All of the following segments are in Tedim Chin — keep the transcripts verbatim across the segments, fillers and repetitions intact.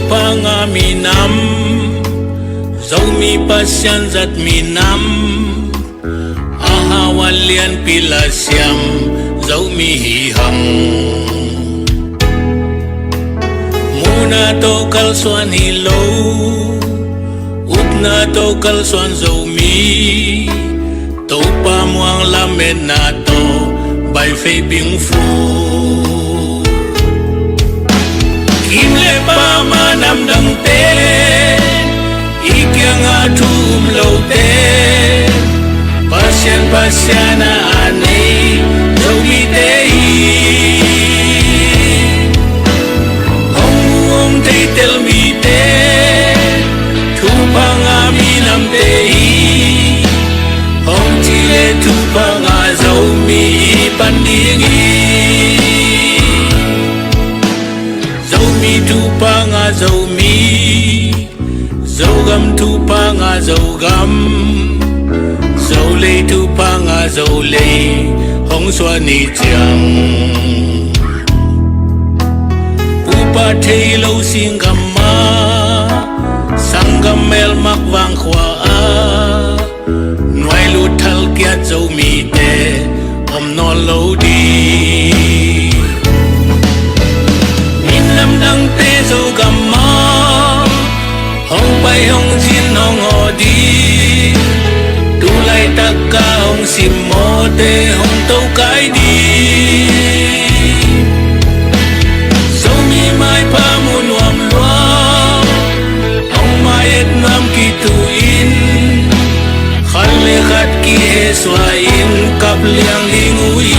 Panga minam, Zomi Pasian zat minam, a hau a lianpi la siam, Zomi hi hang. Muhna tawh kalsuan hi lo, upna tawh kalsuan Zomi, Topa muang lametna tawh baifei pingfu. Kim le pama namdangte, i kiangah thu um lote, Pasian, Pasian a nei Zomite hi. Hong mu hong theitel mite, thupha ngah minamte hi. Hong ci le thupha ngah Zomi i pan ding hi. Zomi thupha ngah Zomi, Zogam thupha ngah Zogam, Zolei thupha ngah Zolei, hong suah ni ciang. Pupa thei lo singgam ah, sanggam melmak vangkhua ah, nuai lut thal kiat Zomite om nawn lo ding. Minam dangte Zogam ah hong pai hong zin hong aw ding. Tu laitak a hong simmawhte hong tokai ding. Zomi maipha mu nuam lua, hong mai-et nuam kitu in, khat le khat kihesua in kap liang ding uh hi.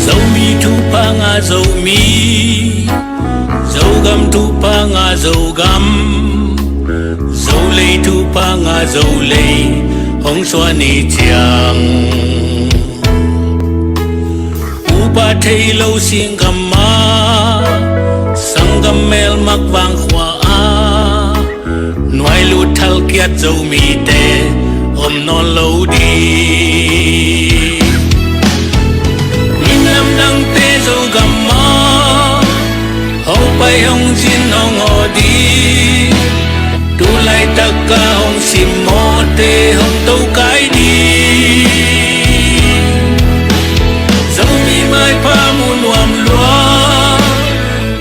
Zomi thupha ngah Zomi, Zogam thupha ngah Zogam, Zolei thupha ngah Zolei, hong suah ni ciang. Pupa thei lo singgam ah, sanggam melmak vangkhua ah, nuai lut thal kiat Zomite om nawn lo ding. Minam dangte Zogam ah hong pai hong zin hong aw ding. Tu laitak a hong simmawhte hong tokai ding. Zomi maipha mu nuam lua,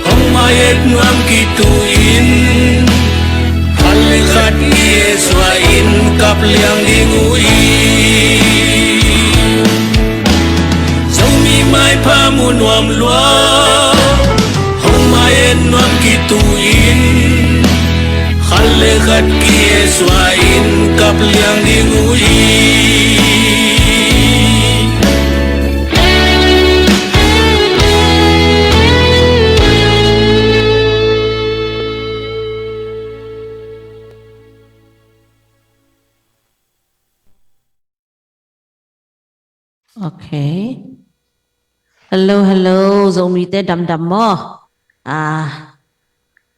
hong mai-et nuam kitu in, khat le khat kihesua in kap liang ding uh hi. Zomi maipha mu nuam lua, hong mai-et nuam kitu in, khat le khat kihesua in kap liang ding uh hi. Ok. Hello, hello, Zomite damdam maw? Ah,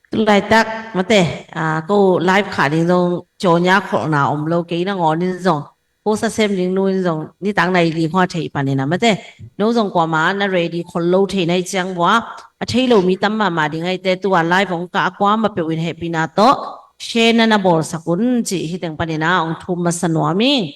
tu laitak mate, ah, ko live khah ding zong cawnya kholhna om lo, kei nangawn in zong, ko sasem ding nu in zong nitak nai li khua thei panin a mate. No zong kuama na ready khol lo thei nai ciang vua, a thei lo mi tam mahmah ding aite, tua live hong kah a kuama peuh in hehpihna tawh share na na bawlsak un cih hih teng panin a hong thum masa nuam ing.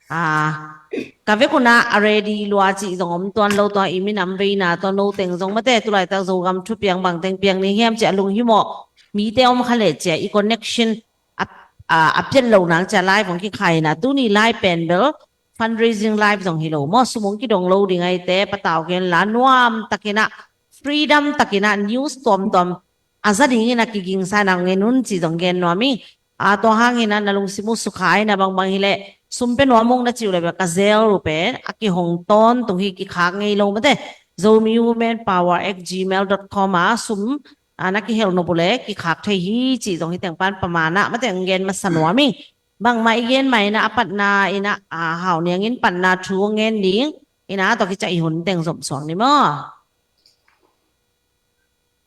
Ah, ka vek un ah a ready lua cih zong om tuan lo, tua i minam veina tawh no teng zong mate, tu laitak Zogam thupiang bang teng piang ni hiam cih a lunghimawh mite om kha leh cia i connection a, a, a piat loh nang cia live hong kikhai in ah, tuni live pen bel fundraising live zong hi lo maw, sum hong kidong lo ding aite patau gen la, nuam takin ah, freedom takin ah, news tuamtuam a za dingin a kigingsa in ah hong en un cih zong gen nuam ing. A, tua hangin ah na lungsim uh sukha in ah, bangbang hileh sum pia nuam ung na cih uh leh bel ka zel uh pen a kihong tawntung hi, kikhak ngei lo mate. Zomi Women Power at gmail dot com ah sum, ah, na kihel nop uh leh kikhak thei hi cih zong hih teng pan pamanah mate hong gen masa nuam ing. Bangmah i gen mah in ah a patna in ah, ah, Hau Niang in patna thu hong gen ding in ah, tua khit ciang i hun teng zom suak ni maw.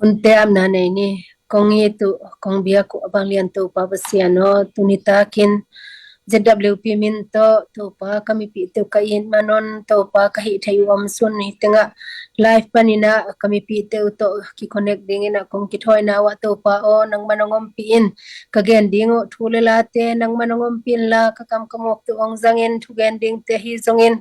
Hunte amna nei ni. Kong it uh, kong biak uh a vanglian Topa Pasian aw, tuni takin Z W P min tawh Topa ka mipihte uh ka it man un, Topa ka hih theih uh om sun hi tengah live panin ah ka mipihte uh tawh kiconnect dingin ah kong kithawina uh ah Topa aw, nangman hong ompih in. Ka gen ding uh thu le late nangman hong ompih inla, ka kam ka mawkte uh hong zangin, thugen dingte ahi zongin,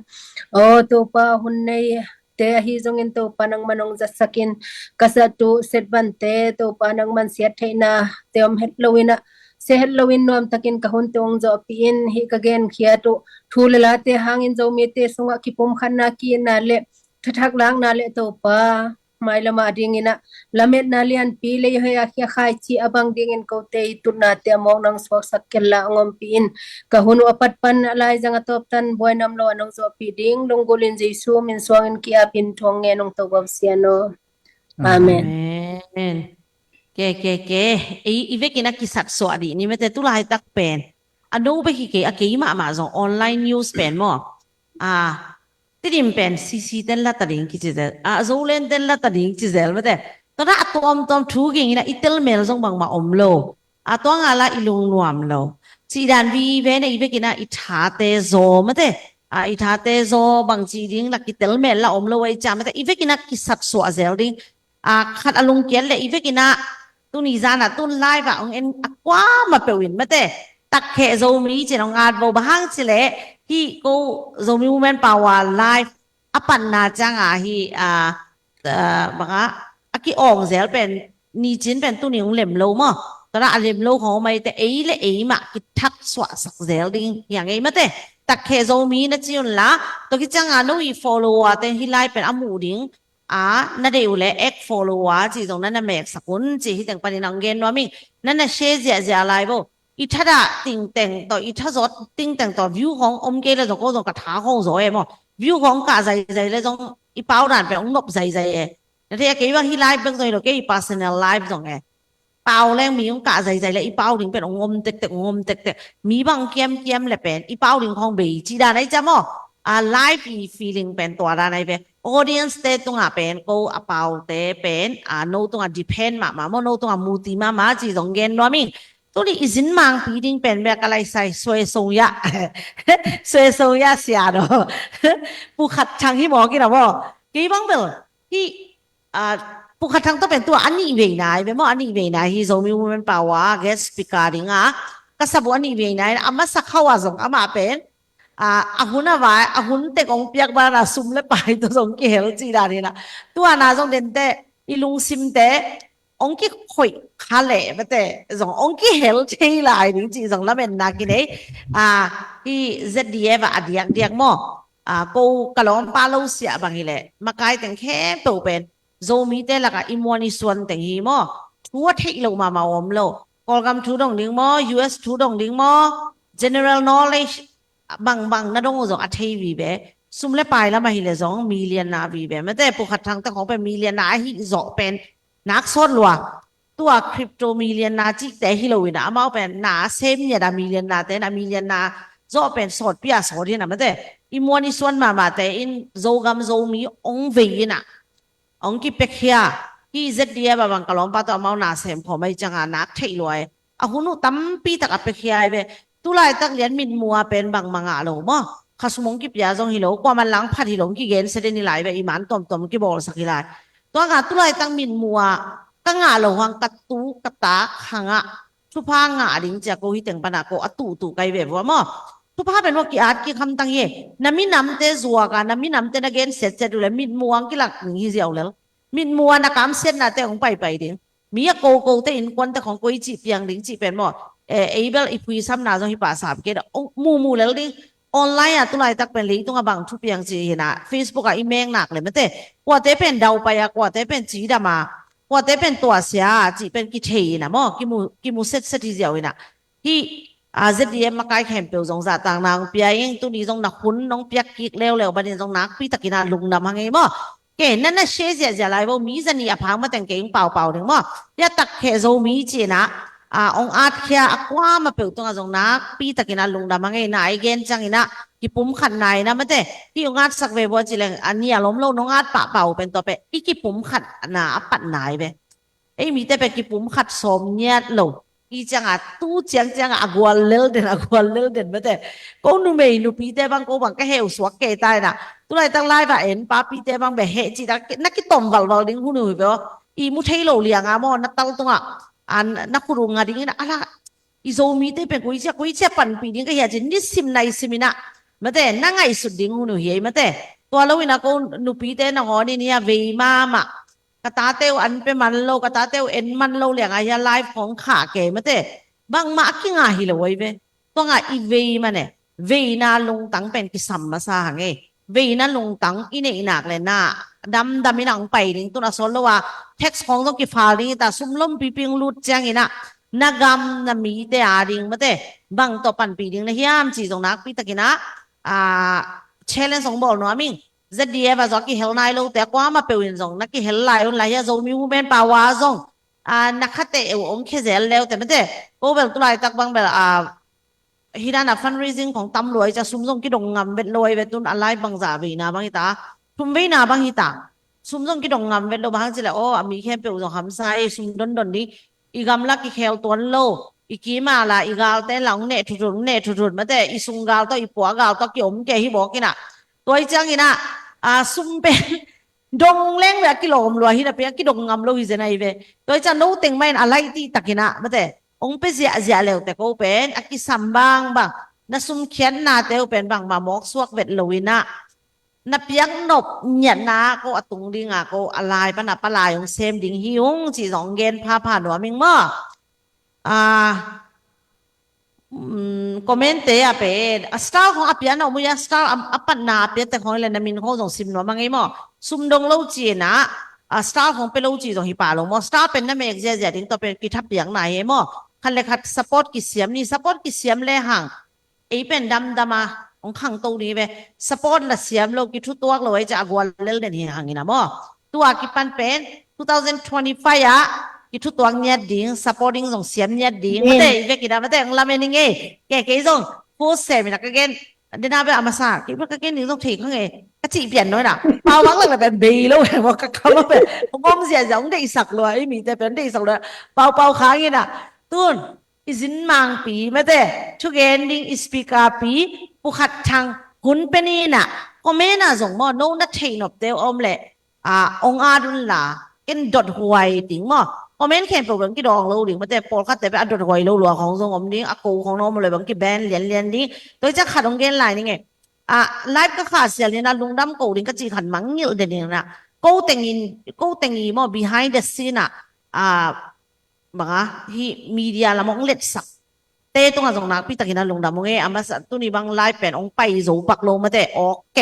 aw Topa, hun nei te ahi zongin Topa nangman hong zatsakin, ka satu setbante Topa nangman siat theihna te om het loin ah, sia het loin nuamtakin ka hunte hong zawhpih in. Hih ka genkhiat uh thu le late hangin Zomite sungah kipumkhatna ki-itna le thathak lakna le Topa mailam ah dingin ah lametna lianpi lei hoih a khia khaici a bang dingin kote i tutnate a mawk nang suaksak kenla hong ompih in. Ka hun uh a pat pan a laizang a tawp tan buaina om lo a nong zawhpih ding lunggulhin Jesu min suangin ki-apin thu hong ngen ung Topa Pasian aw. Amen. Amen. Ke, ke, ke. I, i vekin a kisatsuah dih ni mate, tu laitak pen a no bek hi kei, a kei mahmah zong online news pen maw, a, Tedim pen C C ten la ta ding kici zel, a, Zoland ten la ta ding ci zel mate. Tua dah a tuamtuam thu gingin ah i telmel zong bangmah om lo. A, tua ngah la i lungnuam lo. Cih dan vive na i vekin ah i thate zaw mate. A, i thate zaw bang ci ding la kitelmel la om lo a i ciah mate. I vekin ah kisatsuah zel ding. A, khat a lungkiat le i vekin ah tuni zan ah tun live ah hong en a kuamah peuh in mate. Takheh Zomi cin hong at vo, bang hang ci leh hih ko Zomi Women Power live a panna ciang ah hih, a, a, bang ah a ki-awng zel pen ni cin pen tuni hong lem lo maw. Tua dah a lem lo khong om a i te ei le ei mah kithak suahsak zel ding hi a ngei mate. Takheh Zomi na ci un la, tua khit ciang ah no i follower te hih live pen a muh ding a na deih uh leh add follower cih zong na na meksak un cih hih teng panin hong gen nuam ing. Na na share ziahziah lai vo. I thadah tingteng tawh, i thazawt tingteng tawh view khong om kei le zong ko zong ka tha khong zaw e maw. View khong kah zaizai le zong i pau dan pen hong nop zaizai e. Na thei a, kei bang hih live bek zong hi lo, kei i personal live zong e. Pau leng mi hong kah zaizai le i pau ding pen hong om tektek, hong om tektek. Mi bang kiamkiam le pen i pau ding khong bei cih dan ahi ciah maw. A, live i feeling pen tua dan ahi ve. Audience te tungah pen ko a paute pen, a, no tungah depend mahmah maw, no tungah muti mahmah cih zong gen nuam ing. Tuni i zin mangpi ding pen bia ka laisai Suai Song Yah. Suai Song Yah sia no. Pu Khat Thang hi mawk in a maw. Kei bang bel hih, a, Pu Khat Thang tawh pen tua a nih veina hi ve maw, a nih veina hi Zomi Women Power guest speaker ding a. Ka sap uh a nih veina hi, a masa khau a zong amah pen, a, a hun a vai, a hun tek hong piak ban a sum le pai tawh zong kihel cih dan hi na. Tua na zong dente i lungsimte hong kikhoih kha leh mate zong hong kihel thei lai ding cih zong lametna kinei. A, hih Z D F ah a diakdiak maw. A, ko ka lawmpa lo siah bang hileh makai teng khempeuh pen Zomite lakah i muan i suan teng hi maw. Thu a theih loh mahmah om lo. Kawlgam thu dong ding maw, U S thu dong ding maw, general knowledge bangbang na dong uh zong a thei vive. Sum le pai lam ahileh zong million na vive. Mate Pu Khat Thang te khong pen million na ahi zawh pen nak sawt lua. Tua crypto million na cihte hi lo in a, amau pen na sem ngiat a million na te na million na zawh pen sawtpi a sawt hi na mate. I muan i suan mahmahte in Zogam Zomi hong vei in a, hong kipiakhia. Hih Z D F a bang ka lawmpa tawh amau na sem khawm ahi cianga nak theih lua e. A hun uh tampi tak a piakhia ahi ve. Tulaitak lian mitmuh a pen bangmah ngah lo maw. Khasum hong kipia zong hi lo, kuaman lang phat hi lo, hong kigensia den hi lai ve, i man tuamtuam hong kibawlsak hi lai. Tua nga tulaitak mitmuh a ka ngah lo hang ka tu ka tak hangah thupha ngah ding cia ko hi teng pana ko a tuhtuh kai ve vua maw. Thupha pen maw ki-at kik hamtang hi. Na minamte zuak a, na minamte na gensiat ciat uh le mitmuh ang kilak ding hi ziau lel. Mitmuh a na kamsiatnate hong paipai ding. Mi a kokote innkuante khong koi cih piang ding cih pen maw. Eh, ei bel i phuisamna zong hi pahsap kei da. Muhmuh lel ding. Online a tulaitak pen leitung a bang thu piang cih hi na. Facebook a i mengnak le mate. Kuate pen daupai a, kuate pen cidam a, kuate pen tuahsia a cih pen kithei hi na maw. Kimu, kimu setset hi ziau hi na. Hih, a, Z D F makai khempeuh zong zahtakna hong pia ing, tuni zong na hun nong piak kik leuleu banin zong nakpi takin a lungdam hang ei maw. Ke, na na share ziahziah lai vo, mi zanih a phak mateng kei hong paupau ding maw. Hia takkheh Zomi ci-in ah, a, hong atkhia a kuamah peuh tungah zong nakpi takin ah lungdam a ngei na, i gen ciangin ah kipumkhatna in ah mate, hih hong atsak ve vo a cih leng a nial om lo, nong at pahpah uh pen tua pen i kipumkhatna a patna hi ve. Ei mite pen kipumkhat sawm ngiat lo. I ciangah tu ciangciangah a gual lel den, a gual lel den mate. Ko numei nupite bang, ko bang ka heh uh suak kei ta in ah, tu laitak live ah en papite bang beh heh cih tak na kitom valval ding hun uh hi ve aw. I mu thei lo liang a maw, na tal tungah, a, na khut uh nga ding in ah, a la, i Zomite pen koicia koicia panpih ding ka hia ci-in nisim naisim in ah mate, na ngaihsut ding hun uh hi ei mate. Tua lo in ah ko nupite nangawn in hia vei mahmah, ka tate uh an pia man lo, ka tate uh en man lo liang a hia live khawng khah kei mate, bangmah a kingah hi lo ahi ve. Tua ngah i vei mah ne, veina lungtang pen kisam masa hang e. Veina lungtang i neih nak le na damdam in ah hong pai ding, tun a sawt lo a tax khawng zong kifal ding hi ta, sum lompipi hong lut ciangin ah na gam na mite a ding mate, bang tawh panpih ding na hiam cih zong nakpi takin ah, a, challenge hong bawl nuam ing. Z D F ah zong a kihel nai lote a kuamah peuh in zong na kihel lai un la hia, Zomi Women Power ah zong, a, na khatteh uh hong khia zel leute mate. Ko bel tu laitak bang bel, a, hih dan a fundraising khawng tam lua hi ci a, sum zong kidong ngam vet lo ahi ve, tun a lai bangzah veina bang hi ta, thum veina bang hi ta. Sum zong kidong ngam vet lo, bang hang cih leh aw, a mi khempeuh uh zong hamsa ei, sum dondon ding. I gamla kikhel tuan lo, i kim a la i galte in la hong neh thuthut, hong neh thuthut mate, i sung gal tawh i pua gal tawh kiom kei hi bawk in ah. Tua hi ciangin ah, a, sum pen dong leng ve a kilawm lua hi napi a kidong ngam lo hi zen ahi ve. Tua hi ciang no teng mah in a laih tih takin ah mate, hong pia ziahziah leute ko pen a kisam bangbang, na sumkhiatnate uh pen bangmah mawk suak vet lo in ah, na piak nop ngiatna ah ko a tung ding a ko a lai pan a palai hong sem ding hi ung cih zong gen phapha nuam ing maw. A, um, comment te a pen a star khawng a pia na om uh hia, star a, a patna a piate khawng le na min khawng zong sim nuam a ngei maw. Sum dong lo ci-in ah, a, star khawng pia lo ci zong hi pah lo maw. Star pen na mek ziahziah ding, tua pen kithapiakna hi maw. Khat le khat support kisiam ni, support kisiam le hang ei pen damdam a hong khangto ding hi ve. Support la siam lo, kithutuak lo ahi ciah a gual lel den hi hang in ah maw. Tua kipan pen two thousand twenty-five ah kithutuak ngiat ding, supporting zong siam ngiat ding. Amen. Mate, i vek in ah mate hong lamen ing ei. Kei, kei zong full sem in ah ka gen. Dena beh a masa kei beh ka gen ding zong thei kha ngei, ka cih pian nawn ah, pau bang lak le pen bei lo e maw, ka kam a pen hong om ziahziah, hong deihsak lua, ei mite pen hong deihsak lua. Paupau khang in ah, tun i zin mangpi mate, thugen ding i speaker pi, Pu Khat Thang, hun pen in ah, comment ah zong maw, no na theih nopte uh om leh, a, hong at un la, ken dothuai ding maw. Comment khempeuh bang kidawng lo ding mate, pawlkhatte pen a dothuai lo lua khawng zong om ding, a ko khawng na om leh bang kiban lianlian ding. Tua hi ciah khat hong gen lai ning e. A, live ka khah sial ni in ah lungdam ko ding ka cih khat mangngilh den in ah, ko teng in, ko teng i maw, behind the scene ah, a, bang a, hih media lam hong letsak te tungah zong nakpi takin ah lungdam ung e. A masa tuni bang live pen hong pai zo pak lo mate, ok,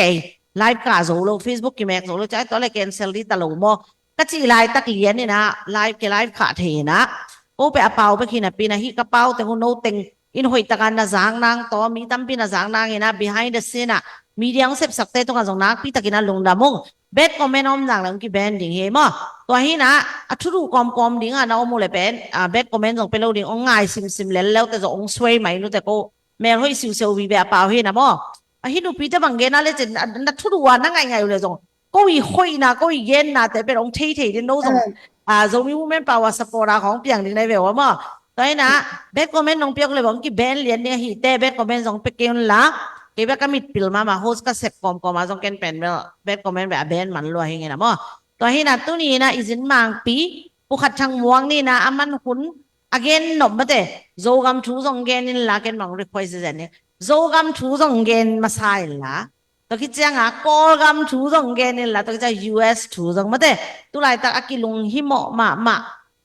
live kah zo lo, Facebook kimek zo lo, ciah tua le cancel dih ta lo maw, ka cih laitak lian in ah live, kei live khah thei in ah, ko pen a pau bek hi napi in ah, hih ka pau teng uh no teng in hoih takin na zak nang tawh, mi tampi na zak nang in ah, behind the scene ah media hong sepsakte tungah zong nakpi takin ah lungdam ung. Bad comment om nak leh hong kiban ding hi maw. Tua hi in ah, a thuduh kawmkawm ding ah na om uh leh pen, a, bad comment zong pia lo ding, hong ngai simsim lel leute zong hong suai mai nute, ko mel hoih siusiau vive a pau hi in ah maw. A, hih nupite bang gen a le cin, a, na thuduh a na ngaihngaih uh leh zong, ko i hoihna, ko i gennate pen hong theithei ding, no zong, a, Zomi Women Power supporter khawng piang ding na hi ve uh a maw. Tua hi in ah, bad comment nong piak uh leh bang kiban lian ding ahih teh, bad comment zong pia kei un la, kei bek ka mitpil mahmah, host ka sep kawmkawm ah zong ken pen bel bad comment beh a ban man lua hi ing in ah maw. Tua hi in ah tuni in ah i zin mangpi, Pu Khat Thang Muang ni in ah, a man hun a gen nop mate, Zogam thu zong gen in la, ken bang request zen ni. Zogam thu zong gen masa in la. Tua khit ciangah Kawlgam thu zong gen in la, tua khit ciang U S thu zong mate. Tu laitak a kilunghimawh mahmah,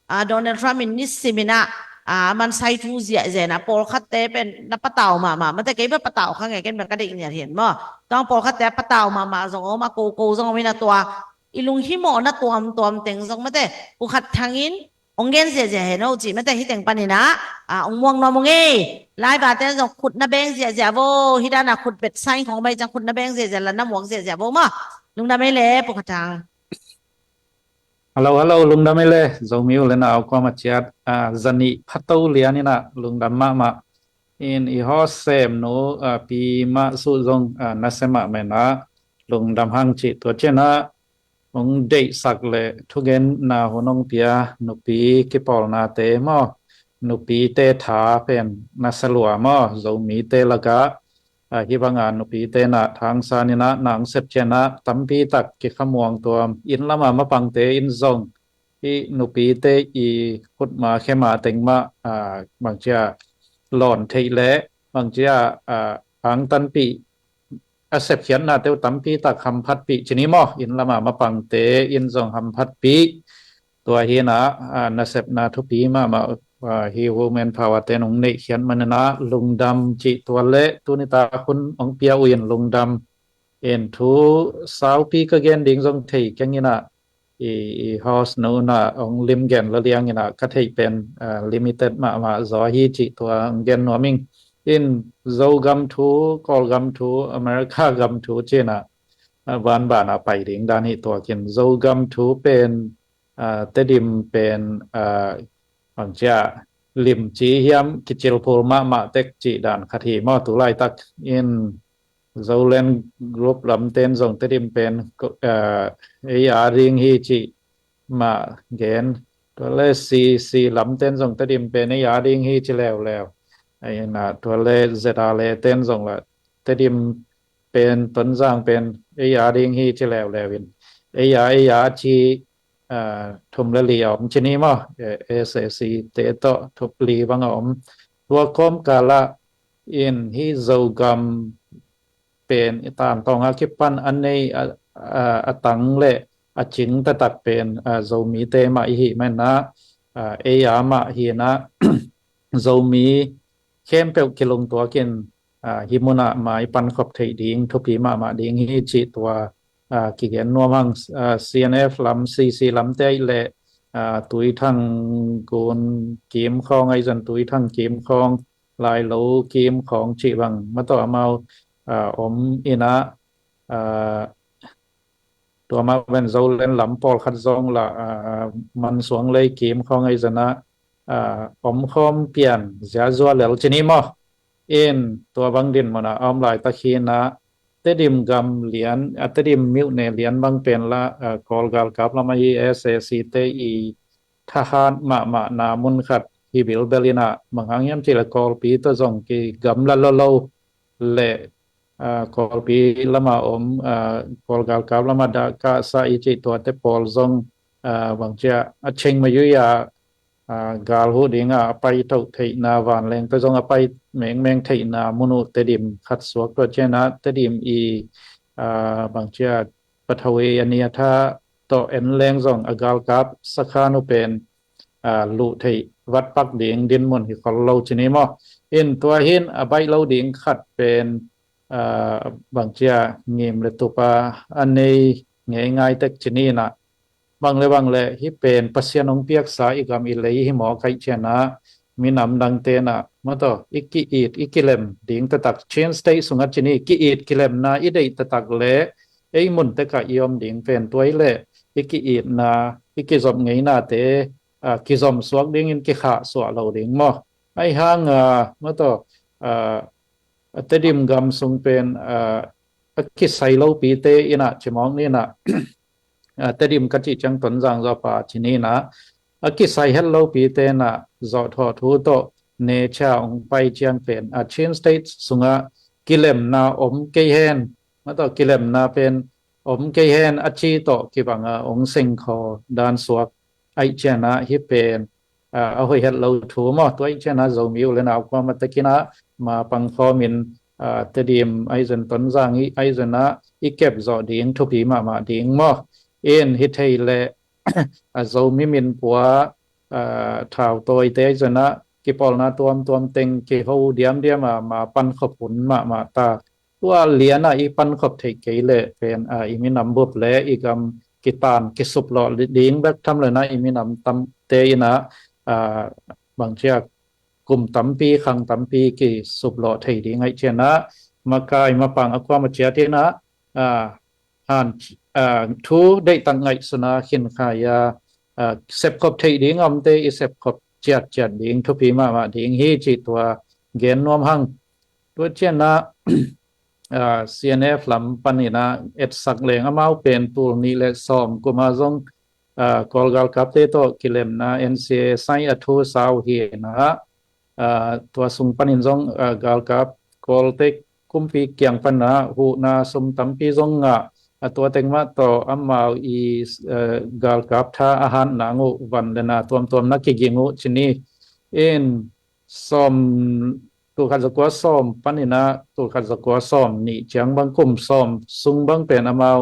a, Donald Trump in nisim in ah, a, a mansai thu ziahziah in ah, pawlkhatte pen na patau mahmah mate, kei bek patau kha ngei, ken bek ka deih ngiat hi in maw. Tua pawlkhatte a patau mahmah zong om, a koko zong om in ah, tua i lunghimawhna tuamtuam teng zong mate, Pu Khat Thang in hong gen ziahziah hen aw cih mate, hih teng panin ah, a, hong muak nuam ung ei. Live ah ten zong khut na beng ziahziah vo, hih dan ah khut bet sign khawng om ahih ciang khut na beng ziahziah, la na muak ziahziah vo maw. Lungdam ei le Pu Khat Thang. Hello, hello, lungdam ei le, Zomi u le nau kuamah ciat, ah, zanih phato lian inah, lungdam mahmah. In i hawsem nu, ah, pi mah suh zong, ah, nasia mahmah inah, lungdam hang cih tua cianah, hong deihsak le thugenna hun hong pia, nupi kipawlnate maw, nupite tha pen nasia lua maw, Zomite lakah, ah, hih banga nupite na thangsan inah nang sep cianah tampi tak kikhamuang tuam, inn lama mapangte in zong hih nupite i khutma khema teng mah, ah, bangcia lawn theih le bangcia, ah, angtanpih a sepkhiatnate uh tampi tak hamphatpih cini maw, inn lama mapangte in zong hamphatpih. Tua hinah, ah, nasepna thupi mahmah, ah, hi women power te nong neihkhiat maninah lungdam cih tua le tunitak hun hong pia uh in lungdam. In thu saupi ka gen ding zong thei keng inah, i, i host nu na hong lim gen la liang inah ka theih pen, ah, limited mahmah zaw hi cih tua hong gen nuam ing. In Zogam thu, Kawlgam thu, America gam thu cinah, ah, banbana pai ding dan hi tuakin Zogam thu pen, ah, Tedim pen, ah, bangcia limci hiam kicilphul mahmah tek cih dan khat hi maw, tu laitak in Zoland group lamten zong Tedim pen, ah, ei a ding hi cih mah gen. Tua le C C lamten zong Tedim pen ei a ding hi ci leuleu. Ai na, tua le Z R le ten zong la Tedim pen, Tonzang pen ei a ding hi ci leuleu in. Ei a, ei a ci, ah, thum le li a om cini maw. Eh, S A C te tawh thum li bang a om. Tua kawmkala in hih Zogam pen i tangtawng a kipan a nei a, a, a tang le a cing taktak pen, a, Zomite mah i hih maninah, a, ei a mah hinah Zomi khempeuh kilungtuakin, a, hih munah mai pankhop theih ding thupi mahmah ding hi cih tua, a, kigen nuam hang. A, C N F lam, C C lamte le, a, Tuithang gun kimkhawng aizan Tuithang kimkhawng Lailo kimkhawng cih bang mataw amau, ah, om inah, ah, tua mah ven Zoland lam pawlkhat zong la, ah, Mansuang lei kimkhawng aizanah, ah, omkhawm pian ziazua lel cini maw. In tua bang din munah a om laitak hinah Tedim gam lian, ah, Tedim myone lian bang pen la, ah, Kawl galkap lam ahi S A C te i thahat mahmahna mun khat hi bilbel inah, bang hang hiam cih le Kawlpi tawh zong kigamla lolo le, ah, Kawlpi lama om, ah, Kawl galkap lama dah kahsa i cih tuate pawl zong, ah, bangcia a cheng mayui a, ah, gal huh dinga a pai toh theihna, vanleng tawh zong a pai mengmeng theihna mun uh Tedim khat suak tua cianah Tedim i, ah, bangcia Pathawei a niatha tawh en leng zong a galkap sakhan uh pen, ah, luh theih vatpak ding dinmun hi khol lo cini maw. In tua hin a baih lo ding khat pen, ah, bangcia ngim le tupa a nei ngeingai tek cini inah, bang le bang le hih pen Pasian hong piaksa i gam i lei hi mawk aih cianah minam dangte inah mataw i ki-it i kilem ding taktak, Chin State sungah cini ki-it kilemna i deih taktak le ei mun tekah i om ding pen tua i le i ki-itna, i kizop ngeinate, ah, kizom suak dingin kikhah suah lo ding maw. Ahi hang, ah, mataw, ah, Tedim gam sung pen, ah, a kisai lopite inah cimawk ni inah, ah, Tedim ka cih ciang Tonzang zawpa cini inah a kisai het lopite inah zawhthawh thu tawh necia hong pai ciang pen, ah, Chin State sungah kilemna om kei hen, mataw kilemna pen om kei hen a ci tawh kibanga hong sengkhaw dan suak aih cianah hih pen, ah, a hoih het lo thu maw. Tua aih cianah Zomi u le nau kuamah tekinah ma pangkhawmin, ah, Tedim aizan Tonzang i aizanah i kep zawh ding thupi mahmah ding maw. In hi thei le, ah, Zomi minpua, ah, thautawite aizanah kipawlna tuamtuam teng kiho diamdiam a ma pankhop hun mahmah ta. Tua lianah i pankhop theih kei le pen, ah, i minam bup le i gam kitan kisuplawh ding bek tham le na i minam tamte inah, ah, bangcia kum tampi khang tampi kisuplawh thei ding aih cianah makai mapang a kuamah ciat inah, ah, han, ah, thu deihtak ngaihsuna khinkhai a, ah, sepkhop theih ding a omte i sepkhop ciatciat ding thupi mahmah ding hi cih tua gen nuam hang. Tua cianah, ah, C N F lam paninah etsak leng amau pen tul nih le sawm kuma zong, ah, Kawl galkapte tawh kilemna N C A sai a thu sau hinah, ah, tua sung panin zong, ah, galkap Kawlte kumpi kiang panah huhna sum tampi zong ngah, a tua teng mah tawh amau i, ah, galkap tha a hat nang uh van le na tuamtuam na kiging uh ci ni. In sawm, tul khat zakua sawm paninah tul khat zakua sawm nih ciang bang kum sawm sung bang pen amau,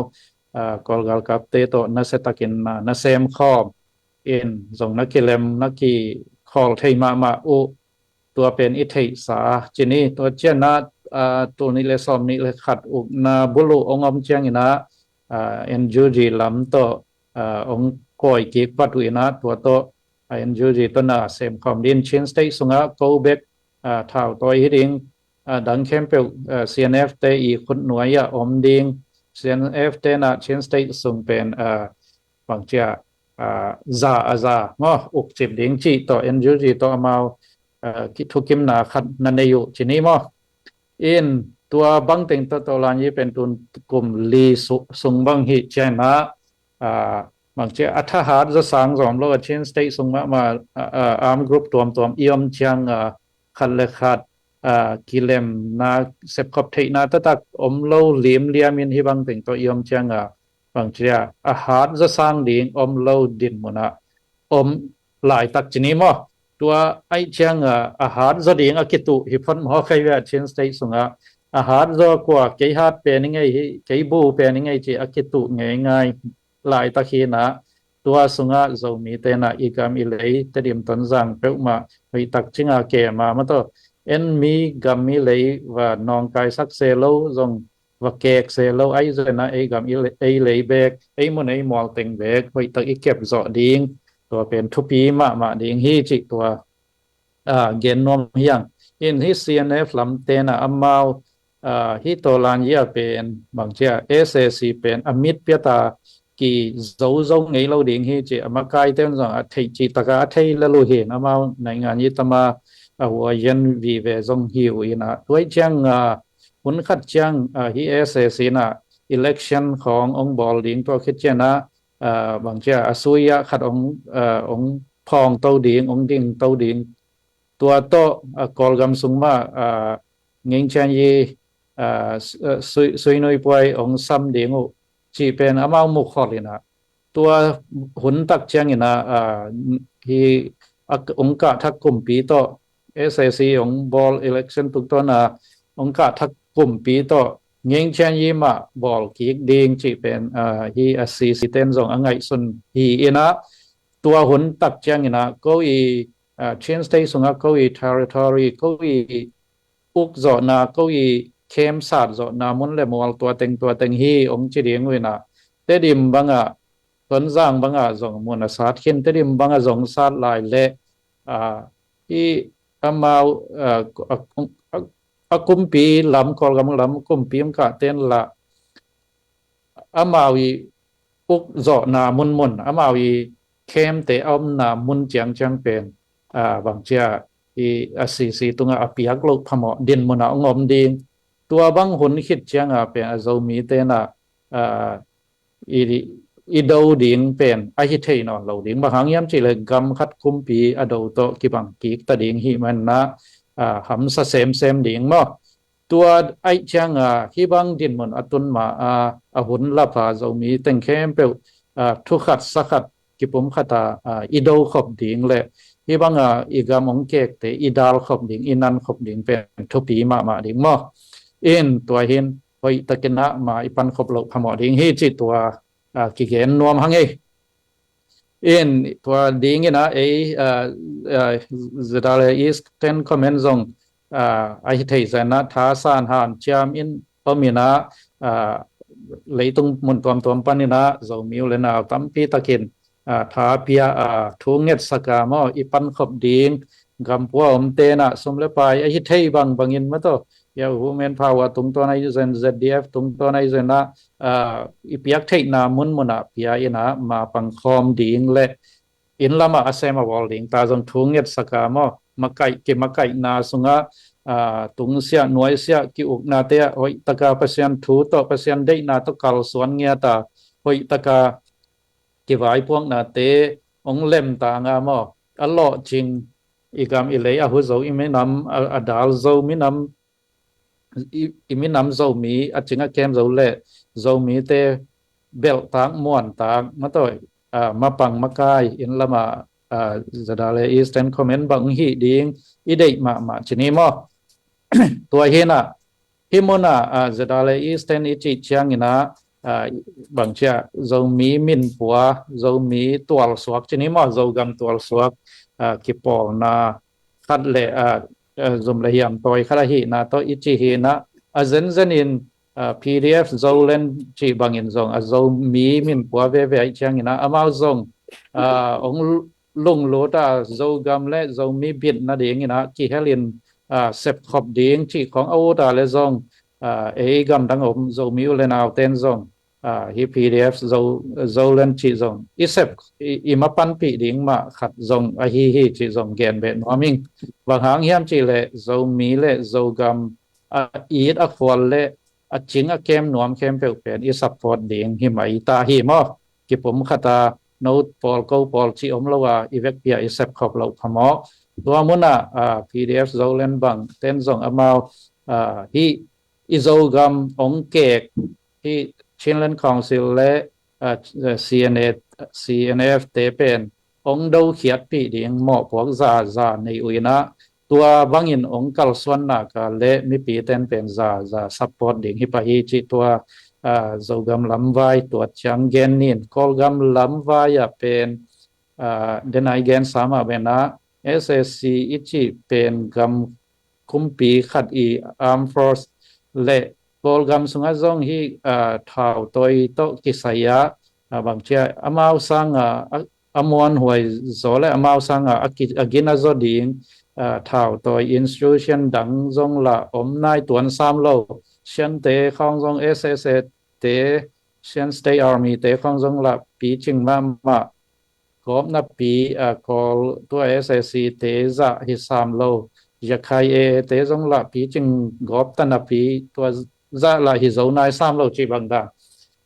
ah, Kawl galkapte tawh nasiatakin na, na semkhawm in zong na kilem na kikhawl thei mahmah uh. Tua pen i theihsa ci ni. Tua cianah, ah, tul nih le sawm nih le khat ukna buluh ong om cianginah, ah, N U G lam tawh, ah, ong kawi kik pat uh inah tua tawh, ah, N U G tawh na semkhawm din Chin State sungah ko bek, ah, thau tawi hi ding, ah, dang khempeuh, ah, C N F te i khutnuai ah om ding. C N F tenah Chin State sung pen, ah, bangcia, ah, za a za maw ukcip ding cih tawh N U G tawh amau, ah, ki thukimna khat na nei uh ci ni maw. In tua bangteng tawh tawlan yi pen tun kum li su-, sung bang hi cianah, ah, bangcia a thahat za sang zawm lo a Chin State sung mahmah, ah, ah, arm group tuamtuam i om ciang, ah, khat le khat, ah, kilemna sepkhop theihna taktak om lo limliamin hi bangteng tawh i om ciang, ah, bangcia a hat za sang ding om lo dinmunah om laitak ci ni maw. Tua aih ciang, ah, a hat zaw ding a kituh hi phot maw khaivia Chin State sungah a hat zaw kua kei hat pen i ngei hi, kei bu pen i ngei ci a kituh ngeingai laitak hinah tua sungah Zomi tenah i gam i lei Tedim Tonzang peuhmah hoihtak cinga kema mataw en mi gam mi lei va nawngkaisak se lo zong va kek se lo ai zena ei gam i le-, ei lei bek ei mun ei mual teng bek hoihtak i kep zawh ding tua pen thupi mahmah ding hi cih tua, ah, gen nuam hiang. In hi C N F lam tenah amau, ah, hi tawlan yia pen bangcia S A C pen a mit piata ki zozo ngei lo ding hi ci a makai ten zong a thei cih taka a thei lalu hin amau naingan yi tama a hua yen vive zong hi uh inah tuai ciang, ah, hun khat ciang, ah, hi S A C na election khawng ong bawl ding tua khit cianah, ah, bangcia a sui ah khat ong, ah, ong phawng to ding ong ding to ding tua tawh, ah, Kawlgam sung mah, ah, ngengcian yi, ah, s-, ah, sui, sui nui puai ong sam ding uh cih pen amau mukhawl inah tua hun tak cianginah, ah, hi a ong kah thak kumpi tawh S A C ong bawl election tuktawn a ong kah thak kumpi tawh ngengcian yi mah bawl kik ding cih pen, ah, hi a C C ten zong a ngaihsun hi inah tua hun tak cianginah ko i, ah, Chin State sungah ko i territory ko i uk zawhna ko i khem sat zawhna mun le mual tua teng tua teng hi ong ci ding uh inah Tedim bangah Tonzang bangah zong mun a sat khin Tedim bangah zong sat lai le, ah, i amau, ah, a, a, a kumpi lam Kawlgam lam kumpi ong kah ten lah amau i uk zawhna munmun amau i khemte a omna mun ciangciang pen, ah, bangcia i a C C tungah a piak loh phamawh dinmunah ong om ding tua bang hun khit cianga pen a Zomi tenah, ah, i, i do ding pen a hi thei nawn lo ding bang hang hiam cihleh gam khat kumpi a do tawh kibang kik ta ding hi manah, ah, hamsa semsem ding maw. Tua aih cianga hi bang dinmun a tun ma a, a hun lap a Zomi teng khempeuh, ah, thu khat sa khat kipum khat a, ah, i do khop ding le hi banga i gam ong kekte i dal khop ding i nan khop ding pen thupi mahmah ding maw. In tua hin hoihtakinah ma i pan khop loh phamawh ding hi cih tua, ah, kigen nuam hang ei. In tua dinginah ei, ah, ah, Zadale East ten comment zong, ah, a hi thei zanah thasan hanciam in ominah, ah, leitung mun tuamtuam paninah Zomi u le nau tampi takin, ah, tha pia, ah, thu ngetsaka maw i pan khop ding gampua om tenah sum le pai a hi thei bangbangin mataw pia uh, Women Power tungtawn ahi zen, Z D F tungtawn ahi zen ah, ah, i piak theihna munmun ah pia in ah, ma pang khawm ding le inn lam ah a sem a bawl ding ta zong thu ngetsak a maw, makaih, kimakaihna sungah, ah, tungsiah nuaisiah ki-uknate ah hoih taka Pasian thu tawh, Pasian deihna tawh kalsuan ngiat a, hoih taka kivaipuaknate hong lemtang a maw, a lawhcing, i gam i lei a hu zo, i minam a, a dal zo, minam, i, i minam Zomi a cing a kem zo le Zomite belhtak, muantak, matawi, ah, mapang makai, inn lam ah, ah, ZRA East End comment bang hih ding i deih mahmah ci ni maw. Tua hi in ah, hih mun ah, ah, ZRA East End i cih ciangin ah, ah, bang ci a, Zomi minpua, Zomi tualsuak ci ni maw, Zogam tualsuak, ah, kipawlna khat le, ah, ah, zum le hiam tawi khat ahihna tawh i ci hi in ah, a zenzen in, ah, P D F Zoland cih bangin zong a Zomi minpua veve ahih ciangin ah, amau zong, ah, hong lunglut a, Zogam le Zomi bit nadingin ah kihel in, ah, sepkhop ding cih khawng a ut a le zong, ah, ei gamdang om Zomi u le nauten zong, ah, hih P D F Zo, Zoland cih zong i sep, i, i mapanpih ding mah khat zong ahi hi cih zong gen beh nuam ing. Bang hang hiam cih leh Zomi le Zogam a it a khual le a cing a kem nuam khempeuh pen i support ding hi mai ta hi maw. Kipum khat a, no pawl ko pawl cih om lo a, i vekpi a i sepkhop loh phamawh. Tua mun ah, ah, P D F Zoland bang ten zong amau, ah, hih i Zogam hong kek, hih Chinland Council le, ah, C N A, C N F te pen hong dokhiatpih ding mawhpuak zaza nei uh in ah, tua bangin hong kalsuan nak a le mipiten pen zaza support ding hi pah hi cih tua, ah, Zogam lamvai tua ciang gen ning. Kawlgam lamvai ah pen, ah, denai gen sam ah pen ah, S A C i cih pen gam kumpi khat i armed force le Kawlgam sungah zong hih, ah, thautawi tawh kisai ah, ah, bang ci a, amau sang a, a, a muanhuai zaw le amau sang a, a ki, a gina zaw ding, ah, thautawi institution dang zong lah om nai tuan sam lo. Siante khawng zong, S S A te, Shan State Army te khawng zong lah picing mahmah, gawp napi, ah, Kawl tua S A C te zah hi sam lo. Yakhai A A te zong lah picing gawp ta napi, tua zah lah hi zo nai sam lo cih bang dan.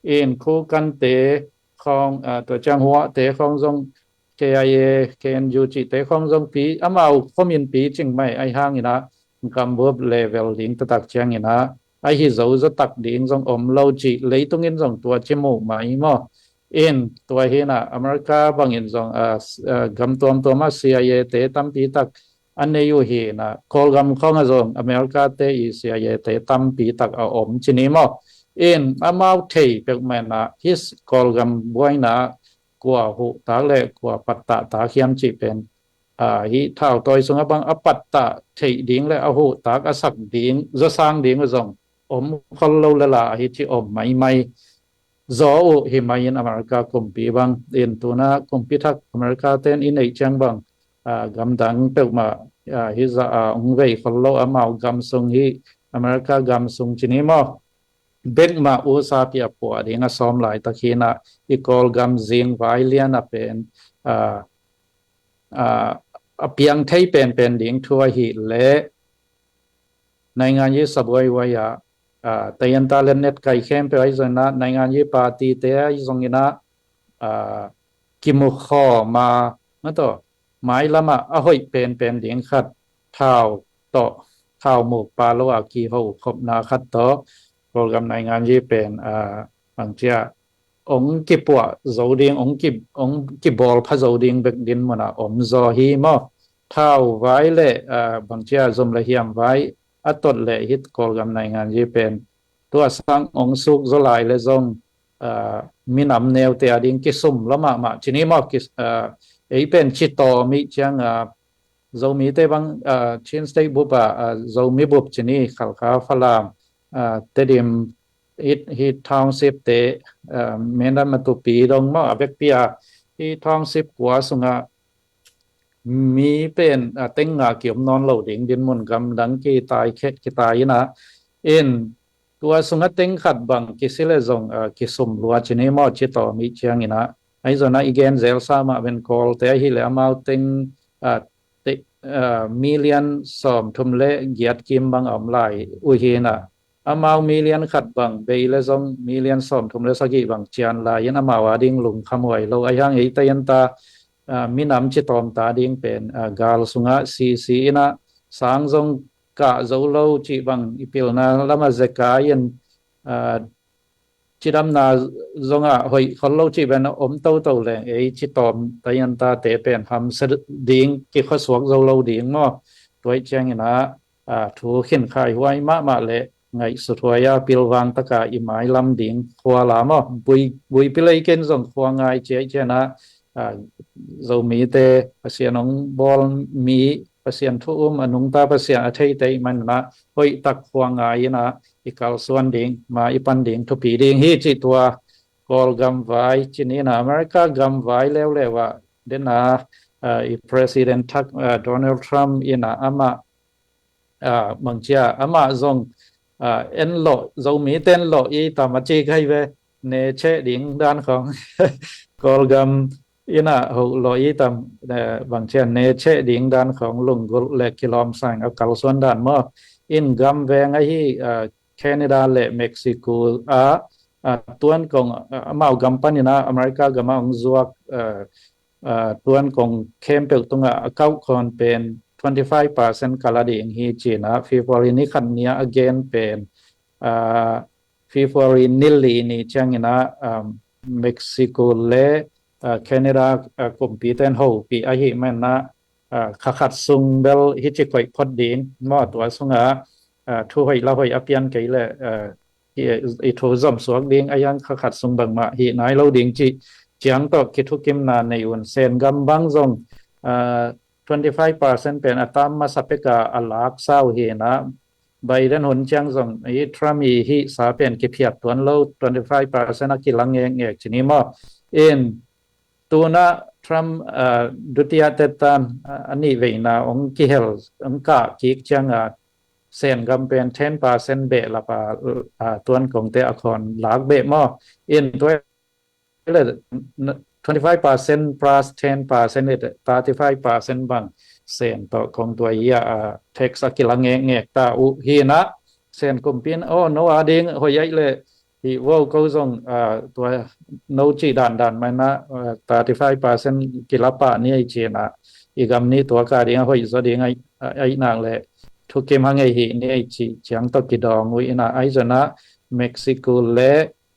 In Kokante khawng, ah, tua ciang Hua te khawng zong, K I A, K N U cihte khawng zong pi, amau khomin picing mai ahih hangin ah, gambup level ding taktak ciangin ah, ahi zo zaw tak ding zong om lo cih leitung in zong tua ci muh mai maw. In tua hi in ah, America bangin zong, ah, s-, ah, gam tuamtuam ah C I A te tampi tak a nei uh hi in ah, Kawlgam khawng ah zong America te i C I A te tampi tak a om ci ni maw. In amau thei peuhmah in ah, hih Kawlgam buaina kua huh tak le kua pattah tak hiam cih pen, ah, hih thautawi sungah bang a pattah theih ding le a huh tak a sak ding, zawsang ding uh zong om khol lo le la ahi cih om maimai zaw uh hi mai in, America kumpi bang in, tu in ah kumpi thak America ten i neih ciang bang, ah, gamdang peuhmah, ah, hih zah a hong vei khol lo, amau gam sung, hih America gam sung ci ni maw, bek mah U S A pi a puah ding a sawm laitak hi in ah, i Kawlgam zing vai lian a pen, ah, ah, a piang thei penpen ding thu ahih leh, naingan yi sabuaihuai ah, ah, taian ta lennet kai khempeuh ahi zongin ah, naingan yi party te ahi zongin ah, ah, kimukhawm a, na tawh, mailam ah a hoih penpen ding khat, thau tawh, thau muk pa lo a kiho khopna khat tawh, Kawlgam naingan yi pen, ah, bang ci a, hong kipuah zo ding, hong ki, hong kibawl pha zo ding bek dinmun ah om zaw hi maw. Thau vai le, ah, bang ci a, zum le hiam vai a tot le hih Kawlgam naingan yi pen tua sang hong suk zaw lai le zong, ah, minam neute a ding kisum lua mahmah ci ni maw, ki, ah, ei pen ci tawm ih ciang, ah, Zomite bang, ah, Chin State bup ah, ah, Zomi bup ci ni, Khalkha, Falam, ah, Tedim, hih, hih township te, ah, Mindat, Matupi dong maw, a vekpi a hih township kua sungah mi pen a teng nga kiom nawn lo ding, dinmun gamdang kitai khe kitai ina in tua sunga teng khat bang kisi le zong a kisum lua ci ni maw, ci tawm i ciang ina. Ahi zona i gen zel sa mah ven Kawlte ahi le amau teng a te, a, million sawm thum le giat kim bang a om lai uh hi ina. Amau million khat bang bei le zong million sawm thum le sagih bang cian lai in amau a ding lungkham huai lo. Ahi hang ei ta ian ta a, minam ci tawm ta ding pen a, gal sunga sisi ina sang zong kah zo lo cih bang i pilna lama zeka in a, cidamna zonga hoih khol lo cih pen om toto leng ei ci tawm ta ian ta te pen hamsa ding, kikhuasuak zo lo ding maw. Tua i ciang ina a, thu khin khai huai mahmah le ngaihsut huai a pilvang taka i mailam ding khua la maw. Bui, bui pilei ken zong khua ngai ciai ciana a, Zomite Pasian hong bawl mi, Pasian thu um a nungta Pasian a theite i manna hoih tak khua ngai ina i kalsuan ding, ma i pan ding, thupi ding hi ci tua Kawlgam vai ci ni ina. America gam vai leuleu ah dena a, i President thak a, Donald Trump ina amah a, bangcia amah zong a, en lo, Zomite en lo i tam a ci kai ve, ne che ding dan khong Kawlgam ina ho lo i tam a, bangcia ne che ding dan khong lunggulh le kilawm sang a kalsuan dan maw. In gam veng ahi a, Canada le Mexico a, a, tuan kong a, amau gam pan ina America gam a hong zuak a, a, tuan kong khempeuh tunga a kauh khawn pen twenty five percent kala ding hi cina February ni khat nia a gen pen a, February ni li ni ciang ina a, Mexico le a, Canada a, kumpi ten hopih ahi manna a, kha khat sung bel hi ci koih phot ding maw, tua sunga a, thu hoih la hoih a pian kei le a, i thu zomsuak ding a, yang kha khat sung bangmah hi nai lo ding ci ciang tawh kithukimna nei un. Sen gam bang zong a, twenty five percent pen a tam masa peka a lak sau hi na. Biden hun ciang zong i Trump i hi sa pen kiphiat tuan lo, twenty five percent a kilang ngek ngek ci ni maw. In tuna Trump a, dutia tetan a, a nih veina ong kihel ong kah kik ciang a, sen gam pen ten percent beh lapa a, tuan kongte a khon lak beh maw. In tua le twenty five percent plus ten percent le thirty five percent bang sen tawh kong tua ia a, tax a kilang ngek ngek ta uh hi na. Sen kumpin o no a ding hoih ai le hi vo ko zong a, tua no ci dan dan mai na a, thirty five percent kila pah ni ai ci na. I gam ni tua ka ding a hoih zaw ding ai, ai nak le thukim hang ei hi ni ai ci ciang tawh kidawng uh ina. Ai zona Mexico le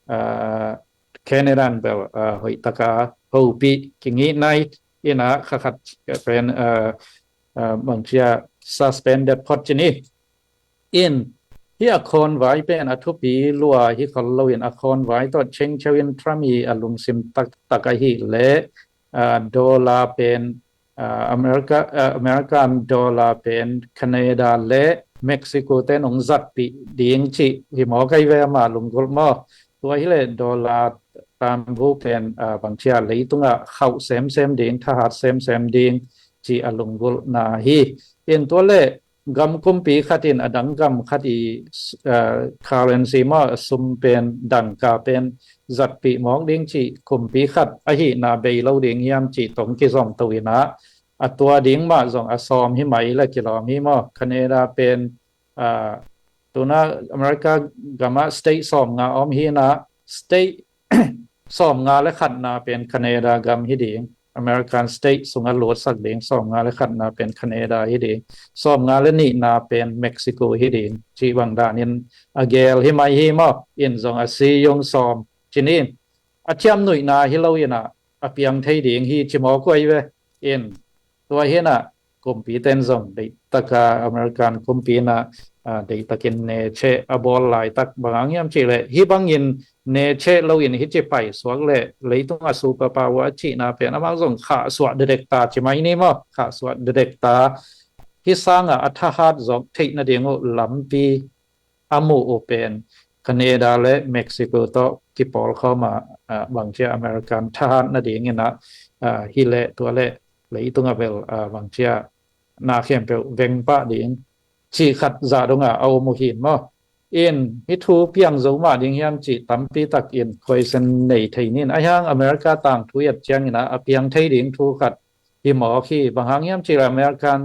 a, Canada bel a, hoih taka hopih kingih nai ina kha khat pen a, a, bangcia suspended phot ci ni. In hi a khon vai pen a thupi lua hi khol lo in a khon vai tawh chengcheu in Trump i a lungsim taktak ahi le a, dollar pen a, America, a, American dollar pen Canada le Mexico te nong zatpih ding ci hi maw kai ve ama lunggulh maw. Tua hi le dollar tambu pen a, bangcia leitunga khauh semsem ding, thahat semsem ding ci a lunggulh na hi. In tua le gam kumpi khat in a dang gam khat i a, currency maw sum pen dangka pen zatpih mawk ding ci kumpi khat ahi na bei lo ding hiam ci tong kizom to ina. A tua ding mah zong a sawm hi mai le kilawm hi maw. Canada pen a, tuna America gama state sawm nga om hi na, state sawm nga le khatna pen Canada gam hi ding. American state sunga lutsak ding sawm nga le khatna pen Canada hi ding. Sawm nga le nihna pen Mexico hi ding ci bang danin a gel hi mai hi maw. In zong a si yung sawm ci ni. A ciam nuihna hi lo ina a piang thei ding hi ci maw kuai ve. In tua hi na kumpi ten zong deihtaka American kumpi na a, deihtakin ne che a bawl laitak bang ang hiam ci le hi bangin ne che lo in hi ci pai suak le leitung a superpower a cihna pen amang zong khah suah dedek ta ci mai ni maw. Khah suah dedek ta hi sanga a thahat zong theih nading uh lampi a muh uh pen Canada le Mexico tawh kipawl khawma a, bangcia American thahat nading ina a, hi le tua le leitung a bel, ah, bangcia na khempeuh veng pah ding cih khat zah dongah a om uh hin maw. In hih thu piang zo mah ding hiam cih tampi tak in question nei thei nin. Ahi hang America tangthu i et ciangin ah a piang thei ding thu khat hi mawk hi. Bang hang hiam cih leh American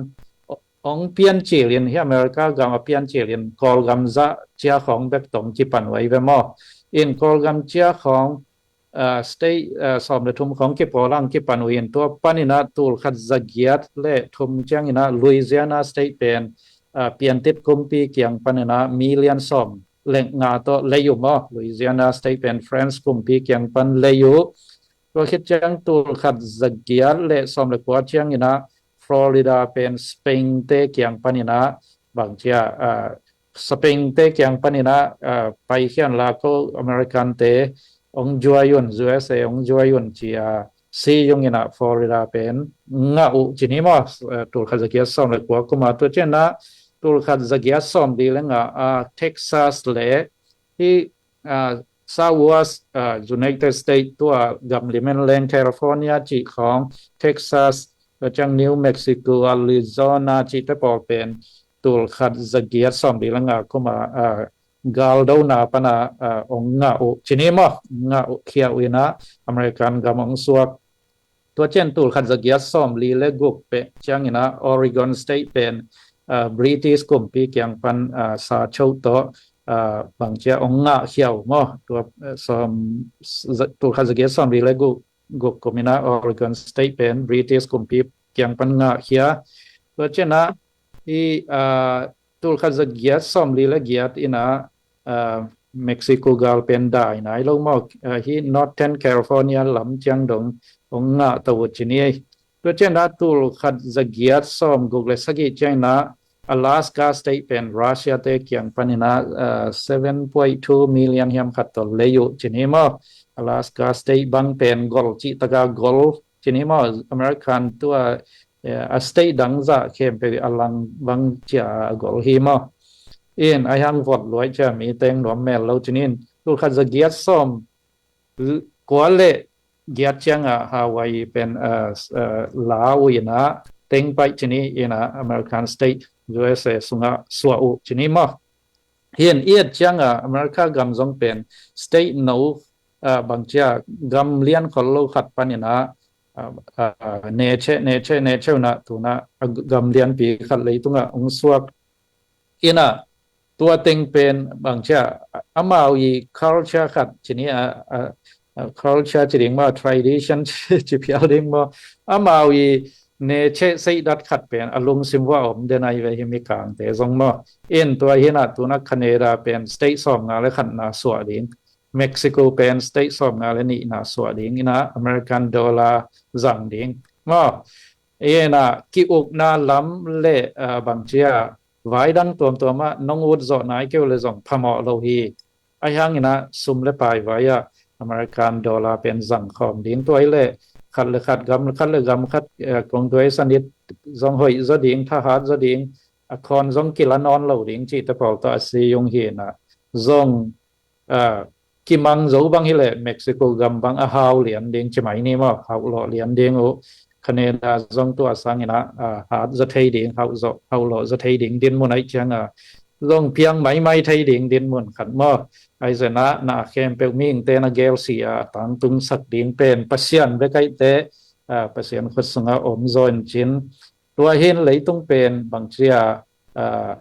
ong piancil in, hih America gam a piancil in Kawlgam zah cia khawng bek tawh kipan uh ahi ve maw. In Kawlgam cia khawng, ah, state, ah, sawm le thum khawng kipawl hang kipan uh in, tua panin ah tul khat za giat le thum ciangin ah Louisiana state pen, ah, piantit kumpi kiang panin ah million sawm le nga tawh lei uh maw. Louisiana state pen France kumpi kiang pan lei uh. Tua khit ciang tul khat za giat le sawm le kua ciangin ah Florida pen Spain te kiang panin ah bangcia, ah, Spain te kiang panin ah, ah, paikhia un la ko American te ong juai un, U S A ong juai un ci-a Siung in ah Florida pen ngah uh ci ni maw. Ah, tul khat za giat sawm le kua kum a. Tua ciangin ah tul khat za giat sawm li le nga ah Texas le hih, ah, Southwest, ah, United States tua gam limen leng California cih khawng, Texas, tua ciang New Mexico, Arizona cihte pawl pen tul khat za giat sawm li le nga kum a, ah, galdona pana, ah, ong ngah uh ci ni maw. Ngah uh khia uh in ah American gam ong suak. Tua ciang tul khat za giat sawm li le guk peh ciangin ah Oregon state pen, ah, British kumpi kiang pan, ah, sa cho tawh, ah, bangcia ong ngah khia uh maw. Tua, ah, sawm, za-, tul khat za giat sawm li le guk, guk kum in ah Oregon state pen British kumpi kiang pan ngah khia. Tua ciangin ah hih, ah, tul khat za giat sawm li le giat in ah, ah, Mexico gal pen dai nai lo maw. Ah, hih Northern California lam ciang dong ong ngah to uh ci ni. Tua ciangin ah tul khat za giat sawm guk le sagih ciangin ah Alaska state pen Russia te kiang panin ah, ah, seven point two million hiam khat tawh lei uh ci ni maw. Alaska state bang pen gol cih tak a gol ci ni maw. American tua, eh, a state dang zah khempeuh a lang bang ci-a a gol hi maw. In ahi hang vot luai ci-a mi teng nuam mel lo ci ni. Tul khat za giat sawm l-, kua le giat ciang ah Hawaii pen, ah, s-, ah, la uh in ah teng paih ci ni in ah American state U S A sungah suah uh ci ni maw. Hih i et ciang ah America gam zong pen state no, ah, bangcia gam lian khol lo khat panin ah, ah, ah, nece, nece, nece uh in ah tu in ah a gam lianpi khat leitung ah ong suak in ah tua teng pen bangcia amau i culture khat ci ni a, ah, ah, culture ci ding maw, tradition ci, ci phial ding maw, amau i nece seidat khat pen a lungsim uah om den ahi ve hi Mikangte zong maw. In tua hi in ah tu in ah Canada pen state sawm nga le khatna suah ding, Mexico pen state sawm nga le nihna suah ding in ah American dollar zang ding maw. In ah ki-ukna lam le, ah, bangcia vai dang tuamtuam ah nong ut zawh nai kei uh le zong phamawh lo hi. Ahi hangin ah sum le pai vai ah American dollar pen zang khawm ding. Tua hi leh khat le khat gam, khat le gam khat, eh, kong duai sanit zong hoih zaw ding, thahat zaw ding, a khawn zong kila nawn lo ding cihte pawl tawh a si ung hi in ah zong, ah, kimang zo bang hi leh Mexico gam bang a hau lian ding ci mai ni maw, hauh lawh lian ding uh. Canada zong tua sangin ah, ah, hat zaw thei ding, hauh zaw, hauh lawh zaw thei ding dinmun ahih ciang ah zong piang maimai thei ding dinmun khat maw. Ahi zongin ah na khempeuh mihingte na gelsi a tangtung sak ding pen Pasian bek ahihte, ah, Pasian khut sungah om zaw in cin. Tua hi in leitung pen bangcia, ah,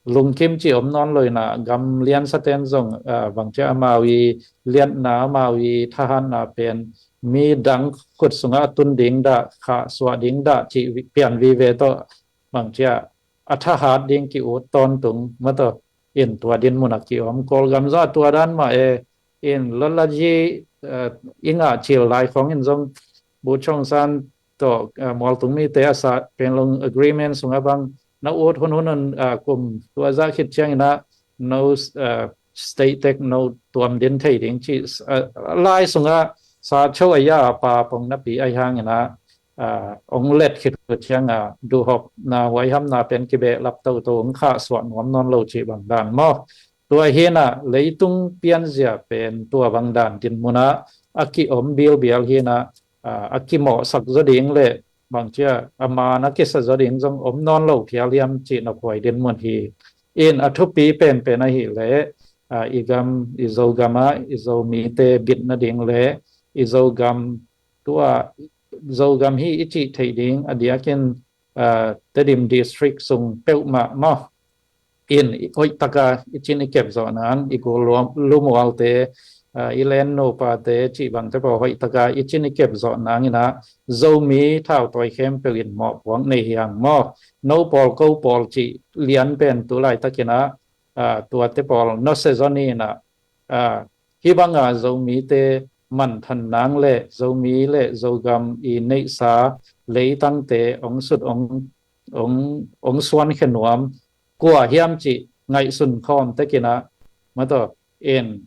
lungkim cih om nawn lo in ah gam liansaten zong, ah, bangcia amau i liatna, amau i thahatna pen mi dang khut sungah a tun ding dah, khahsuah ding dah cih pian vive tawh bangcia a thahat ding ki-ut tawntung mataw. In tua dinmun ah ki-om. Kawlgam zah tua dan mah e. In lotlaji, eh, i ngah cil lai khawng in zong Bu Chong San tawh, eh, mualtung mite a sa Panglong Agreement sungah bang na ut hunhun un, eh, kum tua zah khit ciangin ah no, eh, state tek no tuam din thei ding cih, eh, lai sungah sa cho a ya a pa pong napi ahi hangin ah, ah, ong let khit uh ciang ah duhhopna huaihamna pen kibehlap toto ong khahsuah nuam nawn lo cih bang dan maw. Tua hi in ah leitung pianzia pen tua bang dan dinmun ah a ki-om bilbial hi in ah, ah, a kimawhsak zaw ding le bangci a, a man a kisa zaw ding zong om nawn lo phial hiam cih na phuai dinmun hi. In a thupi penpen ahih leh, a, i gam, i Zogam ah i Zomite bit nading le i Zogam, tua Zogam hi i cih theih ding a diakin, a, Tedim District sung peuhmah maw, in hoih taka i cin i kep zawh nang, i gul lumualte, a, i len nupate cih bangte pawl hoih taka i cin i kep zawh nang in ah, Zomi thautawi khempeuh in mawhpuak nei hi hang maw. No pawl ko pawl cih lian pen tu laitakin ah, a, tuate pawl nusia zaw ni in ah, a, hih banga Zomite manthan nang le Zomi le Zogam i neihsa leitangte ong sut ong, ong, ong suankhia nuam kua hiam cih ngaihsun khawm tekin ah, mataw, in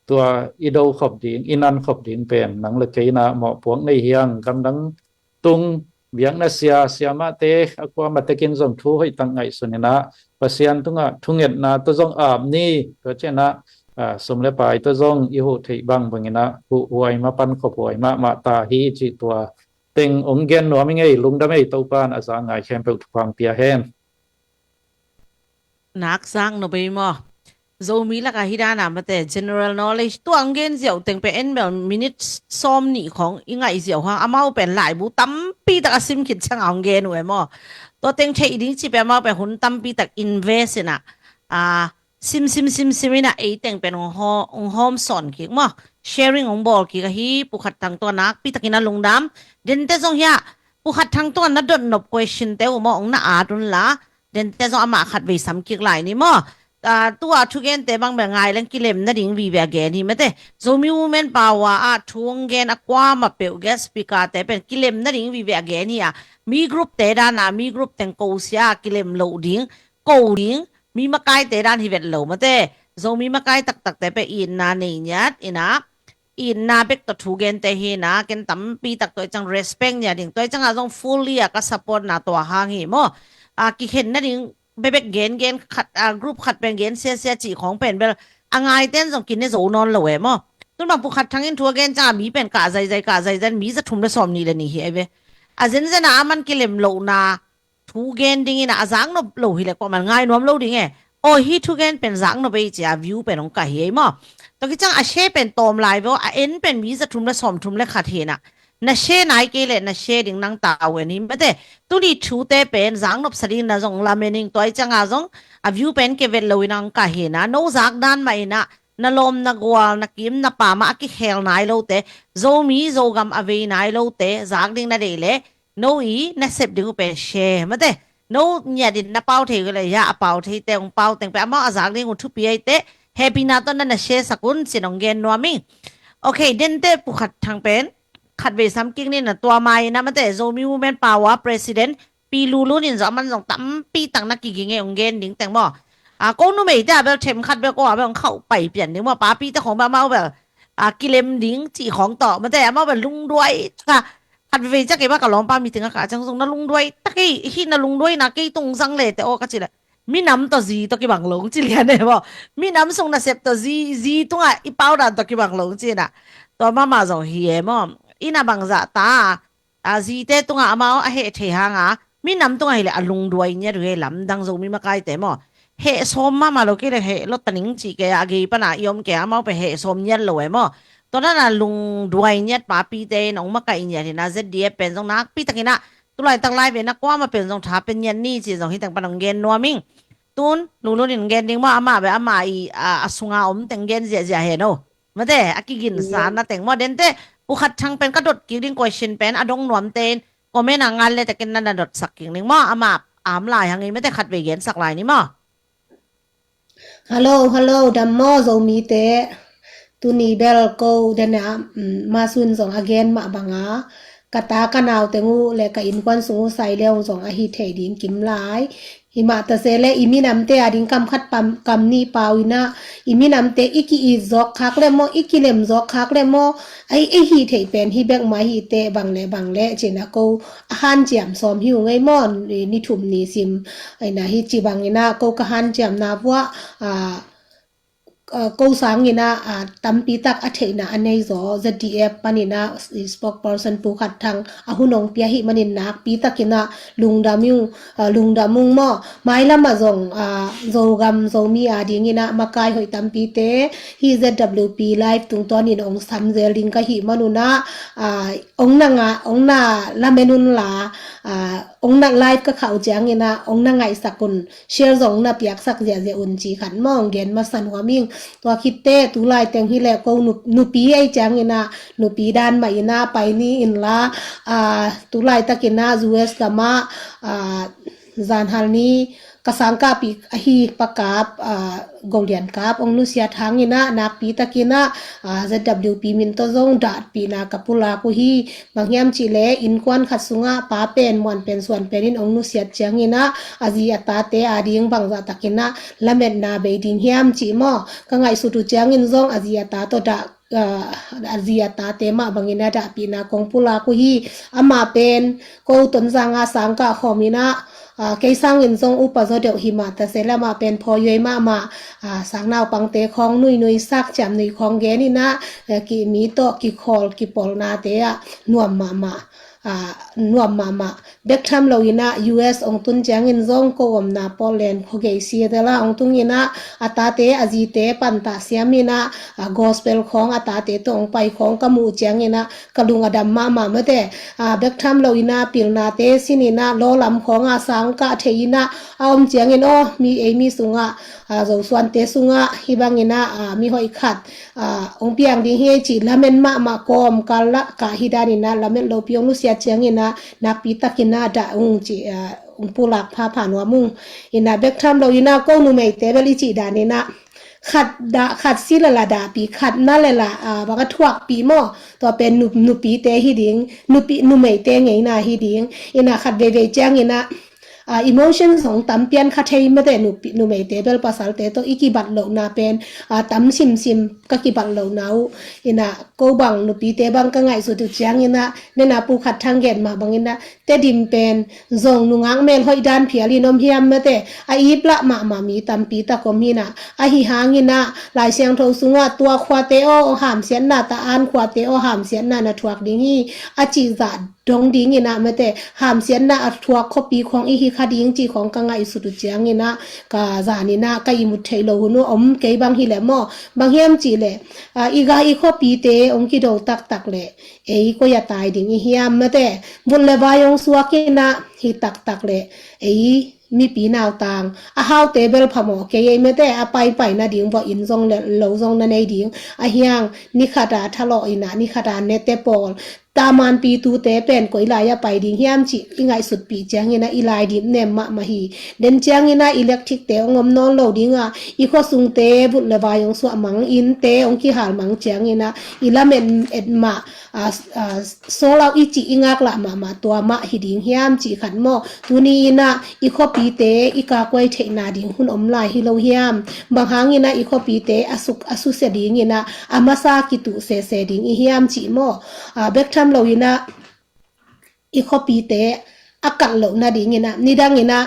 tua i do khop ding, i nan khop ding pen nang le kei in ah mawhpuak nei hi hang. Gamdang tung biakna sia, siamahte a kuamah tekin zong thu hoih tak ngaihsun in ah, Pasian tungah thungetna tawh zong ap ni. Tua ciang ah, a, sum le pai tawh zong i huh theih bangbang in ah, huhhuai mapan khop huai mahmah ta hi cih tua teng ong gen nuam ing ei. Lungdam ei, Topa'n a za ngai khempeuh thupha pia hen. Nak zak nop ei maw. Zomi lakah hih dan a mate, general knowledge, tua ong gen ziau teng pen en bel minute sawm nih khawng i ngaih ziau hang, amau pen laibu tampi tak a sim khit ciang a ong gen uh e maw. Tua teng theih ding cih pen amau pen hun tampi tak invest in ah, a, sim, sim, sim, sim in ah ei teng pen ong haw-, ong hawm sawn kik maw. Sharing ong bawl kik ahi, Pu Khat Thang, tua nakpi takin a lungdam. Dente zong hiah, Pu Khat Thang tua na dot nop question te uh maw, ong na at un la, dente zong amah khatvei sam kik lai ni maw. A, tua thugente bang bel ngai leng kilem nading vive a gen hi mate. Zomi Women Power ah thu ong gen a kuamah peuh guest speaker te pen kilem nading vive a gen hi a. Mi group te dan a, mi group teng ko sia kilem loh ding, ko ding, mi makaite dan hi vet lo mate. Zomi makai taktakte pen itna nei ngiat in ah, itna bek tawh thu gente hi in ah, ken tampi tak tua i ciang respect ngiat ding, tua i ciang ah zong fully a ka support na tua hang hi maw. A, kikhen nading bekbek gen gen khat, a, group khat pen gen siasia cih khawng pen bel a ngaite in zong kine zo nawn lo e maw. Tun bang Pu Khat Thang in thu a gen ciang a mi pen kah zaizai, kah zaizai, mi za thum le sawm nih le nih hi ei ve. A zenzen a aman kilem lohna thu gen ding in ah, a zak nop lo hi leh kuamah ngai nuam lo ding e. Aw, hih thu gen pen zak nop ei ci a view pen ong kah hi ei maw. Tua khit ciang a share pen tawm lai ve aw, a en pen mi za thum le sawm thum le khat hi in ah. Na share nai kei leh na share ding nang ta uh en hi mate. Tuni thute pen zak nop sa ding na zong lamen ing, tua i ciang a zong a view pen ke vet lo in ah ong kah hi in ah, no zak dan mah in ah, na lawm na gual, na kim na pam ah a kikhel nai lote, Zomi Zogam a vei nai lote zak ding na deih leh, no i na sep ding uh pen share mate. No ngiat in na pau thei uh leh, ya, a pau theite ong pau teng pen amau a zak ding uh thupi ei teh, hehpihna tawh na na share sak un ci-in ong gen nuam ing. Ok, dente Pu Khat Thang pen khatvei sam kik ni in ah, tua ma in ah mate, Zomi Women Power President Pi Lu Lun in zong, aman zong tampi tak na kiging e ong gen ding teng maw. A, ko numeite a bel them khat bel ko a bel ong khauh pai pian ding maw, papite khawng bel amau bel, a, kilem ding cih khawng tawh mate, amau bel lungduai taka, khatvei ciang kei bel ka lawmpa meeting ah kah ciang zong, na lungduai ta kei, hih na lungduaina kei tung zang le teh aw ka cih leh, minam tawh zi tawh kibang lo ong ci lian e maw. Minam sung nasep tawh zi, zi tungah i pau dan tawh kibang lo ong ci in ah. Tua mahmah zong hi e maw. In ah bangzah ta, a, zite tungah amau a heh thei hang a, minam tungah hi leh a lungduai ngiat uh hi, lamdang Zomi makaite maw. Heh sawm mahmah lo kei leh heh lawt ta ning cih kei a, a gei pan a i om kei a, amau pen heh sawm ngiat lo e maw. Tua dan a lungduai ngiat papite in ong makaih ngiat hi in ah, Z D F pen zong nakpi takin ah, tu laitak live in ah kuamah pen zong tha pia ngiat ni ci-in zong hih teng pan ong gen nuam ing. Tun Lu Lun in gen ding maw, amah bel amah i, a, a sunga om teng gen ziahziah hen aw. Mate, a kiginsa na teng maw. Dente, Pu Khat Thang pen ka dot kik ding question pen a dong nuamte in comment ah ngal le tekin na na dot sak kik ning maw, amah am lai hang ei mate, khatvei gen sak lai ni maw. Hello, hello, dam maw Zomite. Tuni bel ko dene, um, Masun zong a gen mah banga, ka ta ka nau teng uh le ka innkuan sung uh sai leong zong ahi thei ding kim lai. Hi mah ta se leh i minamte a ding kam khat pam, kam nih pau in ah, i minamte i ki-it zawk khak le maw, i kilem zawk khak le maw, a, i hih theih pen hih bek mah hi teh, bang le bang le ci-in ah ko a hanciam sawm hi ung ei maw, ni, ni thum ni sim. Ahi in ah hih ci bang in ah ko ka hanciamna vuah, a, ko sangin ah tampi tak a theihna a nei zaw Z D F panin ah spokesperson Pu Khat Thang a hun hong pia hi manin nakpi takin ah lungdam ung, lungdam ung maw. Mailam ah zong Zogam Zomi a dingin ah makai hoih tampite hi Z W P live tungtawnin hong sam zel ding ka hi manun ah hong na nga hong na lamen un la, hong na live ka khah uh ciangin ah hong na ngaihsak un, share zong na piaksak ziahziah un ci khat maw hong gen masa nuam ing. Tua khitte tulai teng hi leh ko nupi ei ciangin ah nupi dan mah in ah pai ni in la, tulai takin ah U S gam ah zanhal ni ka sangkahpih ahi Pa Kap, Golian Kap hong nusiat hangin ah nakpi takin ah Z W P min tawh zong dahpihna ka pulak uh hi. Bang hiam cih leh innkuan khat sungah pa pen muan pen suan pen in hong nusiat ciangin ah a zi a tate a ding bangzah takin ah lametna bei ding hiam cih maw ka ngaihsut uh ciangin zong a zi a ta tawh dah a zi a tate mah bangin ah dahpihna kong pulak uh hi. Amah pen ko Tonzang a sangkah khawm in ah kei sangin zong upa zaw deuh hi mah ta se leh amah pen phawioi mahmah, sang naupangte khawng nuinui sak ciamnui khawng gen in ah ki mi tawh kikhawl kipawlnate ah nuam mahmah, nuam mahmah. Bek tham lo in ah U S hong tun ciangin zong ko omna Portland khuagei Seattle ah hong tung in ah a tate a zite pantah siam in ah gospel khawng a tate tawh hong pai khawng ka muh ciangin ah ka lung a dam mahmah mate. Bek tham lo in ah pilnate sin in ah lawlam khawng a sangkah thei in ah a om ciangin aw mi ei mi sungah Zosuante sungah hi bangin ah mi hoih khat hong piang ding hi ei cih lamen mahmah kawm kal lah kah hi danin ah lamen lopi hong nusiat ciangin ah nakpi takin ah dah ung cih hong pulak phapha nuam ung. In ah bek tham lo in ah ko numeite bel i cih danin ah khat dah khat si lala dahpih khat na lala bang a thuakpih maw tua pen nupite hi ding, nupi numeite ngeina hi ding. In ah khat veivei ciangin ah emotion zong tam pian kha thei mate. Numeite bel pasalte tawh i kibat lohna pen tam simsim ka kibat lohna uh. In ah ko bang nupite bang ka ngaihsut uh ciangin ah nena Pu Khat Thang gen mah bangin ah Tedim pen zong nungak mel hoih dan phial in om hiam mate. A ip lah mahmah mi tampi tak om hi in ah ahi hangin ah Lai Siangtho sungah tua khuate aw hamsiatna ta an khuate aw hamsiatna na thuak ding hi a cih zah dong dingin ah mate hamsiatna a thuak khuapi khawng i hi kha ding cih khawng ka ngaihsut uh ciangin ah ka zanin ah ka ihmut theih loh hun uh om kei bang hi leh maw. Bang hiam cih leh i ga i khuapite hong kido taktak leh ei koi a tai ding i hiam mate. Vut le vai hong suak in ah hi taktak leh ei mipi nautang a haute bel phamawh kei ei mate. A paipai nading vua inn zong le lo zong na nei ding a hiang ni khat a thalawh in ah ni khat a nete pawl tamanpi tute pen koi lai a pai ding hiam cih i ngaihsutpih ciangin ah i lai dip nem mahmah hi. Den ciangin ah electric te hong om nawn lo ding a i khuasungte vut le vai hong suah mang, innte hong kihal mang ciangin ah i lamen et mah sawl au i cih i ngaklah mahmah tua mah hi ding hiam cih khat maw. Tuni in ah i khuapite i kakuai theihna ding hun om lai hi lo hiam? Bang hangin ah i khuapite a suk a susia dingin ah a masa kituh sese ding i hiam cih maw. Bek tham lo in ah i khuapite a kalh loh nadingin ah nidangin ah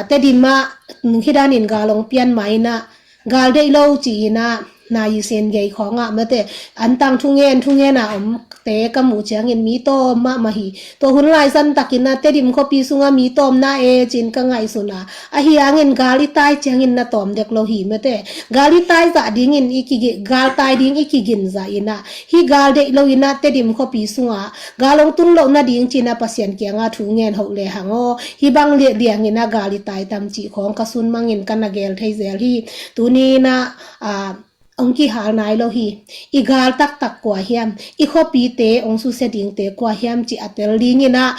Tedim ah hi danin gal hong pian ma in ah gal deih lo ci-in ah na i sin gei khawngah mate antang thungen thungen a omte ka muh ciangin mi tawm mahmah hi. Tua hun lai san takin ah Tedim khuapi sungah mi tawm na e cin ka ngaihsun a, ahi hangin gal i tai ciangin na tawm dek lo hi mate. Gal i tai zah dingin i kigi gal tai ding i kigin zah in ah hi gal deih lo in ah Tedim khuapi sungah gal hong tun loh nading cin ah Pasian kiangah thu ngen hoh le hang aw. Hi bang liangin ah gal i tai tam cih khawng ka sun mangin ka na gel thei zel hi. Tuni in ah hong kihal nai lo hi. I gal taktak kua hiam? I khuapite hong susia dingte kua hiam cih a tel dingin ah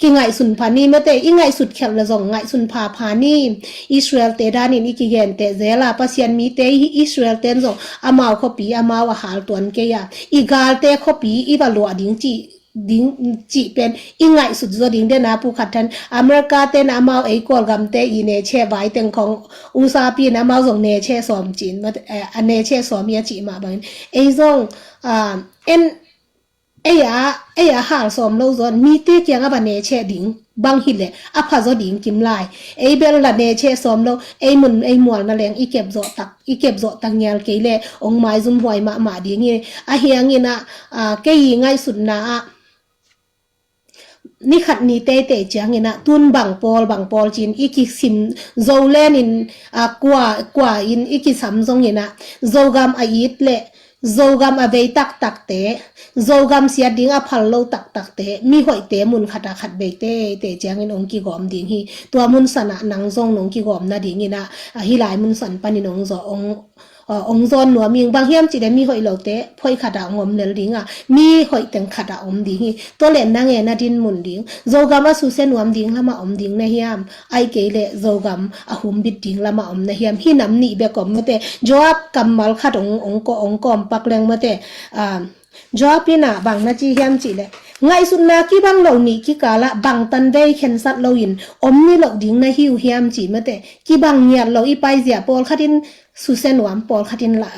kingaihsun pha ni mate. I ngaihsut khelh le zong ngaihsun phapha ni. Israel te danin i kigenteh zel a, Pasian mite i Israel ten zong amau khuapi amau a hal tuan kei a, i galte khuapi i va luah ding cih ding cih pen i ngaihsut zaw ding. Den a Pu Khat Thang, America ten amau ei Kawlgamte i neche vai teng khawng usapi in amau zong neche sawm cin a neche sawm hi a cih mah bangin ei zong en Ei a, ei a hal sawm lo zaw in mite kiang a va ne cheh ding bang hileh a pha zaw ding kim lai. Ei bel la ne cheh sawm lo, ei mun ei mual na leng i kep zawh tak, i kep zawh tak ngial kei leh ong maizum huai mahmah ding hi. Ahi hangin ah, ah, kei i ngaihsutna ah ni khat ni teitei ciangin ah tun bang pawl bang pawl ci-in i kisim zo len in, ah, kua, kua in i kisam zongin ah Zogam a it leh Zogam a vei taktakte, Zogam siat ding a phal lo taktakte, mi hoihte mun khat ah khat bei teitei ciangin ong kigawm ding hi. Tua mun san ah nang zong nong kigawm nadingin ah, ah, hih lai mun san panin ong zawh, ong, ah, ong zawn nuam ing. Bang hiam cih leh mi hoih lote phoih khat ah ong om lel ding a, mi hoih teng khat ah om ding hi. Tua leh nang e na dinmun ding, Zogam a susia nuam ding lamah om ding na hiam, ahih kei leh Zogam a humbit ding lamah om na hiam? Hih nam nih bek om mate. Joab kammal khat ong, ong ko, ong kawm pak leng mate. Ah, Joab in ah bang na ci hiam cih leh, ngaihsutna kibang lo nih kikal ah bangtan vei khensat loin om ni loh ding na hi uh hiam ci mate. Kibang ngiat lo i paizia, pawlkhat in susia nuam, pawlkhat in la,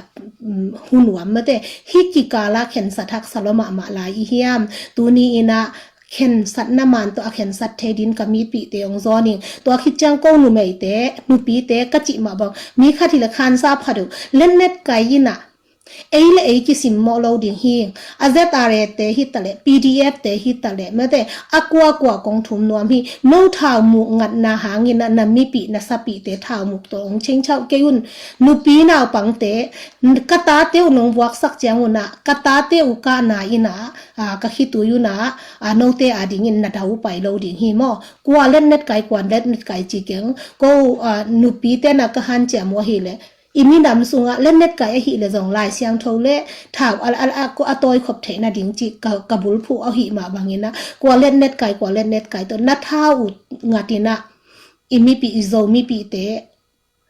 um, hu nuam mate. Hih kikal ah khensat haksa lua mahmah lai i hiam? Tuni in ah khensatna man tawh a khensat thei dingin ka mipihte ong zawn ing. Tua khit ciang ko numeite, nupite ka cih mah bang, mi khat hileh khansa phat uh, letnet kai in ah ei le ei kisimmawh lo ding hi. A Z R A te hi taleh, P D F te hi taleh mate, a kuakua kong thum nuam hi. No thaumuk ngatna hangin ah na mipih na sapihte thaumuk tawh ong chengchauh kei un. Nupi naupangte, ka tate uh nong vuaksak ciangun ah ka tate uh kahna in ah, ah, ka khitui un ah, ah, note adingin na dau pai lo ding hi maw. Kua letnet kai, kua letnet kai ci keng. Ko, ah, nupite na ka hanciam uh ahileh, i minam sungah letnet kai ahileh zong Lai Siangtho le thau a, a, a, a tawikhop theih nading cih ka, ka bulphuh ahi mah bangin ah, kua letnet kai, kua letnet kai tawh na thau uh ngat in ah i mipih, i Zo mipihte,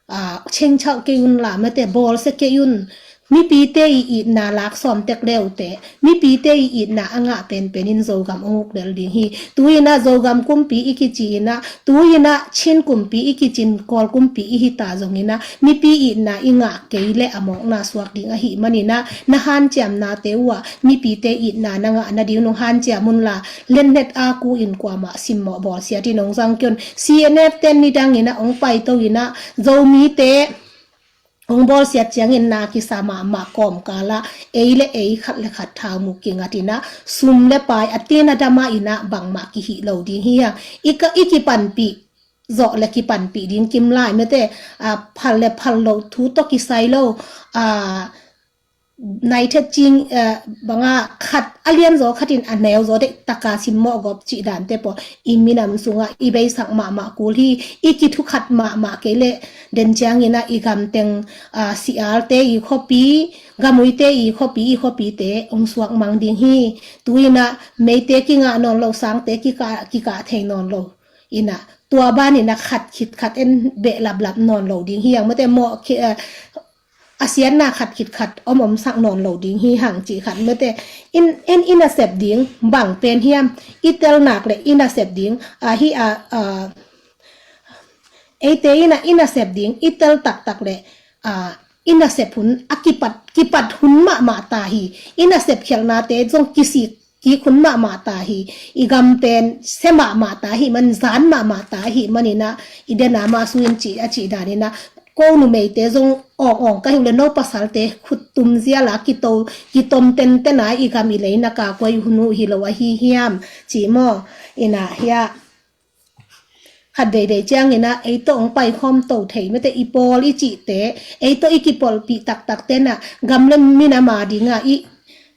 ah, chengchauh kei un la mate, bawlsia kei un. Mipite i itna lak sawm tek leute, mipite i itna a ngah penpen in Zogam ong uk lel ding hi. Tu in ah Zogam kumpi i kici in ah, tu in ah Chin kumpi i kici in, Kawl kumpi i hi ta zongin ah, mipi itna i ngah kei leh a mawkna suak ding ahih manin ah, na hanciamnate uh ah mipite itna na ngah nading nong hanciam un la, letnet a ku in kuamah simmawh bawlsiat in ong zang kei un. C N F ten nidangin ah ong paito in ah Zomite ong bawlsiat ciangin na kisa mahmah kawmkal ah ei le ei, khat le khat thaumuk kingat in ah, sum le pai a tin a dam ah in ah bangmah kihih lo ding hi hang. I ka, i kipanpih zawh le kipanpih ding kim lai mate, ah, phal le phal lo thu tawh kisai lo, ah, nai thet cing, eh, banga khat a lianzaw khat in a neuzaw deih taka simmawh gawp cih dante pawl i minam sungah i beisak mahmah kul hi. I kithukhat mahmah kei leh den ciangin ah i gamteng, ah, Sialte i khuapi, Gamuite i khuapi, i khuapite ong suak mang ding hi. Tu in ah Meite kingah nawn lo, Sangte kikah, kikah thei nawn lo in ah, tua ban in ah khat khit khat en beh laplap nawn lo ding hi hang mate, mawh khi, eh, a siatna khat khit khat om omsak nawn lo ding hi hang cih khat mate. In, en i nasep ding bang pen hiam? I tel nak leh i nasep ding, ah, hi, ah, ah, eite in ah i nasep ding i tel taktak leh, ah, i nasep hun a kipat, kipat hun mahmah ta hi. I nasep khialhnate zong kisik kik hun mahmah ta hi. I gam pen sia mahmah ta hi man, zan mahmah ta hi manin ah, i den a mah su in cih, a cih dan in ah, ko numeite zong awng awng ka hi uh leh no pasalte khut tum zial a kito, kitom tenten a i gam i lei na ka kuai hun uh hi lo ahi hiam ci maw? In ah hiah khat veivei ciangin ah ei tawh ong paikhawm to thei mate, i pawl i cihte, ei tawh i kipawlpih taktakte in ah gam le minam ading ah i,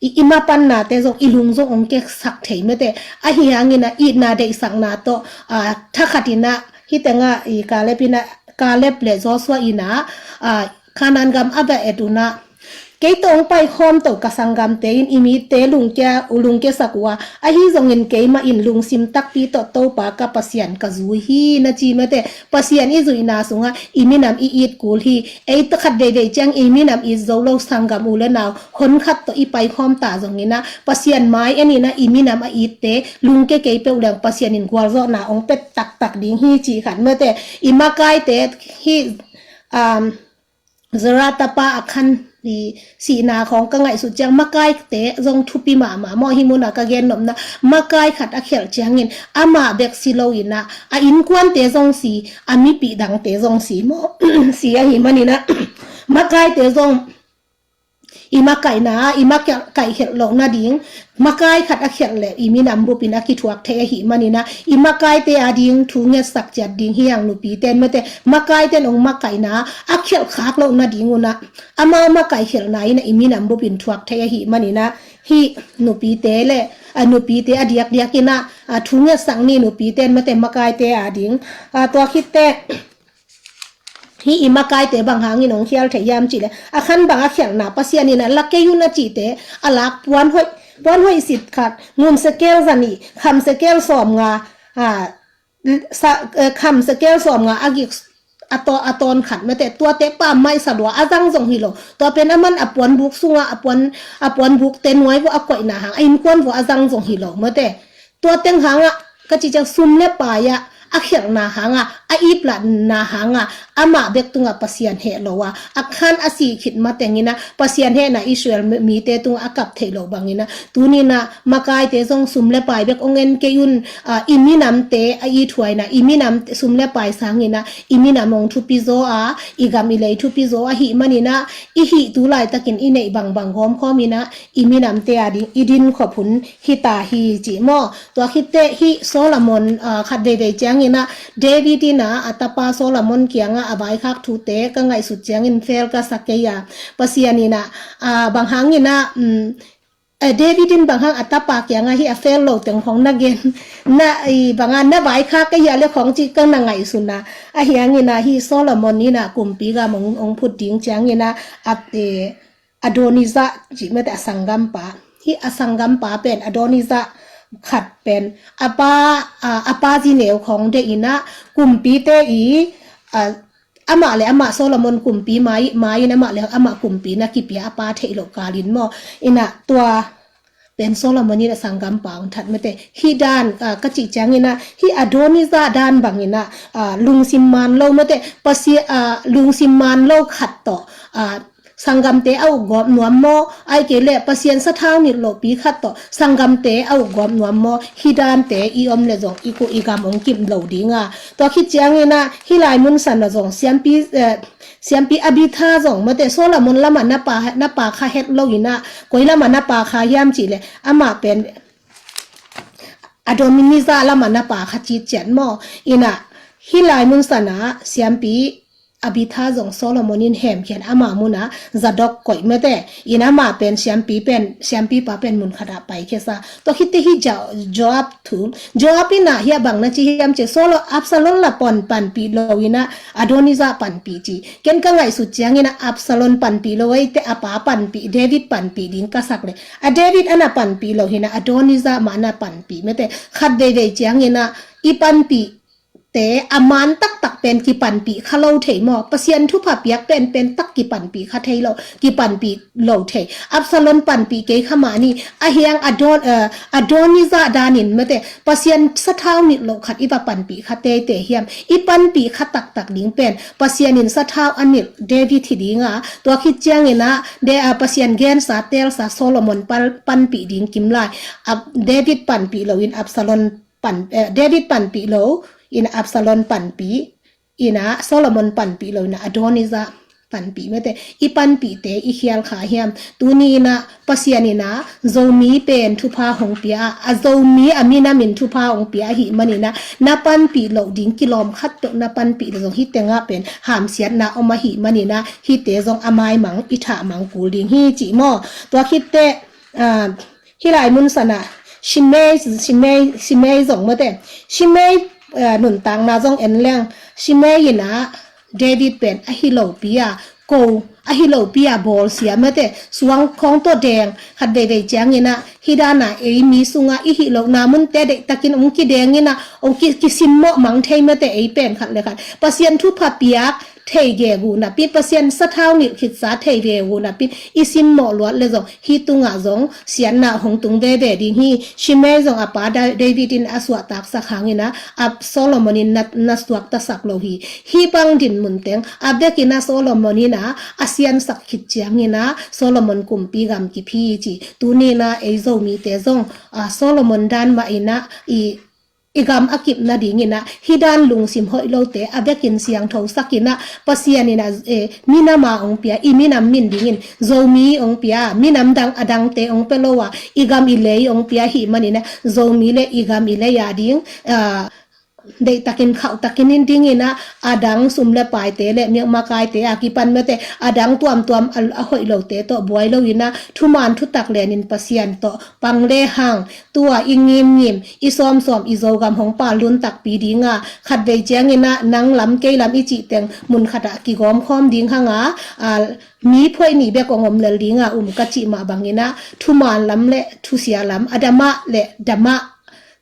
i, i mapannate zong, i lung zong ong keksak thei mate. Ahi hangin ah itna deihsakna tawh, ah, thakhat in ah, hih teng ah i Kaleb in ah, Kaleb le Joshua in ah, ah, Kanaan gam a va et un ah, kei tawh ong paikhawm to ka sanggamte in i mite lungkia, u lungkiasak uh a, ahi zongin keimah in lungsim takpi tawh Topa ka Pasian ka zui hi na ci mate. Pasian i zuihna sungah i minam i it kul hi. Ei tawh khat veivei ciang i minam it zo lo sanggam u le nau honkhat tawh i paikhawm ta zongin ah, Pasian mai en in ah i minam a itte lungkia kei peuh leng Pasian in gualzawhna ong pia taktak ding hi cih khat mate. I makaite hi, um, Zara tapa Akhan i sihna khawng ka ngaihsut ciang, makaite zong thupi mahmah maw, hih munah ka gen nopna, makai khat a khialh ciangin amah bek si loinah a innkuante zong si, a mipih dangte zong si maw, si ahih maninah makaite zong i makaihna ah i makaihkhialh loh nading, makai khat a khialh leh i minam bupin a kithuak thei ahih maninah i makaite ading thu ngetsak ciat ding hi hang, nupite in mate, makaite in hong makaihna a khialh khak loh nading unah amau makaihkhialhna inah i minam bupin thuak thei ahih maninah hih nupite le a nupite a diakdiak inah a thu ngetsak ni, nupite in mate, makaite ading. A, tua khitte hih i makaite bang hangin hong khial thei hiam cihleh, Akhan bang a khialhna, Pasian inah la kei un a cihte a lak, puan hoih, puan hoih sit khat, ngun sekel zanih, kham sekel sawmnga, a, sa, eh, kham sekel sawmnga a gik a taw, a tawn khat mate, tuate pammaih sa lua, a zang zong hi lo. Tua pen aman a puanbuk sungah, a puan, a puanbukte nuai vua a koihna hang, a innkuan vua a zang zong hi lo mate. Tua teng hangah ka cih ciang sum le pai ah a khialhna hangah, a iplahna hangah amah bek tungah Pasian heh lo a, Akhan a sih khit matenginah Pasian hehna Israel mi, mite tungah a kap theih loh banginah tuninah makaite zong sum le pai bek hong en kei un, a, i minamte a ithuaina, i minam sum le pai sanginah i minam hong thupi zaw a, i gam i lei thupi zaw ahih maninah i hih tu laitakin i neih bangbang gawmkhawm inah i minamte ading i dinkhop hun hi ta hi ci maw. Tua khitte hih Solomon, a, khat veivei cianginah David inah a tapa Solomon kiangah a vaikhak thute ka ngaihsut ciangin fel ka sa kei a, Pasian inah, a, bang hanginah, um, eh, David in bang hang a tapa kiangah hih a fel lo teng khawng na gen, na, i, banga na vaikhak ka hia le khawng cih ka na ngaihsun a, ahi hanginah hih Solomon inah kumpi gam hong, hong phut ding cianginah a, eh, Adonijah cih mate a sanggampa. Hih a sanggampa pen Adonijah khat pen a pa, a, a pa zi neu khawng deih inah kumpite i, a, amah le amah Solomon kumpi mai, mai in amah le amah kumpi na kipia a pa theih loh kalin maw. Inah tua pen Solomon in a sanggampa hong that mate. Hih dan, a, ka cih cianginah hih Adonijah dan banginah, a, lungsim man lo mate, Pasi-, a, lungsim man lo khat tawh, a, sanggamte a ukgawp nuam maw, ahih kei leh Pasian sathau nilh lohpi khat tawh sanggamte a ukgawp nuam maw, hih dante i om le zong i kuh i gam hong kim lo dinga. Tua khit cianginah hih lai munsanah zong siampi, eh, siampi Abiathar zong mate Solomon lamah na pa, na pa kha het loinah koi lamah na pa kha hiam cihleh amah pen Adonijah lamah na pa kha citciat maw. Inah hih lai munsanah siampi Abiathar zong Solomon in hemkhian ama munah Zadok koih mate. In ama pen siampi pen, siampipa pen mun khatah pai khesa. Tua khitte hih Jo-, Joab thu. Joab inah hih a bang na ci hiam cih, Solo, Absalom la pon panpih lo inah Adonijah panpih ci. Ken ka ngaihsut cianginah Absalom panpih lo eite a pa panpih, David panpih ding ka sak le. A David a na panpih lo hinah Adonijah mah a na panpih mate. Khat veivei cianginah i panpih te a man taktak pen kipanpih kha lo thei maw? Pasian thupha piak penpen tak kipanpih kha thei lo, kipanpih lo thei. Absalom panpih kei kha mah ni, ahi hang Adon-, eh, Adonijah danin mate, Pasian sathau nilh loh khat i va panpih kha teitei hiam? I panpih kha taktak ding pen Pasian in sathau a nilh David hi dinga, tua khit cianginah de, ah, Pasian gensa telsa Solomon pal-, panpih ding kim lai. Ab-, David panpih loin Absalom pan, eh, David panpih lo, inah Absalom panpih, inah Solomon panpih lo, inah Adonijah panpih mate. I panpihte i khial kha hiam? Tuni inah Pasian inah Zomi pen thupha hong pia a, a Zomi a minamin thupha hong pia ahih maninah na panpih loh ding kilawm khat peuh na panpih lo zong hih tengah pen hamsiatna om ahih maninah hihte zong a maimang i thahmang kul ding hi cih maw? Tua khitte, ah, hih lai munsanah Shimei, Shimei, Shimei zong mate. Shimei, eh, nuntakna zong en leng. Shimei inah David pen ahi lopi a ko, ahi lopi a bawlsia mate. Suang khawng tawh deng khat veivei cianginah hih dana ei mi sungah i hih lohna munte deihtakin hong kideng inah hong ki, kisimmawh mang thei mate ei pen khat le khat. Pasian thupha piak thei gegu napi, Pasian sathau nilh khitsa thei gegu napi i simmawh luat le zong hih tungah zong siatna hong tung veve ding hi. Shimei zong a pa Da- David in a suahtaksak hangin ah, a Solomon in na, na suaktasak lo hi. Hih bang dinmun teng a vekin ah Solomon in ah a siansak khit ciangin ah Solomon kumpi gam kip hi ci. Tuni in ah ei Zomite zong, ah, Solomon dan mah in ah i i gam a kip nadingin ah hih dan lungsim hoih lote a vekin siangtho sakin ah Pasian in ah, eh, minam a hong pia, i minam min dingin Zomi hong pia, minam dang a dangte hong pia lo a i gam i lei hong pia ahih manin ah Zomi le i gam i lei a ding, ah, deihtakin khauhtakin in dingin ah a dang sum le paite le makaite a kipan mate a dang tuamtuam a, a hoih lote tawh buai lo in ah thuman thutak lenin Pasian tawh pang le hang tua i ngimngim i sawmsawm i Zogam hong pal lun takpi ding a, khatvei ciangin ah nang lam kei lam i cih teng mun khat ah kigawm khawm ding hang a, a, mi phuaih nih bek hong om lel ding a um ka cih mah bangin ah thuman lam le thusia lam, adamah le damah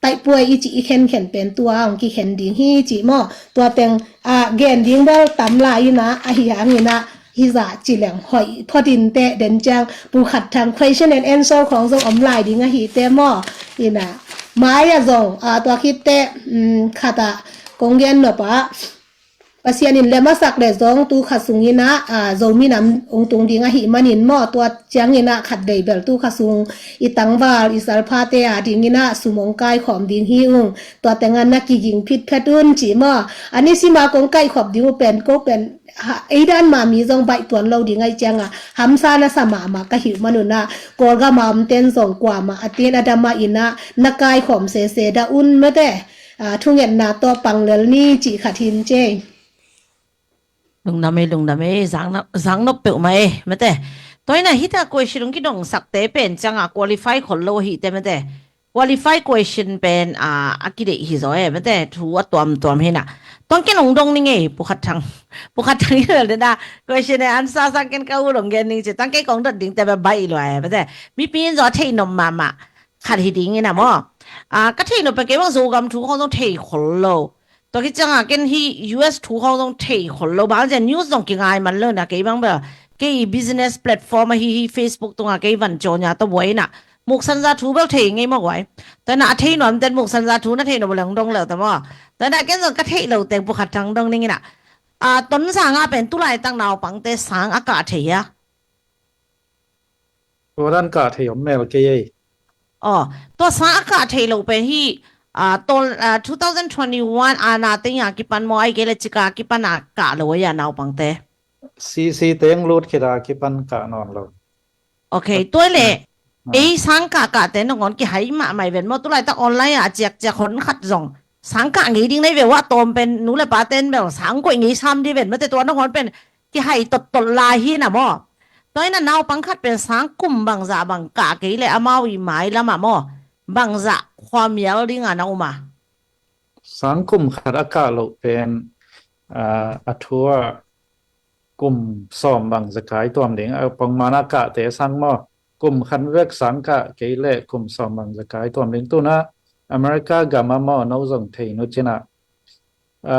taihpuai i cih i khenkhen pen tua hong kikhen ding hi cih maw? Tua teng, a, gen ding bel tam lai in ah ahi hangin ah hih zah ci leng hoih phot inteh. Den ciang Pu Khat Thang question and answer khawng zong om lai ding ahi teh maw? In ah mai ah zong, a, tua khit teh, um, khat ah kong gen nop ah Pasian in lem a sak le zong tu kha sungin ah, a, Zomi nam hong tung ding ahih manin maw, tua ciangin ah khatvei bel tu kha sung i tangval i salphate a dingin ah sum hong kaikhawm ding hi ung. Tua teng ah na kiging phitphet un ci maw? A nisim a kong kaikhop ding uh pen ko pen, ha, ei dan mah mi zong baih tuan lo ding ahih ciang a hamsa na sa mahmah ka hih manun ah Kawlgam a omten zong kuamah a tin a damah in ah na kaikhawm sese dah un mate. A, thungetna tawh pang lel ni cih khat hi in cei. Lungdam ei, lungdam ei, zang nop, zang nop peuhmah ei mate. Tua in ah hih ta question hong kidongsakte pen ciang a qualify khol lo hi teh mate. Qualify question pen, a, a kideih hi zaw ei mate, thu a tuamtuam hi in ah. Tua ken hong dong ning ei, Pu Khat Thang. Pu Khat Thang in ah question and answer sang ken ka ut hong gen ning ci, tang kei kong dot ding teh bel baih lua ei mate. Mipi in zaw a thei nop mahmah khat hi ding in ah maw? A, ka thei nop pen kei bang Zogam thu khawng zong thei khol lo. Tua khit ciang a ken hih U S thu khawng zong thei khol lo. Bang ciang news zong kingai man lo in ah kei bang bel. Kei business platform ahi hi Facebook tung a kei van cawnya tawh buai in ah Muksan Za thu bel thei ngei maw guai? Tua in ah a thei nuamten Muksan Za thu na thei nop leng dong leu ta maw? Tua in ah ken zong ka theih lo teng Pu Khat Thang dong ning in ah. A, Tonzang a pen tulaitak naupangte sang a kah thei hia? Tua dan kah thei om mel kei ei. Aw, tua sang a kah thei lo pen hih, a, tol, a, two thousand twenty-one a na teng a kipan maw, ahih kei leh cika kipan a kah lo ei a naupangte? C C teng lut khit a kipan kah nawn lo. Ok, tua leh, ei sang kah kahte nangawn kihai mahmah hi ven maw, tulaitak online ah a ciakciak hon khat zong sang kah ngei ding na hi ve uh a, tawm pen nu le paten bel sang koih ngei sam ding ven mate, tua nangawn pen kihai tottot lai hi na maw? Tua in ah naupang khat pen sang kum bangzah bang kah kei leh amau i mailam ah maw, bangzah khuamial ding a na um a? Sang kum khat a kah loh pen, a, a thu ah kum sawm bang zakai tuam ding, a pongman a kahte sang maw, kum khat vek sang kah kei leh kum sawm bang zakai tuam ding. Tu in ah America gam ah maw, no zong thei nu ci in ah, a,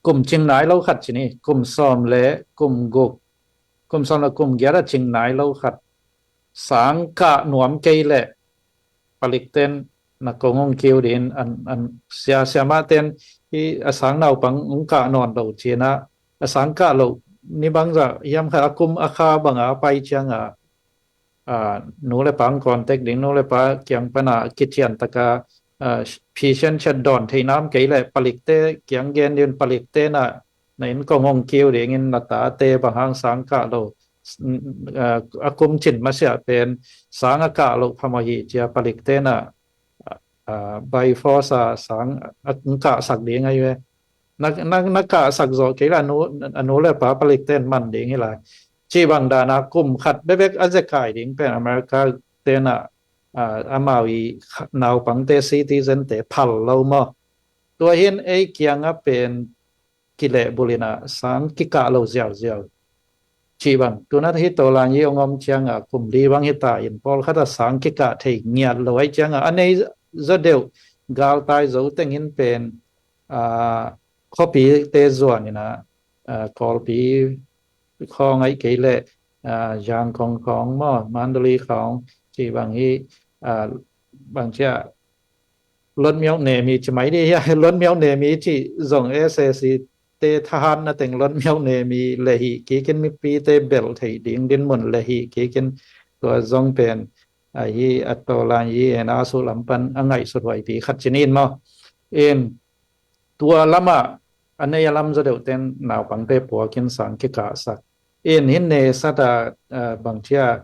kum cing nai lo khat ci ni, kum sawm le kum guk, kum sawm le kum giat a cing nai lo khat sang kah nuam kei leh palikten na kong hong kiu ding in, an, an sia, siamaten hih a sang naupang hong kah nawn lo ci in ah, a sang kah loh ni bangzah hiam khat a kum a kha bang a pai ciang a, a, nu le pa hong contact ding, nu le pa kiang pan a kithian tak a, a, phisian ciat dawn thei nam kei leh palikte kiang gen ding in, palikte na, na inn kong hong kiu ding in, na tate bang hang sang kah lo, a, a kum cin masiah pen sang a kah loh phamawh hi ci a palikte na, a, by force a sang a, a kahsak ding ahi ve. Na, na, na kahsak zawh kei leh a nu, a nu le pa palikten man ding hi lai. Cih bang dan a kum khat bekbek a zekai ding pen America ten ah, a, amau i kha-, naupangte, citizen te phal lo maw? Tua hi in ei kiang ah pen kilehbulh in ah sang kikah lo ziauziau. Cih bang, tu in ah hih Tolan i hong om ciang a kum li bang hi ta in, pawlkhat a sang kikah thei ngiat lo ahih ciang a, a nei zaw deuh galtai zo teng in pen, a, khuapite zuan in ah, ah, Kawlpi khawng ahih kei leh, ah, Yangon khawng maw, Mandalay khawng cih bang hi, ah, bang ci a, Luan Myo Ne Mi ci mai dih hia, Luan Myo Ne Mi cih zong S A C te thahatna teng Luan Myo Ne Mi le hih kikin mipite belh theih ding dinmun le hih kikin tua zong pen, ah, hi a tawlan hi en a suh lam pan a ngaihsut huaipi khat ci ni in maw. In tua lamah a nei a lam zaw deuh ten naupangte puakin sang kikahsak. In hi nesat a, ah, bang ci a,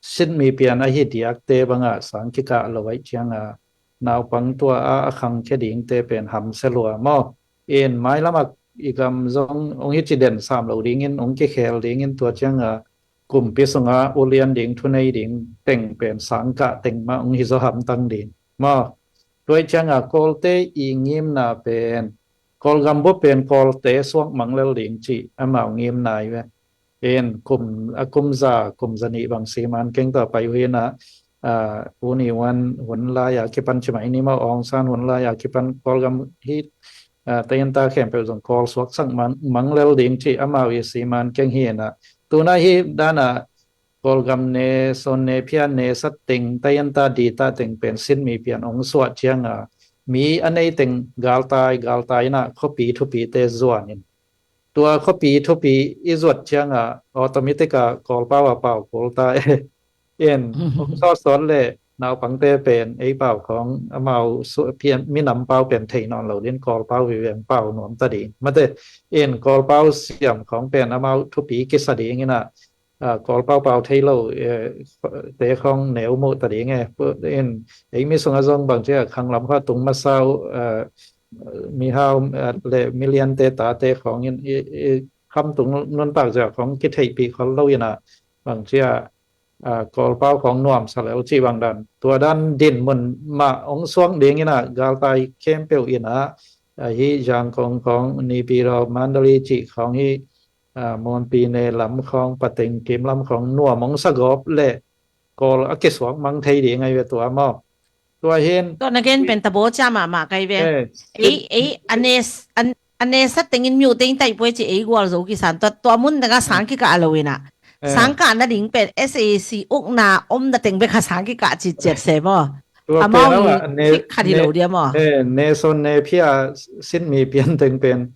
Sinmi pian ahi diakte bangah sang kikah lo ahih ciangah naupang tua a a khangkhia dingte pen hamsia lua maw. In mailamah i gam zong hong hi ci den sam lo dingin hong kikhel dingin tua ciangah kumpi sungah ulian ding thunei ding teng pen sang kah teng mah hong hi zaw hamtang ding maw. Tua ahih ciangah Kawlte i ngimna pen Kawlgam bup pen Kawlte suak mang lel ding cih amau ngimna hi ve. In kum, a kum za, kum za nih bang siman keng tua pai uh hi na, ah, U Ne Win hun lai a kipan ci mai ni maw, Aung San hun lai a kipan Kawlgam hi, ah, tayanta khempeuh zong Kawl suaksak mang, mang lel ding cih amau i siman keng hi na. Tuna hi dana Kawlgam ne, son ne, phia ne, sat teng, tayanta dita teng pen Sinmi pian hong suah ciangah mi a nei teng galtai, galtai na khuapi thupite zuan in. Tua khuapi thupi i zuat ciangah automatic a Kawlpau a pau kul ta e. In hong sawtsawt le naupangte pen ei pau khawng amau su-, pian, minam pau pen thei nawn lo din Kawlpau viveng pau nuam ta ding. Mate in Kawlpau siam khawng pen amau thupi kisa ding ina, ah, Kawlpau pau thei lo, eh, te khawng neu muh ta ding e. In ei mi sungah zong bang ci a khanglam kha tung masa uh, ah, mihau, ah, le miliante tate khawng in i, i khamtung nuntak zia khawng kitheihpih khol lo ina bang ci a, ah, Kawlpau khawng nuamsa lel cih bang dan. Tua dan dinmun mah hong suak ding ina galtai khempeuh ina, ah, hi Yangon khawng, Naypyidaw, Mandalay cih khawng hi, ah, Mon Pyine lam khawng, Pateng Kim lam khawng nuam hong sa gawp le Kawl a kisuak mang thei ding ahi ve tua maw. Tua hin tua na gen pen tabo cia mahmah kai ve. Eh, ei, ei, a nes, a, a nesat tengin miu teng taih puai ci ei gual zo kisan tua, tua mun tengah sang kikah lo ina. Eh. Sang kah nading pen S A C ukna omna teng bek kha sang kikah citciat se maw. Tua amau pen i a ne-, fik khat hi lo ne-, dia maw. Eh, ne son ne phia Sinmi pian teng pen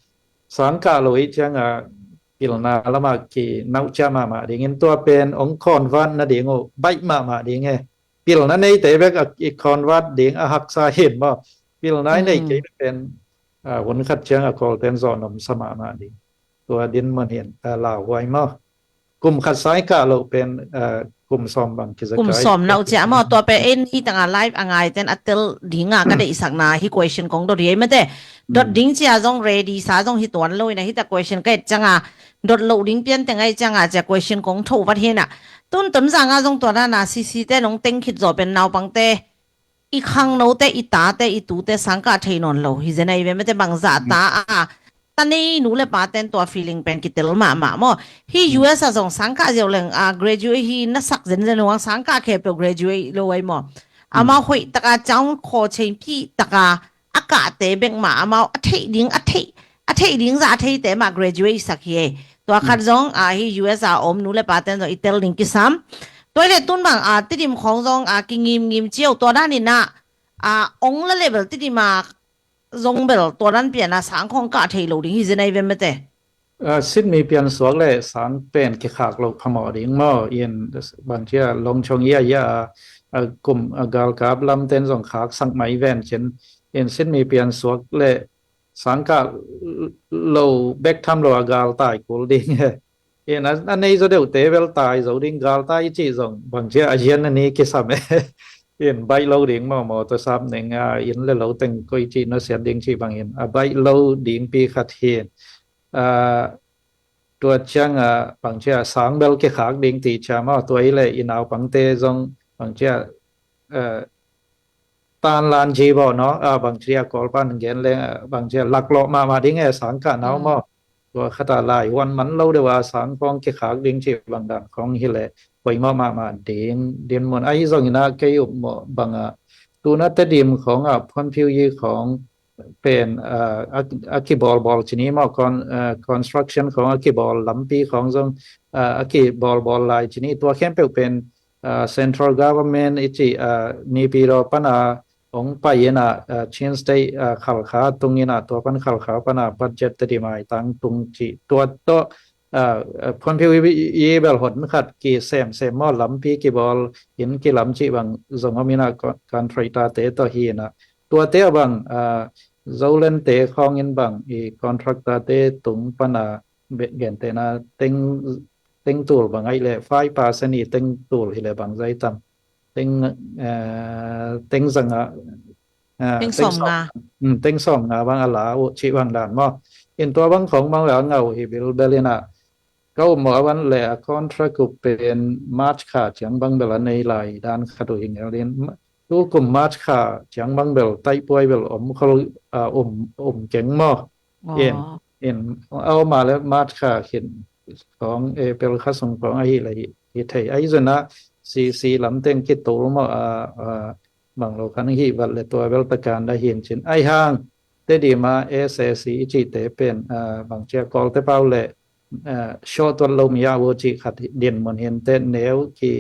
sang kah lo i ciangah pilna lamah kinauh cia mahmah dingin tua pen hong convert nading uh baih mahmah ding e. Pilna neite bek a i convert ding a haksa hin maw. Pilna i nei kei pen, ah, hun khat ciang a Kawlten zawh nuamsa mahmah ding. Tua dinmun hin, ah, lauhuai maw. Kum khat sai kah loh pen, ah, kum sawm bang kiza kai. Kum sawm nauh ciah maw, tua pen ei ni tanga live a ngaiten a tel dinga ka deihsakna hi question kong dot hi ei mate. Dot ding cia zong ready sa zong hi tuan lo ina hita question ka et cianga dot loh ding pian teng ai cianga cia question kong tho vat hina. Tun tun zanga zong tua dana C C te nong teng khit zaw pen naupangte i khangnote, i tate, i tute sangkah thei nawn lo hi zen a i ve mate bangzah ta a ta nei nu le paten tua feeling pen kitel mahmah maw. Hi U S a zong sangkah ziau leng a graduate hi na sak zenzen huang sangkah khempeuh graduate lo ai maw. Amau hoih taka ciang khaw cheipih taka a kahte bek mah amau a theih ding, a theih, a theih ding zah a theite mah graduate sak hi e. Tua khat zong a hi U S a om nu le paten zong i tel ding kisam. Tua i le tun bang a Tedim khawng zong a kingimngim ciau tua danin a a ong la level Tedim a zong bel tua dan pian a sang khawng kah thei lo ding hi zen a i ve mate. A, Sinmi pian suak le sang pen kikhak lo phamawh ding maw in bang cia longchong ia ia a, a kum a galkap lamten zong khak sak mai ven cin in Sinmi pian suak le sang kah lo bek tham lo a galtai kul ding he. In a, a nei zaw deuhte bel tai zo ding galtai i cih zong bang cia a hian a ni kisam e. In baih lo ding maw maw tua sap ning a in le lo teng koi cih na siat ding cih bangin a baih lo ding pi khat hin. A, tua ciang a bang cia sang bel kikhak ding ti cia maw tua i le i naupangte zong bang cia, a, tanlan ji baw no, a, bang cia Kawlpan gen leng, a, bang cia laklawh mahmah ding e sang kah nau maw. Tua khata lai huan man lo deuh a sang khawng kikhak ding cih bang dan khawng hi le poimawh mahmah ding dinmun ahi zongin a kei upmawh bangah tuna Tedim khawngah phuanphiu yi khawng pen a kibawlbawl ci ni maw, construction khawng a kibawl, lampi khawng zong a kibawlbawl lai ci ni. Tua khempeuh pen central government i cih Naypyidaw pana hong pai ina Chin State Khalkha tung ina tua pan Khalkha pana budget Tedim a i tangtung cih tua tawh phuanphiu i bel hon khat kisemsem maw, lampi kibawl, inn kilam cih bang zong om ina contractor te tawh hi ina tuate a bang Zoland te khawng in bang i contractor te tung pana gentehna teng tul bang aih leh five percent i teng tul hi leh bang zai tam, teng teng zanga teng sawm nga bang a la uh cih bang dan maw. In tua bang khawng bang a ngau hi bilbel ina ka um maw, a van le a contract uh pen March kha ciang bang bel a nei lai dan khat uh hi ngel in, tu kum March kha ciang bang bel taihpuai bel om khol, um keng maw. In in a om a le March kha khin khawng April kha sung khawng ahi le hi thei. Ahi zona C C lam teng kitul maw a bang lo khan hi vat le tua bel takan da hin cin. Ahi hang Tedim a S A C i cihte pen bang cia Kawlte pau le short tuat lo mi a vo cih khat dinmun hin te neu ki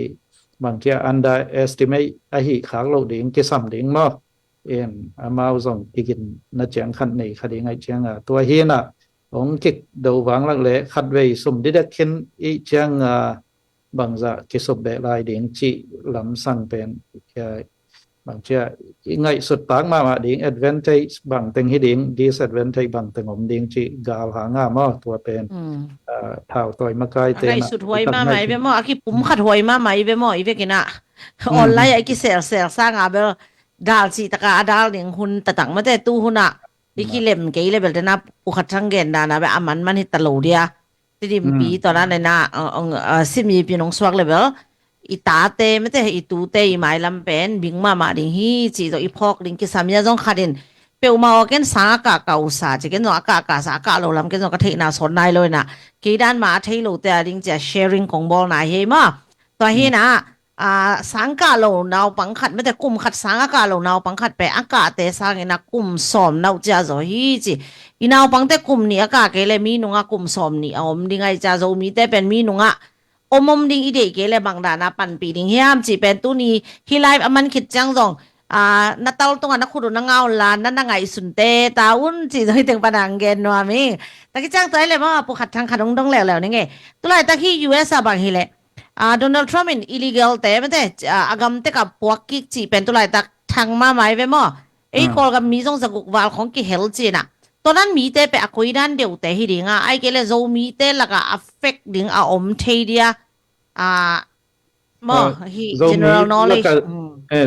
bang cia underestimate ahi khak lo ding kisam ding maw. In amau zong kigin na ciang khat nei kha ding aih cianga tua hi ina hong kik do vang lak le khat vei sum didek khin i cianga bangzah kisup beh lai ding cih lamsang pen bang cia i ngaihsut tak mahmah ding, advantage bang teng hi ding, disadvantage bang teng om ding cih gal hanga maw. Tua pen thau tawi makai te ngaihsut huai mahmah i ve maw, a kipum khat huai mahmah i ve maw, i vekina online a i kiselsel sanga bel dal cih taka a dal ding hun tatak mate tu huna i kilem kei le bel tena pukhat thang gen dana bel a manman hi ta lo dia. Tidimpi tawna nena simipi nong suak le bel i tate mate i tute i mailam pen bing mahmah ding hi cih tawh i phawk ding kisam ia zong khatin peuhmah aw ken sang a kahkah usa ci ken zong a kahkah sa a kah lo lam ken zong ka theihna sawt nai lo ina kei dan ma a thei lote a ding cia sharing kong bawlna hi ei maw. Tua hi ina a sang kah lo naupang khat mate kum khat sang a kah lo naupang khat pe a kahte sangin a kum sawm nauh cia zaw hi ci. I naupangte kum nih a kah kei le mi nunga kum sawm nih a om ding aih cia Zomite pen mi nunga om om ding i deih kei le bang dana panpih ding hiam cih pen tuni hi live a man khit ciang zong na tal tunga na khut uh na ngau la na na ngaihsunte ta un cih zong hi teng pana ang gen nuam hi. Taki ciang tua i le maw pukhat thang khat hong dong leuleu ning e. Tulaitak hi U S a bang hi le Donald Trump in illegal te mate a gamte ka puak kik cih pen tulaitak thang mahmah i ve maw. Ei Kawlgam mi zong zaguk val khong kihel cina. Tua nan mite pe a koi dan deute hi dinga ai kei le Zomite laka a fek ding a om thei dia. Maw hi general knowledge.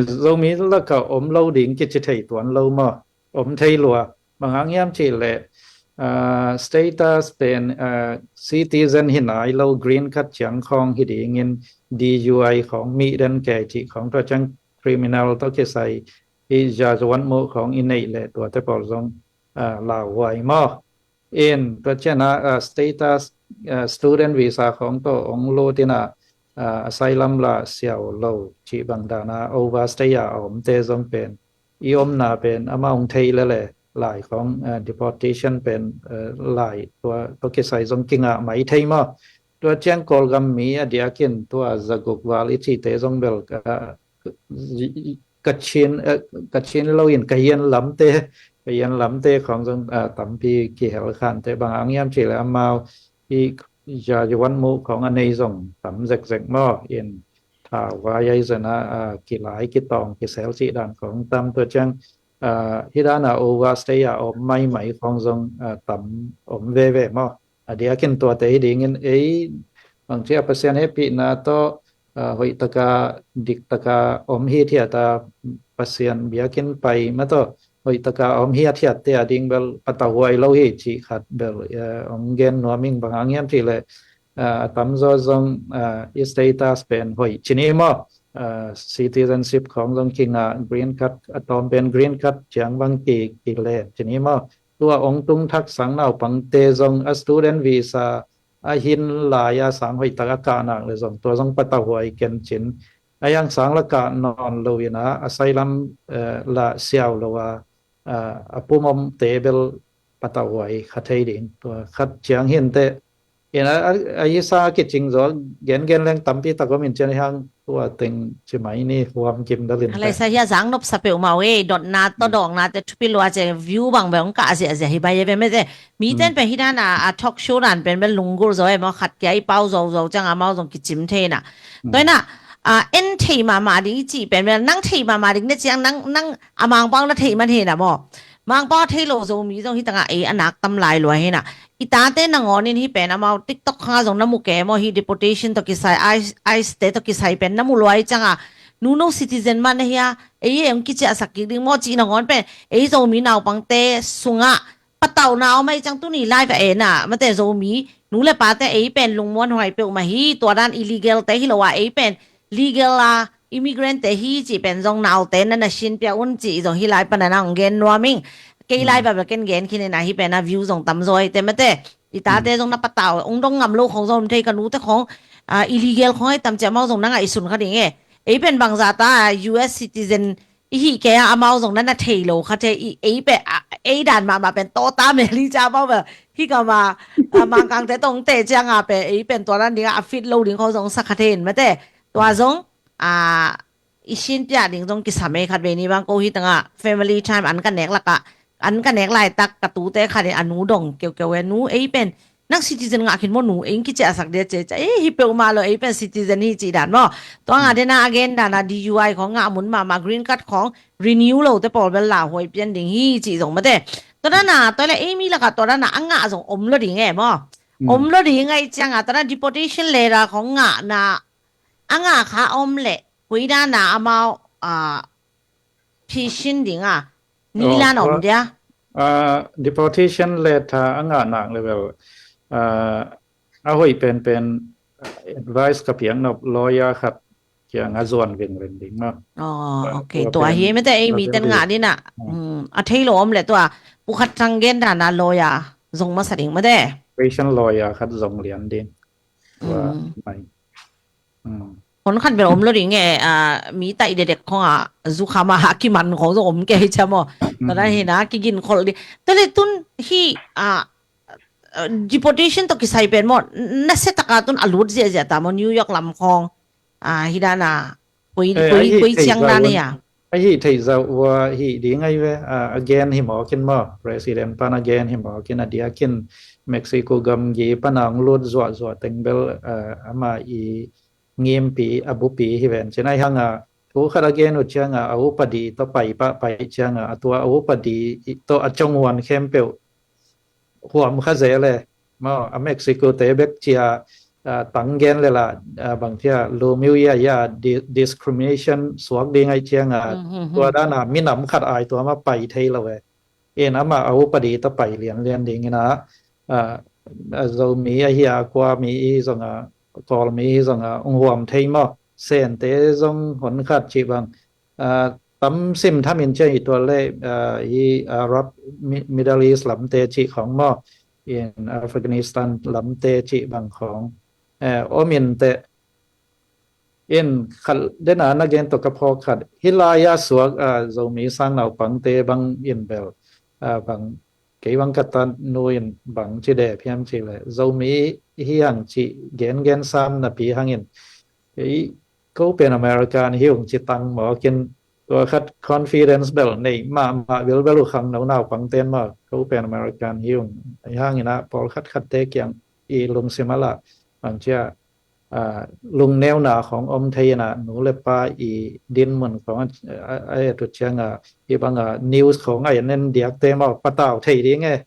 Zomi laka om lo ding kici thei tuan lo maw. Om thei lua. Bang hang hiam cih leh status pen citizen hi nai lo, green card ciang khawng hi dingin D U I khawng, mih den kei cih khawng, tua ciang criminal tawh kisai i jajuan muh khawng i neih leh tuate pawl zong lauhuai maw. In tua ciana status student visa khawng tawh ong lut ina asylum la siau lo cih bang dana overstay a omte zong pen i omna pen amah ong thei lele lai khawng deportation pen lai tua tua kisai zong kingah mai thei maw. Tua ciang Kawlgam mi a diakin tua zaguk val i cihte zong bel ka Kachin, Kachin lo in Kayin lamte, Kayin lamte khawng zong tampi kihel khante bang hang hiam cih leh amau i jajuan muh khawng a nei zong tam zekzek maw. In thau vai ai zana kilai kitawng kisel cih dan khawng tam, tua ciang hih dana overstay a om maimai khawng zong tam om veve maw. A diakin tuate hi dingin ei bangci a Pasian hehpihna tawh hoihtaka diktaka om hithiata Pasian biakinn pai mah tawh hoihtaka om hithiatte a ding bel patauhuai lo hi cih khat bel ong gen nuam ing. Bang hang hiam cih leh a tamzaw zong i status pen hoih cini maw. Citizenship khawng zong kingah, green card a tawm pen green card ciang bang ki kilen cini maw. Tua ong tung thak sang naupangte zong a student visa a hin lai a sang hoihtak a kah nak le zong tua zong patauhuai ken cin. A yang sang la kah nawn lo ina asylum la siau lo a a, a pum om te bel patauhuai kha thei ding. Tua khat ciang hinteh, in a, a, a i sa kicing zaw, gengen leng tampi tak om in cian i hang tua teng ci mai ni, huam kim dalin. Halai sa hia zang nop sa peuhmah uh ei, dotna tawh dawkna te thupi lua ci view bang bel hong kah ziahziah hi bai e ve mete. Mi ten pen hi dan a, a talk show dan pen bel lunggulh zaw e maw, khat kia i pau zawzaw ciang amau zong kicim thei na. Tua hi na, a, en thei mahmah ding i cih pen bel nang thei mahmah ding na ciang nang, nang a mangpau na thei man hi na maw. Mangpau a thei lo Zomi zong hi tangah ei a nak tam lai lua hi na. I tate nangawn in hi pen amau TikTok khang a zong na mu ke maw, hi deportation tawh kisai, ICE, ICE te tawh kisai pen na mu lua i ciangah, nu no citizen mah na hia, ei ei hong kiciahsak kik ding maw cih nangawn pen ei Zomi naupangte sungah patauhna om a i ciang tuni live a en a mate Zomi nu le pate ei pen lungmuan huai peuhmah hi, tua dan illegal te hi lo a ei pen legal a immigrant te hi cih pen zong naute na na sinpia un cih zong hi lai pana na hong gen nuam ing. Kei lai baba ken gen khin ina hi pen a view zong tam zaw hi te mate. I tate zong na patau ong dong ngam lo khong zong thei ka nute khong, a, illegal khong ai tam ciah mau zong na ngaihsun kha ding e. Ei pen bangza ta US citizen i hih kei a amau zong na na thei lo kha thei i ei pen, a, ei dan mahmah pen tawta mel hi ca amau bel hi ka ma, a, Mangkangte tong te cianga pen ei pen tua dan dinga a fit lo ding khong zong sa kha thei in mate. Tua zong, a, i sinpiah ding zong kisam ei khat vei ni bang ko hi tangah family time an ka nek lakah an ka nek laitak ka tute khat in a nu dong keukeu e nu ei pen nang citizen ngah khin maw nu ei kiciahsak dia ce ca ei hi peuhmah lo ei pen citizen hi cih dan maw. Tua ngah dena a gen dana DUI khong ngah mun mahmah green card khong renew lo te pawl bel lauhuai pian ding hi cih zong mate. Tua dana tua le ei mi lakah tua dana a ngah zong om lo ding e maw. Om lo ding ai cianga tua dana deportation letter khong ngahna a ngah kha om leh koi dana amau, a, phisin dinga ni la na om dia. Deportation letter a ngah nak le bel, a, a hoih penpen advice ka piak nop lawyer khat kianga zuan vingveng ding maw. Oh, okay. Tua hi mete ei mi ten ngah dina. A thei lo om le tua pukhat thang gen dana lawyer zong masa ding mate. Patient lawyer khat zong lian ding. Tua mai. Hon khat bel om lo ding e, a, mi tai dedek khong a zukham a kiman khong zong om kei cha maw. Tua dan hina kigin khol ding. Tua le tun hi, a, deportation tawh kisai pen maw, nasia taka tun a lut ziahziah ta maw New York lam khong, a, hi dana koi, koi ciang dan hi a. A hih theih zauh ua hih ding ai ve, a, a gen hi mawkin maw, President pan a gen hi mawkin a diakin Mexico gamgi pana hong lut zuahzuah teng bel, a, ama i ngimpi a bupi hi ven cin ai hanga thu khat a gen uh cianga a upadi tawh pai pah pai cianga a tua a upadi tawh a conghuan khempeuh huam kha zel e. Maw, a Mexico te bek cia, a, tang gen le la, a, bang thia lu miu ia ia di-, discrimination suak ding ai cianga tua dana minam khat ai tua ma pai thei lo e. In ama a upadi ta pai lianlian ding ina, a, a Zomi ahi a Kawlmi i zonga, Kawlmi i zonga ung huam thei maw. Sente zong hon khat ci bang, a, tam sim thamin cia hi tua le, a, hi Arab, Mi-, Middle East lamte ci khong maw, in Afghanistan lamte ci bang khong, a, omin te in khat dena na gen to ka phawk khat hi lai a suak, a, Zomi sang naupangte bang in bel, a, bang kei bang ka tan nu in bang ci de phiam ci le Zomi hiang ci gen gen sam na pi hangin ei ko pen American hi ung ci tang mawkin tua khat confidence bel nei mahmah bilbel uh khang no naupang ten maw ko pen American hi ung. Hangina pawl khat khat te kiang i lungsim a la bang cia, a, lungneuna khong om thei ina nu le pa i dinmun khong a, a, a et uh cianga hi banga news khong a en en diak te maw patau thei ding e.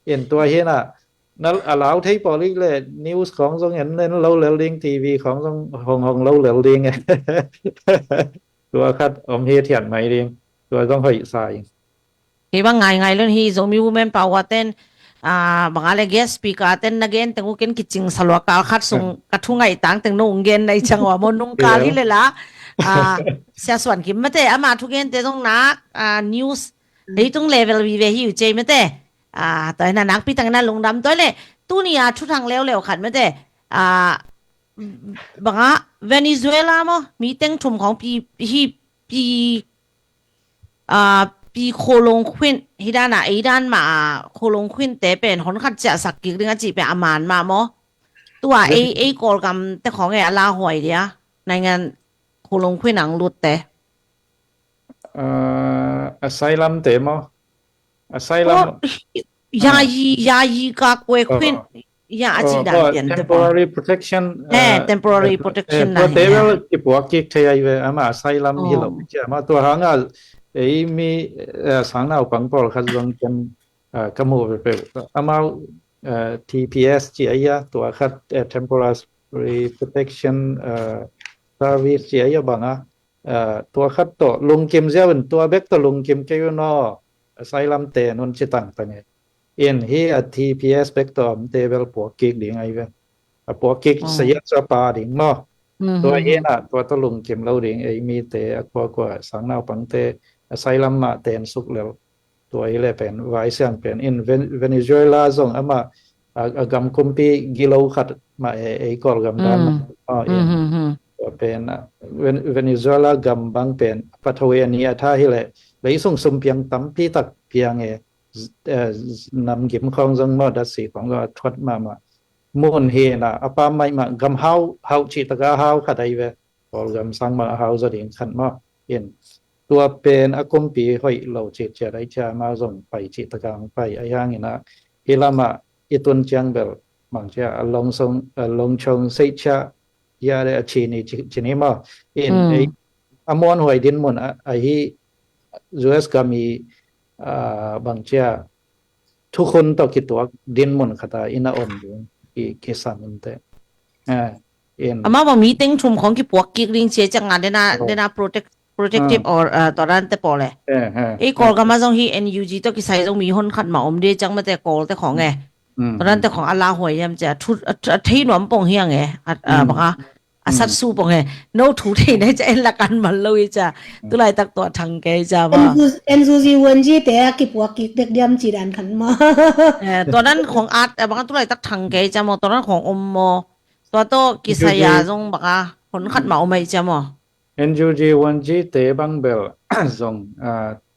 In tua hi na, na a lau thei pawl ik le news khong zong en en lo lel ding, TV khong zong hong hong lo lel ding e. Tua khat om hi thian mai ding. Tua zong hoih sa ing. Hi bang ngai ngai lon hi Zomi Women Power ten, a, bang a le guest speaker ten na gen teng ukin kicing salua kal khat sung ka thu ngai tang teng no ung gen nai chang wa mo nung kal hi le la. A, sia suan kim mate ama thu gen te zong nak, a, news leitung level vive hi u cei mate. A, tua hina nakpi tangin a lungdam tua le tuni a thuthang leuleu khat mate. A, banga Venezuela maw mi teng thum khong pi hi pi, a, pi kholong khuin hih dan a, ei dan mah a, Kholung Khuinte pen hon khat ciahsak kik ding a cih pen a man mah maw? Tua ei, ei Kawlgam te khawng e a lauhuai dia, naingan Kholung Khuin ang lutte. Asylum te maw? Asylum. Yayi, yayi ka kue Khuin. Ya a ci dan pian te pa. Temporary protection. Eh, temporary protection na tua te bel kipuak kik thei ai ve, ama asylum hi lo. Cia ma tua hanga ei mi sangnaupang pawlkhat zong ken ka mu ve peuh. Amau T P S ci ai a, tua khat temporary protection service ci ai a bang a. Tua khat tawh lungkim ziau in, tua bek tawh lungkim kei un aw, asylum te nun ci tangtang e. In hi a T P S bek tawh omte bel puak kik ding ai ve. A puak kik saya cu a pa ding maw? Tua hi na, tua tawh lungkim lo ding ei mite a kuakua sangnaupangte asylum mah ten suk lel. Tua hi le pen vaisiang pen in Venezuela zong ama a gam kumpi gilo khat mah e, ei Kawlgam dan mah e. Tua pen Venezuela gam bang pen pathawi a ni a tha hi le, leisung sumpiang tampi tak piang e. Namgim khawng zong maw, datsi khawng zong a thuat mahmah. Mun hi na a pam maimah, gam hau hau cih taka hau khat ai ve. Kawlgam sang mah a hau zaw ding khat maw? In tua pen a kumpi hoih lo cih ciat ai cia, amau zong pai cih taka ang pai ai hangin a, hi lamah i tun ciang bel mang cia a longchong seih cia, ya le a ci ni ci ni maw? In a muanhuai din mun a hi U S gam i bang cia thukhun tawh kituak din mun khata in a om ding kisam in te. Amau bang mi teng thum khawng kipuak kik ding cia ciang a dena, dena protect, protective or tua dan te pawl e. Ei Kawlgam a zong hi N U G tawh kisai zong mi hon khat mah om ding ciang mate Kawl te khawng e. Tua dan te khawng a lauhuai hiam cia, a thei nuam pong hiang e. Bang a a sat su pong e. No thu thei na cia en la kan mal lo i cia. Tulaitak tua thang kei cia maw? N U G one G te a kipuak kik dek diam ci dan khan maw? Tua dan khong at a bang tulaitak thang kei cia maw? Tua dan khong om maw? Tua tawh kisai a zong bang a hon khat mah om ai cia maw? N U G one G te bang bel zong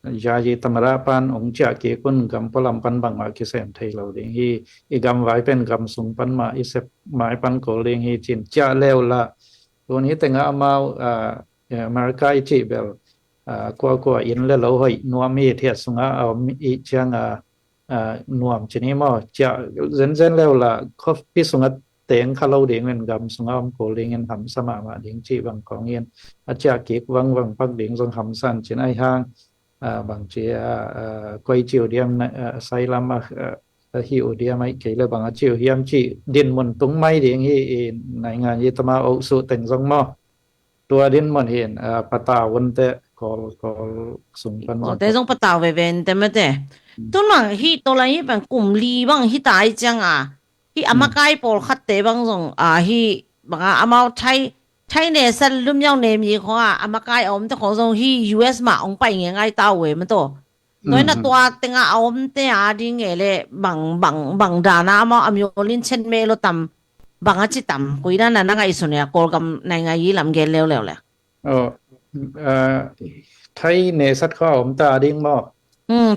yayi tamada pan ong ciah kik un, gam pualam pan bangmah kisem thei lo ding hi. I gam vai pen gam sung pan mah i sep mai pan kol ding hi cin ciah leu la. Tun hi tengah amau America i cih bel kuakua inn le lo hoih nuam hi, thiat sungah a om i ciang a nuam cin hi maw? Ciah zenzen leu la, khuapi sungah teng kha lo ding in, gam sungah om kul ding in hamsa mahmah ding cih bang kong in, a ciah kik vangvang pak ding zong hamsa in cin ai hang. Bang ci a koi ci uh diam, asylum a hi uh diam, ai kei le bang a ci uh hiam cih dinmun tung mai ding hi. I naingan i tama oh suh teng zong maw? Tua dinmun hin patau un te, Kawl, Kawl sung pan zong. Te zong patau veve in te mate. Tun bang hi tawlai hi bang kum li bang hi ta ai ciang a, hi a makai pawlkhatte bang zong a hi bang a amau Thai, Thai ne san lumyau ne mi khong a, a makai a omte khong zong hi U S mah ong pai ngengai ta uh e mataw. Tua hi na tua tengah a omte a ding e le bang, bang, bang dana amau a miolin chet meh lo tam, bang a ci tam, koi dana na ngaihsun e a Kawlgam naingai i lam gen leuleu le. Thai ne sat kho a om ta ding maw?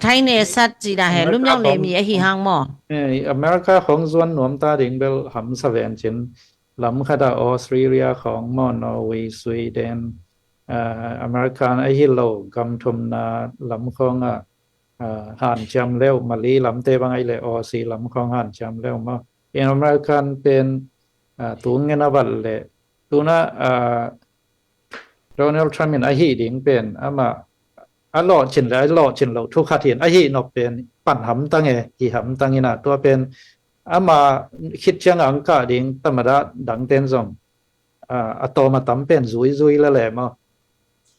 Thai ne sat ci da he lumyau ne mi a hi hang maw? America khong zuan nuam ta ding bel hamsa ven cin, lam khat a Australia khong maw, Norway, Sweden, American a hi lo gam thumna lam khong a hanciam leu, Mali lamte bang ai le Aussie lam khong hanciam leu maw? In American pen tung ngen a vat le tuna Donald Trump in a hi ding pen ama a lawhcin le a lawhcin lo thu khat hin a hi nop pen pan hamtang e, hi hamtang ina tua pen ama khit ciang ang kah ding tamada dangten zong a tawm a tam pen zuizui la le maw?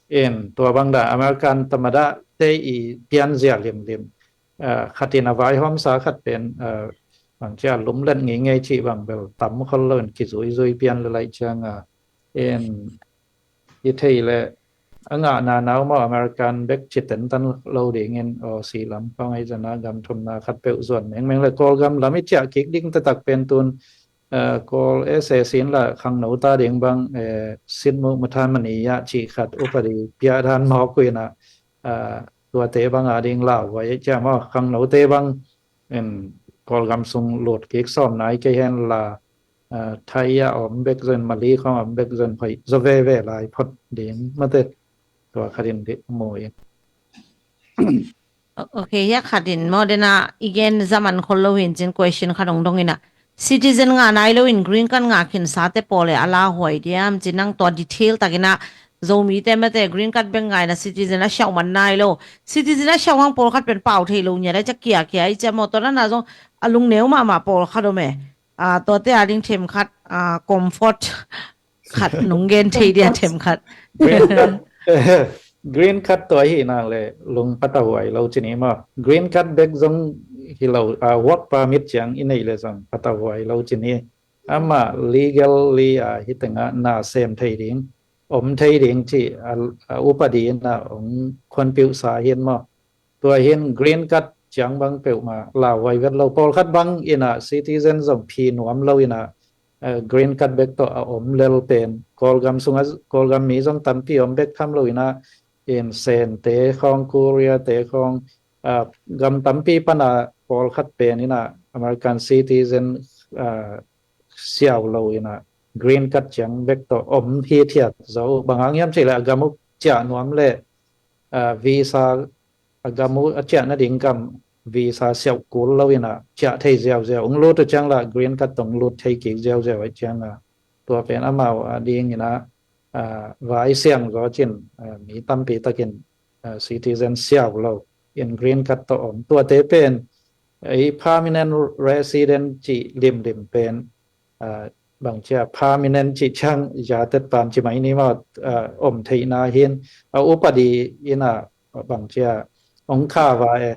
In tua bang da American tamada te i pianzia limlim khatin a vaihawmsa khat pen bang cia lumlet ngeingei cih bang bel tam khol lo in kizuizui pian le laih ciang a, in i thei le a ngahna nau maw American bek ci tentan lo dingin Aussie lam khong ai zana gam thumna khat peuh zuan mengmeng le Kawlgam lam i ciah kik ding taktak pen tun Kawl S A C in la khangno ta ding bang Sinmu Mathamani a cih khat upadi piadan mawk uh ina tuate bang a ding lauhuai cia maw, khangnote bang in Kawlgam sung lut kik sawm nai kei hen la, ah, Thai a om bek zon, Mali khong om bek zon hoih zaw veve lai phot ding mate. Tua khatin dih mu in. O-, ok, hiah khatin maw, dena i gen zaman khol lo hin cin question khat dong dong ina. Citizen ngah nai lo in green card ngah khin sate pawl e a lauhuai diam, ci nang tua detail takin a Zomite mate green card bek ngah ina citizen a siauh man nai lo. Citizen a siauh hang pawlkhat pen pau thei lo nia, lai ca kia kia i cia maw, tua nana zong a lungneu mahmah pawlkhat om e. Ah, tuate a ding themkhat, ah, comfort khat nong gen thei dia themkhat. Green card, green card tua hi nang le lung patahuai lo cini maw. Green card bek zong hi lo, ah, work permit ciang i neih le zong patahuai lo cini. Amah legally, ah, hi tengah na sem thei ding, om thei ding ci, ah, ah, upadi na ong khonpiuhsa hin maw. Tua hin green card ciang bang peuhmah lauhuai vet lo. Pawlkhat bang ina citizen zong phi nuam lo ina, eh, green card bek tawh a om lel pen Kawlgam sunga, Kawlgam mi zong tampi om bek tham lo ina, in Sente khong, Korea te khong, ah, gam tampi pana pawlkhat pen ina American citizen, ah, siau lo ina green card ciang bek tawh om hi thiat zo. Bang hang hiam cih le a gam uh ciah nuam le, ah, visa a gam uh a ciah nading gam visa siauh kul lo ina ciah thei ziauziau. Ung lut uh ciang la green card tong lut thei kik ziauziau a ciang a. Tua pen amau a ding ina, ah, vai siang zo cin, ah, mi tampi takin, ah, citizen siau lo in green card tawh om. Tuate pen ei permanent resident ci limlim pen, ah, bang cia permanent ci ciang yatet pan ci mai ni maw, ah, om theihna hin a upadi ina bang cia ong kha va e.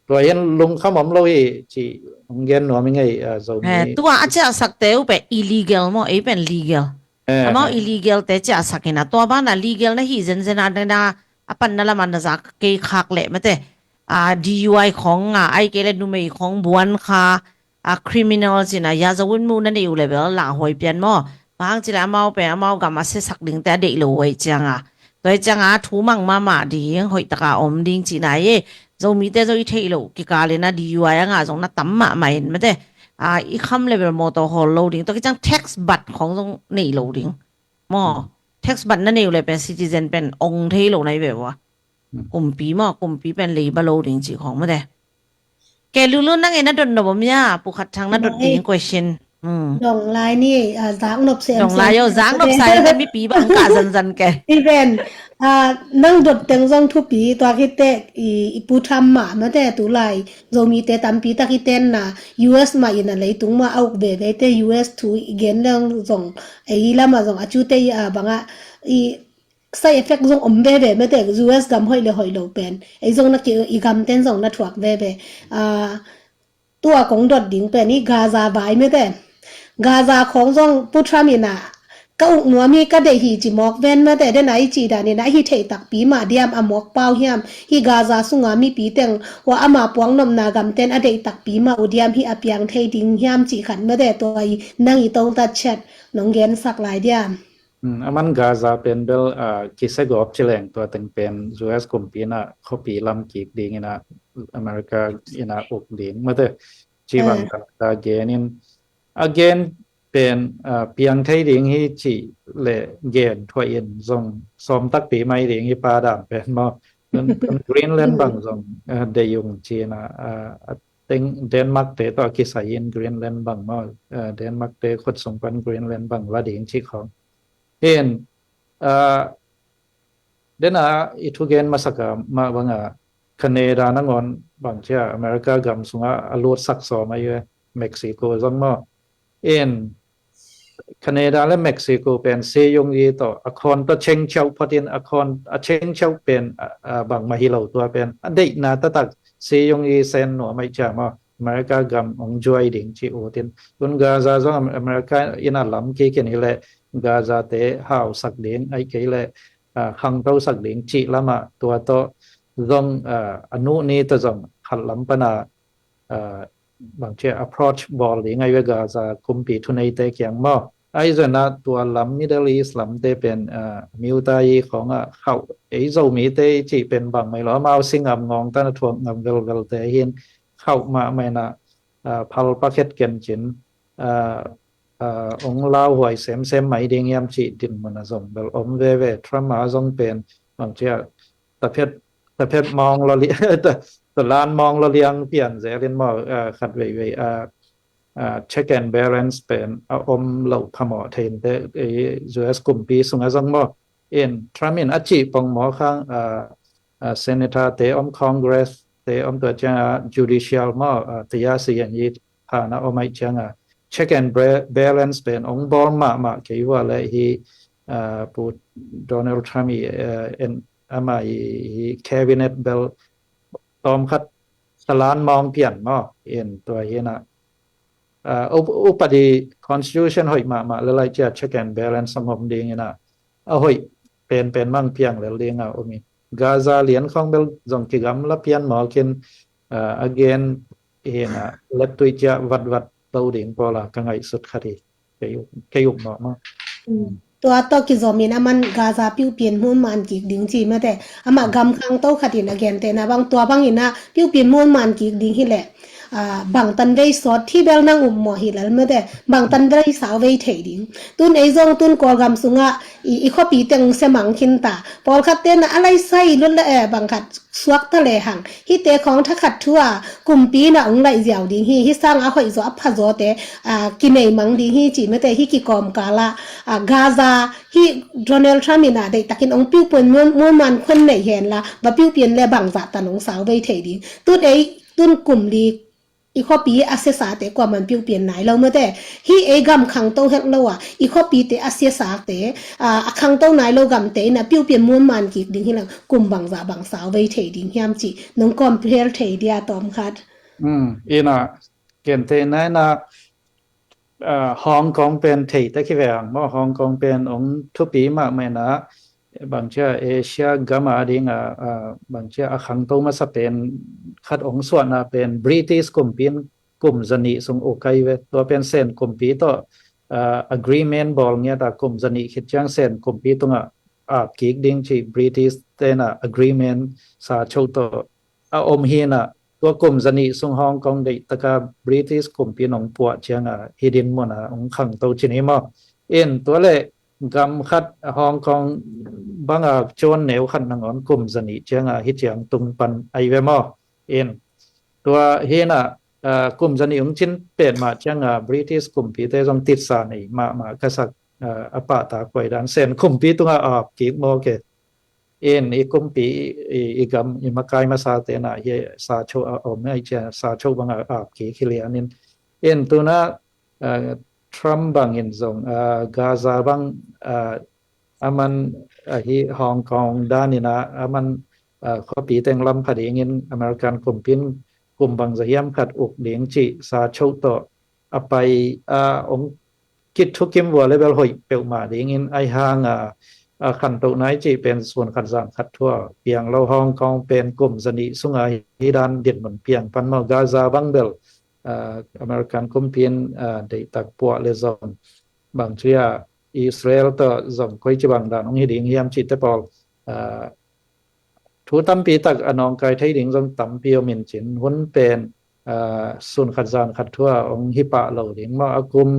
Tua hin lungkham om lo hi ci ong gen nuam i ngei, ah, Zomi. Eh, tua a ciah sakte uh pen illegal maw, ei pen legal. Eh, amau eh. Illegal te ciah sak ina tua bana legal na hi zenzen a na a panna lama na za kei khak leh mate. Ah, D U I khong a, ai kei le numei khong buan kha, a criminal cina ya zawin mu na nei uh le bel lauhuai pian maw. Bang hang cile amau pen amau gam a sesak dingte a deih lo huai cianga. Tua hi cianga thu mang mahmah ding, hoih taka om ding cina hi. Zomite zo i theih loh kikal ina D U I a ngah zong na tam mahmah in mate. Ah, i kham le bel mawtaw hawl lo ding. Tua kiciang tax bat khong zong nei lo ding. Maw, tax bat na nei uh le pen citizen pen ong thei lo na hi ve ua. Kumpi maw, kumpi pen lei ba lo ding ci khong mate. Ke lulu nang e na dot nop om ya, Pu Khat Thang na dot ding question. Hmm. Dong lai ni, ah, zak nop sem. Dong lai yo, zak nop sem sem. Mipi bang ka zan zan ke. Even, ah, nang dot teng zong thupi, tua khite i, i Pu Trump mah mate tu lai, Zomite tampi tak i tenna, U S mah ina leitung mah a uk veve te U S thu i gen leng zong, ei lama zong a cute i, ah, banga i side effect zong om veve mate, U S gam hoih le hoih lo pen. Ei zong na ki, i gam ten zong na thuak veve. Ah, tua kong dot ding pen i Gaza vai mate. Gaza khong zong Pu Trump ina ka uk nuam hi ka deih hi ci mawk ven mate, den a i ci dan ina hi theih takpi mah diam a mawk pau hiam. Hi Gaza sunga mipi teng hua ama puang nopna gam ten a deih takpi mah uh diam hi a piang thei ding hiam ci khat mate, tua i nang i tong tat chet nong gen sak lai diam. Hmm, aman Gaza pen bel, ah, kisegawp cileng tua teng pen U S kumpi ina khuapi lam kik ding ina America ina uk ding mate. Ci bang, eh, ta gen in a gen pen, ah, piang thei ding hi ci le gen thuah in zong sawm takpi mai ding hi pa dam pen maw. Pen, pen Greenland bang zong, ah, dei ung ci ina, ah, a teng Denmark te tawh kisai in Greenland bang maw, ah, Denmark te khut sung pan Greenland bang la ding ci khong. Hin, ah, dena i thugen masaka mah banga Canada nangawn bang cia America gam sunga a lut sak sawm a i ve, Mexico zong maw. In Canada le Mexico pen siyung i tawh a khawn tawh chengchiau photin a khawn a chengchiau pen, ah, ah, bangmah hi lo tua pen a deihna taktak siyung i sen nuam a i cia maw. America gam ong juai ding ci utin. Tun Gaza zong Am-, America ina lam kikin hi le Gaza te hausak ding, ai kei le, ah, khangtosak ding ci lama tua tawh zong, ah, a nuh ni tawh zong khat lam pana, ah, bang cia approach bawl ding ai ve Gaza kumpi thuneite kiang maw. Ahi zongin ah tua lam Middle East lamte pen, ah, miuta i khawng ah khauh, ei Zomite i cih pen bang mai lo, amau si ngam, ngawng tan a thuak ngam velvelte hin khauh mahmah in ah, ah, phal pakhet kencin, ah, ah, ong lauhuai semsem mai ding hiam cih dinmun a zong bel om veve. Trump a zong pen bang cia taphet, taphet mawng lo li, ta, talan mawng lo liang pian zelin maw, ah, khat veivei, ah, ah, check and balance pen a om lo phamawh thei in te, eh, U S kumpi sungah zong maw. In Trump in a cih pongmaw khang, ah, ah, Senator te om, Congress te om, tua ciang, ah, judicial maw, ah, tia si yan i hana om ai ciang, ah, check and ba-, balance pen ong bawl mahmah kei ua le hi, ah, Pu Donald Trump i, eh, en, ama i, i cabinet bel tawm khat talan mawng pian maw. In tua hi na, ah, up-, upadi constitution hoih mahmah le lai cia check and balance a ngom ding in ah, a hoih penpen mang piang lel ding a om in. Gaza lian khawng bel zong kigamla pian mawk in, ah, a gen hi na, lettui cia vatvat lo ding pawl a ka ngaihsut khat hi. Kei up, kei up mawk maw. Tua tawh kizom in aman Gaza piupian mun man kik ding ci mate. Amah gam khangto khat in a gentehna bang tua bang in ah piupian mun man kik ding hi leh, ah, bangtan vei sawt thi bel nang um mawh hi lel mate. Bangtan vei sau vei thei ding. Tun ei zong tun Kawlgam sungah i, i khuapi teng semang khin ta. Pawlkhat ten a lai sai lut le, eh, bangkhat suak ta le hang. Hite khawng thakhat thu a kumpi na ong laih ziau ding hi. Hi sang a hoih zaw a pha zaw te, ah, kinei mang ding hi ci mate, hi kikawm kal ah, ah, Gaza hi Donald Trump in ah deihtakin ong piupian mun, mun man khon nei hen la, va piupian le bangzah tan ong sau vei thei ding. Tun ei, tun kum li i khuapi a siasate kuaman piupian nai lo mate. Hi ei gam khangto het lo a, i khuapi te a siasate, ah, a khangto nai lo gamte in ah piupian mun man kik ding hi lang kum bangzah bang sau vei thei ding hiam ci nong compare thei dia tawm khat. Hmm, in ah, kentehna in ah, ah, Hong Kong pen thei ta ki ve ang maw, Hong Kong pen ong thupi mahmah in ah, bang cia Asia gam a ding a, ah, bang cia a khangto masa pen khat ong suahna pen British kumpi in kum zanih sung uk ai ve. Tua pen Sen kumpi tawh, ah, agreement bawl ngiat a, kum zanih khit ciang Sen kumpi tungah ap kik ding ci British ten ah agreement sa cho tawh a om hi na, tua kum zanih sung Hong Kong deih taka British kumpi nong puah ciang a hi dinmun a ong khangto ci ni maw. In tua le gam khat Hong Kong bang a cuan neu khat nangawn kum zanih ciang a hi ciang tung pan ai ve maw. In tua hi na, ah, kum zanih ong cin pen mah ciang a British kumpi te zong titsa nei mahmah ka sak, ah, a pahtak kuai dan Sen kumpi tungah ap kik maw ke. In i kumpi i, i gam i makai masa te na hi sa cho a om ai cia sa cho bang a ap kik hi lian in. In tuna, ah, Trump bang in zong, ah, Gaza bang, ah, aman, ah, hi Hong Kong dan in ah aman, ah, khuapi teng lam pha ding in American kumpi in kum bangzah hiam khat uk ding ci sa cho tawh a pai, ah, ong kit thukim vua le bel hoih peuhmah ding in ai hang a, ah, khantoh nai ci pen sun khat zan khat thu a piang lo Hong Kong pen kum zanih sung a hi dan dinmun piang pan maw. Gaza bang bel, ah, American kumpi in, ah, deihtak puah le zong bang cia Israel tawh zong koi ci bang dan ong hi ding hiam ci te pawl, ah, thu tampi tak a nawngkai thei ding zong tampi om in cin hun pen, ah, sun khat zan khat thu a ong hi pah lo ding maw, a kum,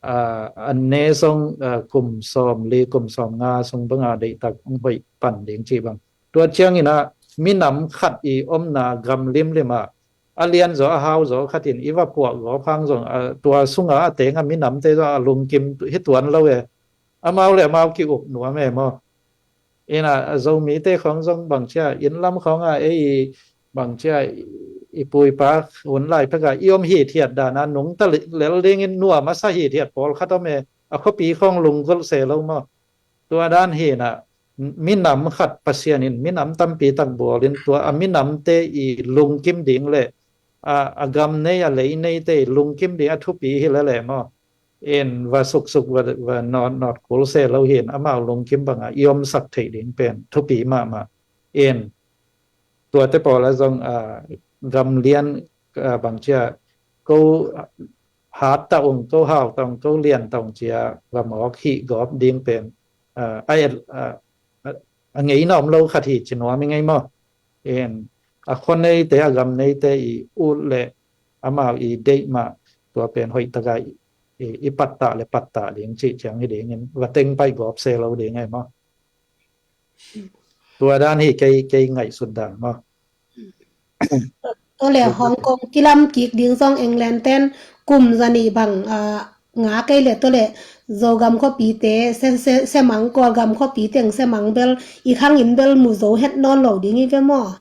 ah, an ne zong, ah, kum sawm li kum sawm nga sung bang a deihtak ong hoih pan ding ci bang. Tua ciang in ah minam khat i omna gam limlim ah a lian zaw a hau zaw khat in i va puah gawp hang zong, ah, tua sung a a teng a minamte zaw a lungkim hi tuan lo e. Amau le amau ki uk nuam e maw. In ah, Zomite khawng zong bang cia inn lam khawng a ei bang cia i pu i pa hun lai phek a i om hithiat dan a nungta lel ding in nuam a sa hithiat pawlkhat om e, a khuapi khawng lunggulh se lo maw. Tua dan hi na, minam khat Pasian in minam tampi tak bawl in tua a minamte i lungkim ding le, a, a gam nei a lei neite i lungkim ding a thupi hi le le maw. In va suksuk va, va nawt, nawt kul se lo hi in amau lungkim bang a i omsak theih ding pen thupi mahmah. In tuate pawl a zong, ah, gam lian, ah, bang cia ko, hat ta ung ko, hau ta ung ko, lian ta ung cia va mawk hih gawp ding pen a, a, a, a ngeina om lo khat hi ci nuam i ngei maw? In a khua neite, a gam neite i ut le amau i deih mah tua pen hoih taka i, i pattah le pattah ding cih ciang hi dingin va teng paih gawp se lo ding ei maw? Tua dan hi kei, kei ngaihsut dan maw? Tole Hong Kong kilam kik ding zong England ten kum zani bang a nga kei le tole Zogam khuapite se, se, semang, Kawlgam khuapi teng semang bel i khangin bel mu zo het nawn lo ding i ve maw?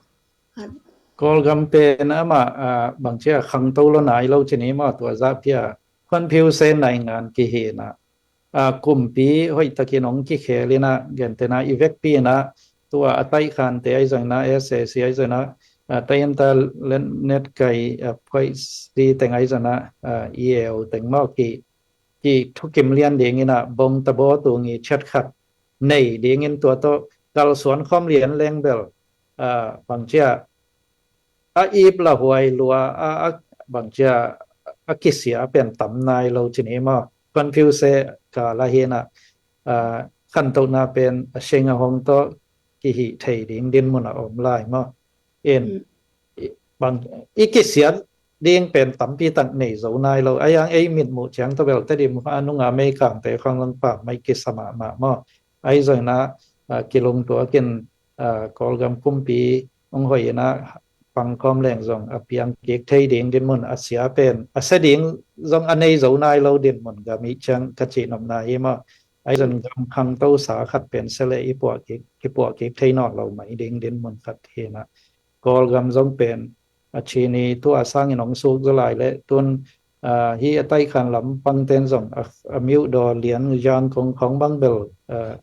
Kawlgam pen amah a, bangcia khangto lo nai lo cini maw, tua zahpia khuanphiu se naingan kihinah a, kumpi hoihtakin hong kikhel inah, gentena i vekpi inah tua a taihkhante ahi zong inah, S A C ahi zong inah, a, tainta net kai a, phoihsi teng ahi zong inah, a, E A O teng maw ki, ki thukim lian ding inah bong tabaw tungi chet khat nei dingin tua tawh kalsuan khawm lian leng bel a, bangcia a ip la huai lua a, a bangcia a kisia pen tam nai lo cini maw? Confuse ka la hinah a, khantohna pen a sing a hong tawh kihih thei ding dinmun a om lai maw? In i, bang, i kisia ding pen tampi tak nei zo nai lo. A yang ei mitmuh ciang tawh bel Tedim a nunga Meikangte khang langpam mai kisa mahmah maw? Ahi zong inah a, kilungtuakin a, Kawlgam kumpi hong hoih inah pangkhawm leng zong a piang kik thei ding dinmun a sia pen a sia ding zong a nei zo nai lo dinmun gam i ciang ka cihnopna hi maw? Ahi zong gam khangto sa khat pen sia le i puah kik, kipuah kik thei nawn lo mai ding dinmun khat hinah Kawlgam zong pen a cini tua sangin hong suk zaw lai le tun a, hi a taihkhan lam pangten zong a, a miuh daw lian zang kong khong bang bel a,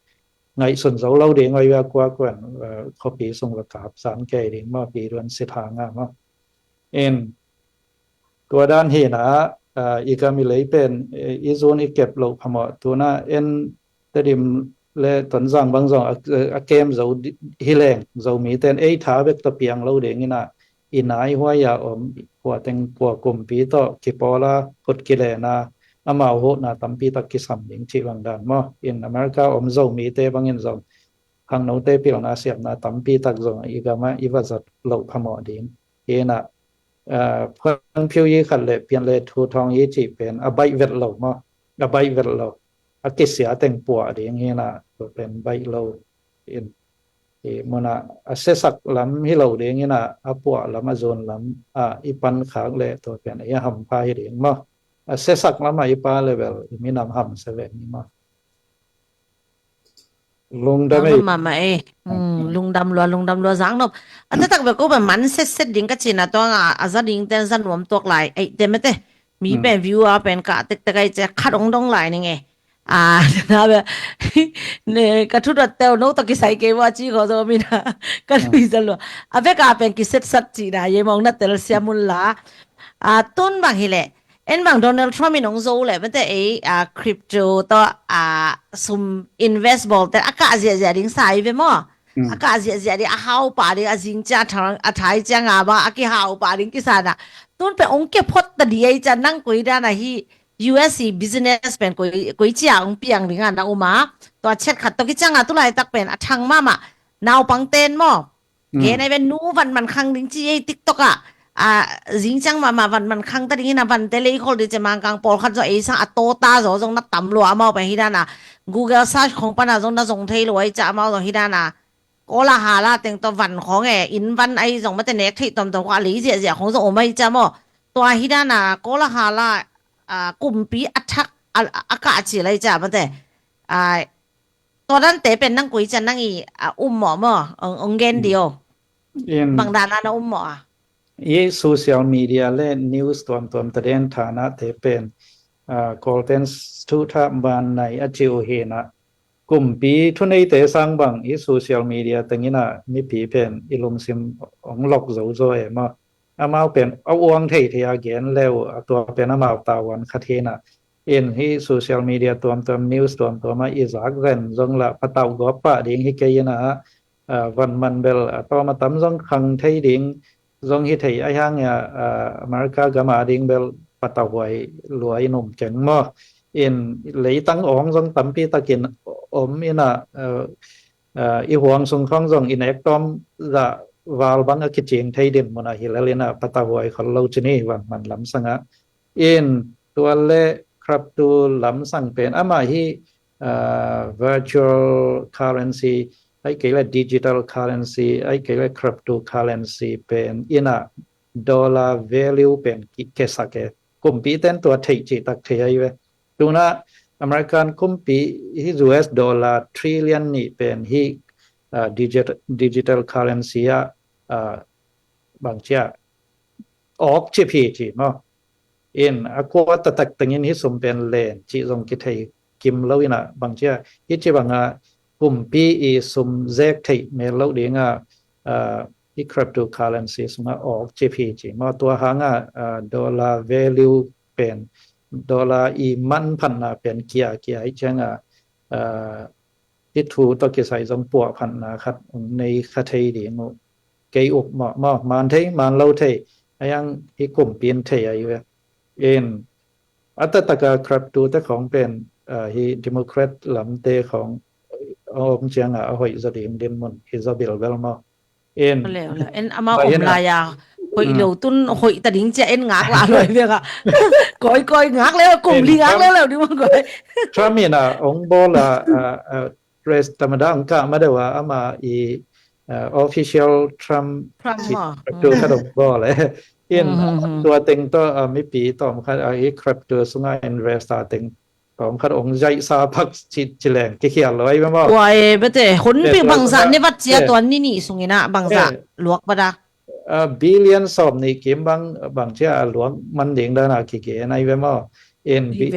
ngaihsun zo lo ding, oi a kua kuan a, khuapi sung va kap san kei ding maw, pi duan sit hang a maw? In tua dan hinah a, i gam i lei pen e, i zun i kep loh phamawh tunah en Tedim le Tonzang bang zong a, a kem zo hi leng Zomite in ei tha bek tawh piang lo ding inah i nai huai a om khuateng kua kumpi tawh kipawla khut kilena amau hohna tampi tak kisam ding cih bang dan maw? In America om Zomite bangin zong khangnote pilna siamna tampi tak zong i gamah i va zat loh phamawh ding. Hinah a, phuanphiu i khat le pian le thu thawng i cih pen a baih vet lo maw? A baih vet lo. A kisia teng puah ding hinah tua pen baih lo. In i munah a siasak lam hi lo ding inah a puah lam a zun lam a i pan khak le tua pen ei a hampha hi ding maw? A siasak lam a i pa le bel i minam ham se ve ni maw? Lungdam ei. Mama ei. Lungdam lua, lungdam lua zang nop. A taktak bek ko ba man set set ding ka cina tua nga a za ding ten za nuam tuak lai ei te mete. Mi pen view a pen ka tektek ai ce khat ong dong lai ning e. A na be ne ka thu dot teu no to kisai ke wa ci ko zo mi na ka lui za lua. A bek a pen ki set sat ci na ye mong na tel sia mun la. A tun bang hi le. En bang Donald Trump in hong zo le mete ei a crypto to a sum invest bawl te a kah ziahziah ding sa i ve maw? A kah ziahziah ding, a hau pah ding, a zing ciang a thang a thai ciang a bang a kihau pah ding kisa na. Tun pe hong kia phot ta di ei ciang nang koi dan a hi U S i business pen koi, koi cia hong piang ding a na um a. Tua chet khat to kiciang a tulai tak pen a thang mahmah naupang ten maw? Gen ai ve nu van man khang ding ci ei TikTok ah. A zing ciang mahmah van man khang ta ding in a van te lei khol di ce mangkang pawlkhat zong ei sang a tawta zaw zong na tam lua amau pen hi dan a. Google search khong pan a zong na zong thei lua i ca amau zong hi dan a. Kawla hala teng tawh van khong e in van ai zong mate nek theih tawmtawm khong a lei ziahziah khong zong om ai ca maw? Tua hi dan a kawla hala a kumpi a thak a, a kah ci lai ca mate. A tua dante pen nang koi ca nang i a um mawh maw? Ong, ong gen di o. Bang dan a na um mawh a? I social media le news tuamtuam ta den thana te pen a Kawlten thu thah ban nai a ci uh hi na. Kumpi thuneite sang bang i social media tengin a mipi pen i lungsim ong lok zo zaw e maw? Amau pen a uang thei thei a gen leu a tua pen amau tavuan khat hi na. In hi social media tuamtuam news tuamtuam a i zak ven zong la patau gawp pah ding hi kei in a, a van man bel a tawm a tam zong khang thei ding zong hi thei a hiang a, a America gam a ding bel patauhuai lua in um keng maw. In leitang awng zong tampi takin om in ah, uh, uh, i huang sung khawng zong in ektawm zah val bang a kicing thei din mun ah hi lel in ah patauhuai khol lo ci ni vang man lamsang ah. In tua le crypto lamsang pen amah hi, uh, virtual currency, ai kei le digital currency, ai kei le crypto currency pen in ah dollar value pen ki kesak e. Kumpi ten tua thei ci tak thei ai ve. Tuna American kumpi hi U S dollar trillion ni pen hi, uh, digit, digital currency ah, uh, bang cia awk ci phi ci maw. In a kua tatak tengin hi sum pen len ci zong kithei kim lo in ah bang cia hi ci bang ah kumpi i sum zek thei mel lo ding ah, uh, i crypto currency sung ah awk ci phi ci maw. Tua hang ah, uh, dollar value pen dollar i manphatna pen kia kia hi ciang ah, uh, i thu tawh kisai zong puahphatna khat ong nei kha thei ding uh. Kei uk mawh mawh man thei man lo thei a yang hi kumpi in thei ai ve. In a tatak a crypto te khawng pen, uh, hi Democrat lam te khawng om ciang ah a hoih zaw ding din mun hi zaw bilbel maw. In en amau om lai a hoih lo tun hoih ta ding cia en ngak la luai vek a. Koi koi ngak leu kum li ngak leu leu ding maw koi. Trump in ah ong bawl a, uh, uh, press tamada ong kah ma deuh a ama i, uh, official Trump crypto khat ong bawl e. In tua teng tawh, uh, mipi tawm khat a i crypto sungah invest a teng tawm khat ong zaihsa pak ci, ci leng kikhial lo ai ve maw. Ua e bete honpi bangzah ne vat cia tuan ni nih sungin ah bangzah luak bada. Uh, billion sawm nih kim bang bang cia a luak man ding dan a kigen ai ve maw. In bi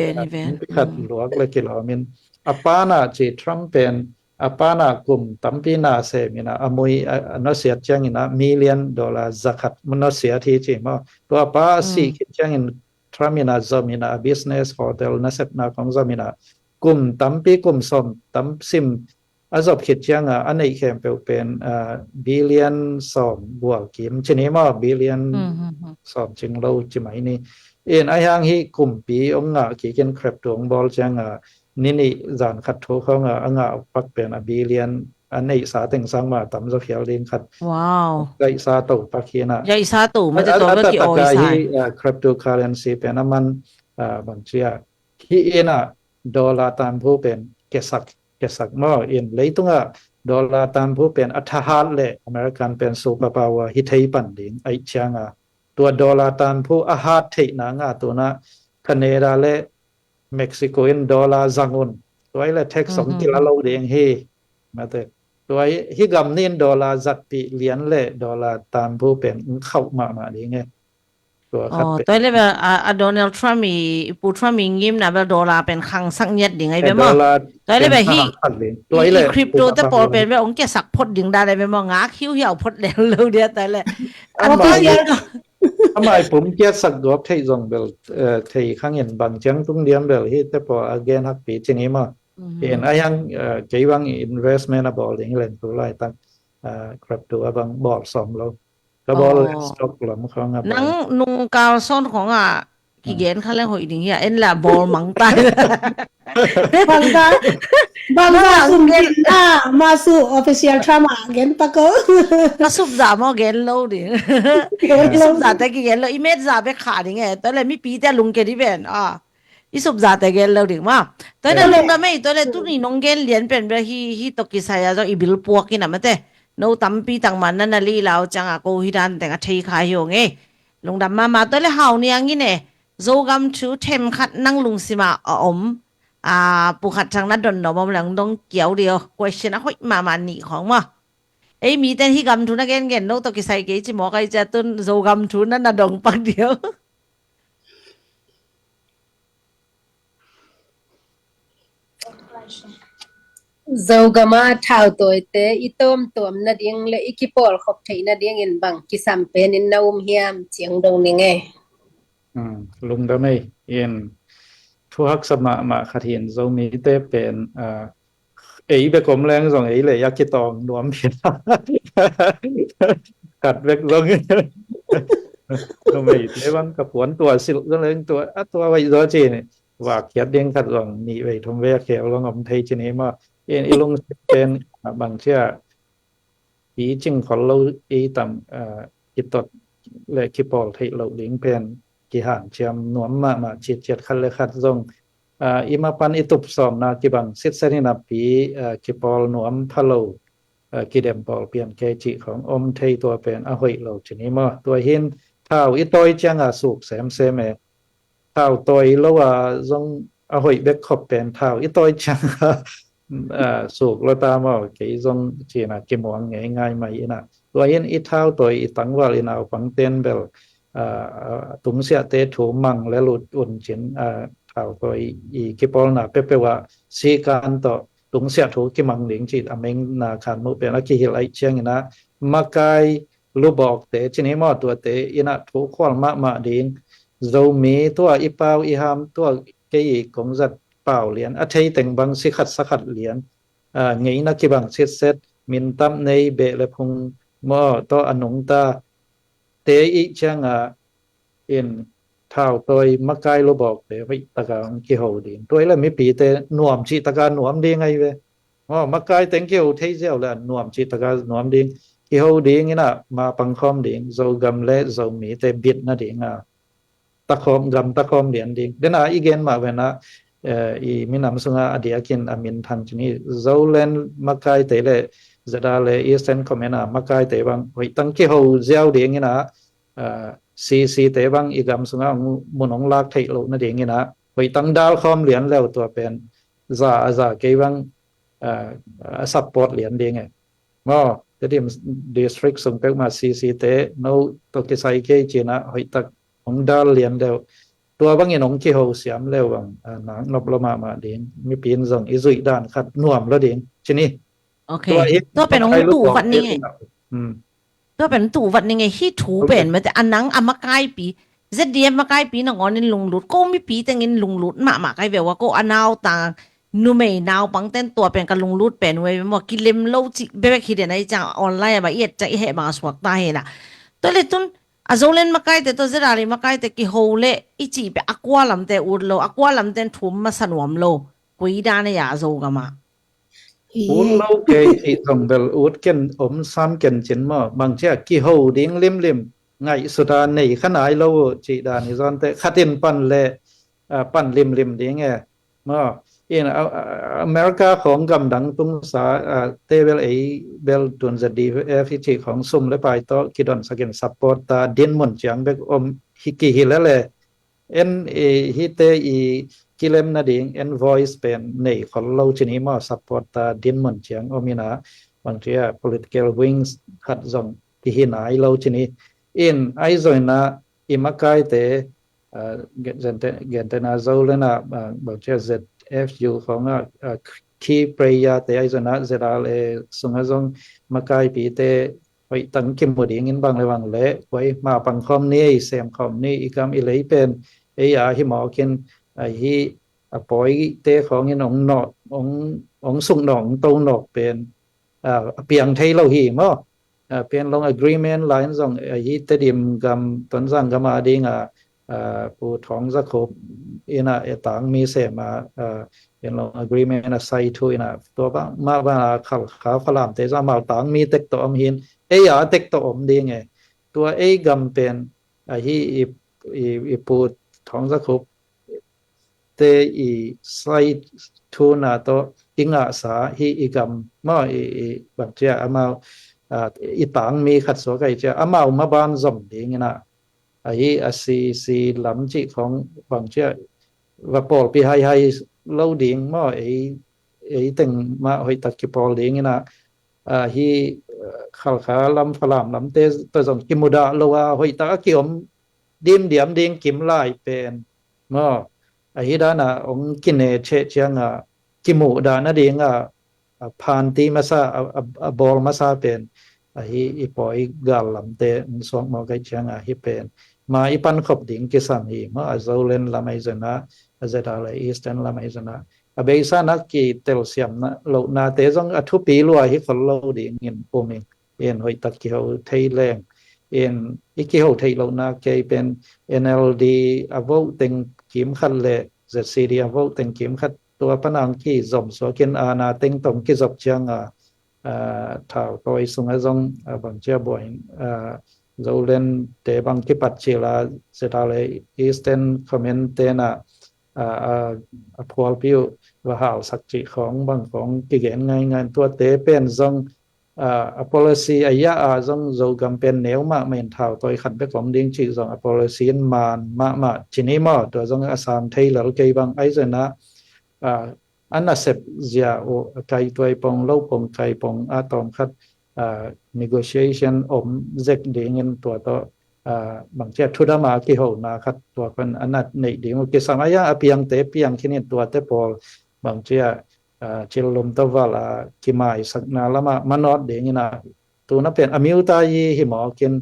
khat luak le kilawm in a pana ci Trump pen a pana kum tampi na sem in ah a mui a nawsiat ciangin ah million dollar zakhat nawsiat hi ci maw. Tua pa a sih khit ciangin Trump in ah zom in ah a business hotel nasepna kong zom in ah kum tampi kum sawm tam sim a zop khit ciang ah a neih khempeuh pen, uh, billion sawm bual kim ci ni maw, billion sawm cing lo ci mai ni. In a hiang hi kumpi ong ngah kikin crypto ong bawl ciang ah ni nih zan khat thu khawng ah a ngah pak pen a billion a neihsa teng sang mah tam zaw khial ding khat. Wow. Zaihsa to pak hi na. Zaihsa to ma te to a, a taktaka hi, uh, cryptocurrency pen a man, uh, bang cia hi in ah dollar tanphu pen kesak kesak maw. In leitungah dollar tanphu pen a thahat le American pen superpower hi thei pan ding aih ciang ah tua dollar tanphu a hat theihna ngah tuna Canada le Mexico in dollar zang un. Tua i le tax ong kila lo ding hi. Mate. Tua i hi gam nin dollar zatpih lian le dollar tanphu pen ong khauh mahmah ding e. Tua khat pen. Tua i le bel a, a Donald Trump i, i Pu Trump i ngimna bel dollar pen khangsak ngiat ding ai bel maw. Tua i le bel hi i, i crypto te pawl pen bel ong kiasak phot ding dan ai bel maw, ngak hiuhiau phot lel lo dia tua i le. Ama i pum kiasak gawp thei zong bel, eh, thei khangin bang ciang tung diam bel hi te pawl a gen hakpi cing i maw. In a hiang, eh, kei bang investment a bawl ding i leng tu laitak, eh, crypto a bang bawl sawm lo. Ka bawl stock lam khawng a bawl. Nang nung kal sawn khawng a kigen kha leng hoih ding hi a en la bawl mang tai. Bangza bangza sum gen a masu official Trump a gen pako. Ka sup za maw gen lo ding. Sup za te kigen lo i met za bek kha ding e. Tua le mipi te a lungke di ven a. I sup zate gen lo ding maw. Tua i na lungdam ei, tua le tuni nong gen lian pen bel hi, hi tawh kisai a zong i bil puak in a mate. No tampi tak man na na li lau ciang a ko hi dan teng a thei kha hi ong ei. Lungdam mahmah tua le hau niang in e. Zogam thu them khat nang lungsim a a om. A, pu khat thang na don no mom lang dong kiau dio. Question a hoih mahmah nih khawng maw. Ei mi ten hi gam thu na gen gen no tawh kisai kei ci mawk ai cia tun Zogam thu na na dong pak dio. Zogama thautawite i tawmtawm nading le i kipawlkhop theih nadingin bang kisam penin na um hiam ciang dong ning e. Lungdam ei in thu haksa mahmah khat hin Zomite pen, ah, ei bek om leng zong ei le a kitawng nuam hi. Khat bek zong Numei te bang ka puan tua silh zong leng tua a tua vai zaw ci ni. Vak khiat ding khat zong ni vei thum vei a khel long om thei ci ni maw. In i lungsim pen a bang cia i cing khol lo i tam a kitot le kipawl theih lo ding pen kihan ciam nuam mahmah ciatciat khat le khat zong a i mapan i tup sawmna kibang sitset hi napi a kipawl nuam pha lo a kidem pawl pian kei cih khong om thei tua pen a hoih lo ci ni maw. Tua hin thau i tawi cianga suk semsem e. Thau tawi lo a zong a hoih bek khop pen thau i tawi cianga a suk lo ta maw. Kei zong cina kimuang ngei ngai mai ina tua hin i thau tawi i tangval i naupang ten bel a tungsiahte thu mang le lut un cin a thau tawi i kipawlna pepeu a sikan tawh tungsiah thu kimang ding cih a mengna khan muh pen a kihilh aih ciangin ah makai lubawkte ci ni maw tuate in ah thu khual mahmah ding. Zomi tua i pau i ham tua kei i kong zat pau lian a thei teng bang si khat sa khat lian a ngeina kibang sitset min tap nei beh le phung maw tawh a nungta te i cianga in thau tawi makai lubawkte hoih taka hong kiho ding. Tuai le mipite nuam cih taka nuam ding ahi ve. Maw makai teng kiho thei ziau le nuam cih taka nuam ding. Kiho ding ina ma pangkhawm ding Zogam le Zomite bit nadinga takhawm gam takhawm lian ding. Dena i gen mah vena i minam sunga a diakin a min thang cini Zoland makaite le zeda le Eastern Command a makaite bang hoihtang kiho ziau ding ina CC te bang i gam sunga mun hong lak theih loh nading ina hoihtang dal khawm lian leu tua pen za a za kei bang a support lian ding e. Maw Tedim district sung peuhmah CC te no tawh kisai kei cina hoihtak hong dal lian deuh. Tua bangin hong kiho siam leu bang nak nop lo mahmah ding. Mipi in zong i zuih dan khat nuam lo ding cini. Tua pen hong tu vat ning e. Tua pen tu vat ning e hi thu pen mate a nang a makaipi ZDF makaipi nangawn in lunglut ko mipi tengin lunglut mahmah kai ve ua ko a nautang numei naupang ten tua pen ka lunglut pen uh e maw kilem lo cih bebek hi den ahi ciang online a ba i et ciang i heh bang a suak ta hi na. Tua le tun a Zoland makaite tua zedali makaite kiho le i cih pe a kua lamte ut lo a kua lamte thum masa nuam lo. Koi dan a ya a Zogam a ut lo kei cih zong bel ut ken om sam ken cin maw bang cia kiho ding limlim ngaihsuta nei kha nai lo uh cih dan i zawnte khatin pan le pan limlim ding e. Maw in America khong gamdang tungsa te bel ei bel tun ZDF i cih khong sum le pai tawh kidonsakin support ta din mun ciang bek om hi kihi lele en hite i kilem nading en voice pen nei khol lo cini maw support ta din mun ciang om ina bang cia political wings khat zong kihi nai lo cini in ai zoina i makaite gentena Zoland a bang cia ZFU khong a key player te ai zoina ZRA sunga zong makaipite hoihtang kimu dingin bang le bang le kuai ma pangkhawm ni ei semkhawm ni i kam i lei pen ei a hi mawkin a hi a pawite khawngin ong nawk ong suk nawk ong to nawk pen a piang thei lo hi maw. Pian long agreement line zong a hi Tedim gam Tonzang gam a dinga Pu Thawng Za Khup ina e tangmi sema in long agreement a sai thu ina tua bang ma bang a khal kha Falamte zong amau tangmi tek tawh om hin ei a tek tawh om ding e. Tua ei gam pen a hi i Pu Thawng Za Khup te i sai thuna tawh i ngahsa hi i gam maw i bang cia amau i tangmi khat suak ai cia amau maban zom ding ina a hi a CC lam cih khong bang cia va pawlpi haihai lo ding maw ei ei teng mah hoihtak kipawl ding ina a hi khalkha lam Falam lamte tawh zong kimudah lo a hoihtak a kiom dimdiam ding kim lai pen maw a hi dana ong kine cheh cianga kimuh dana dinga a phanti masa a bawl masa pen a hi i pawi gal lamte ong suak maw kai cianga hi pen ma i pankhop ding kisam hi maw a Zoland lam ai zona a ZRA Eastern lam ai zona a beisa nak kitelsiam lohnate zong a thupi lua hi khol lo dingin puming in hoihtak kiho thei leng In i kiho theih lohna kei pen N L D a vote teng kim khat le Z C D a vote teng kim khat tua panang kizom suakin a na teng tong kizop cianga, a, thau tawi sunga zong, a, bang cia buai, a, Zolen te bang kipat cila zeta le Eastern Command tena, a, a, a phualpi uh va hausak cih khawng bang khawng kigen ngaingai tuate pen zong, a, a policy a ya a zong Zogam pen neu mahmah in thau tawi khat bek om ding cih zong a policy in man mahmah cini maw tua zong a sang thei lel kei bang ai zena, a, a nasep zia uh a kai tuai pong lo pong kai pong a tawm khat, a, negotiation om zek dingin tua tawh, a, bang cia thudama kihona khat tua pan a nat neih ding uh kisam a ya a piangte piang khinin tuate pawl bang cia, a, cillum tawh val a kimaisakna lama manawt dingin a tuna pen a miuta yi hi mawkin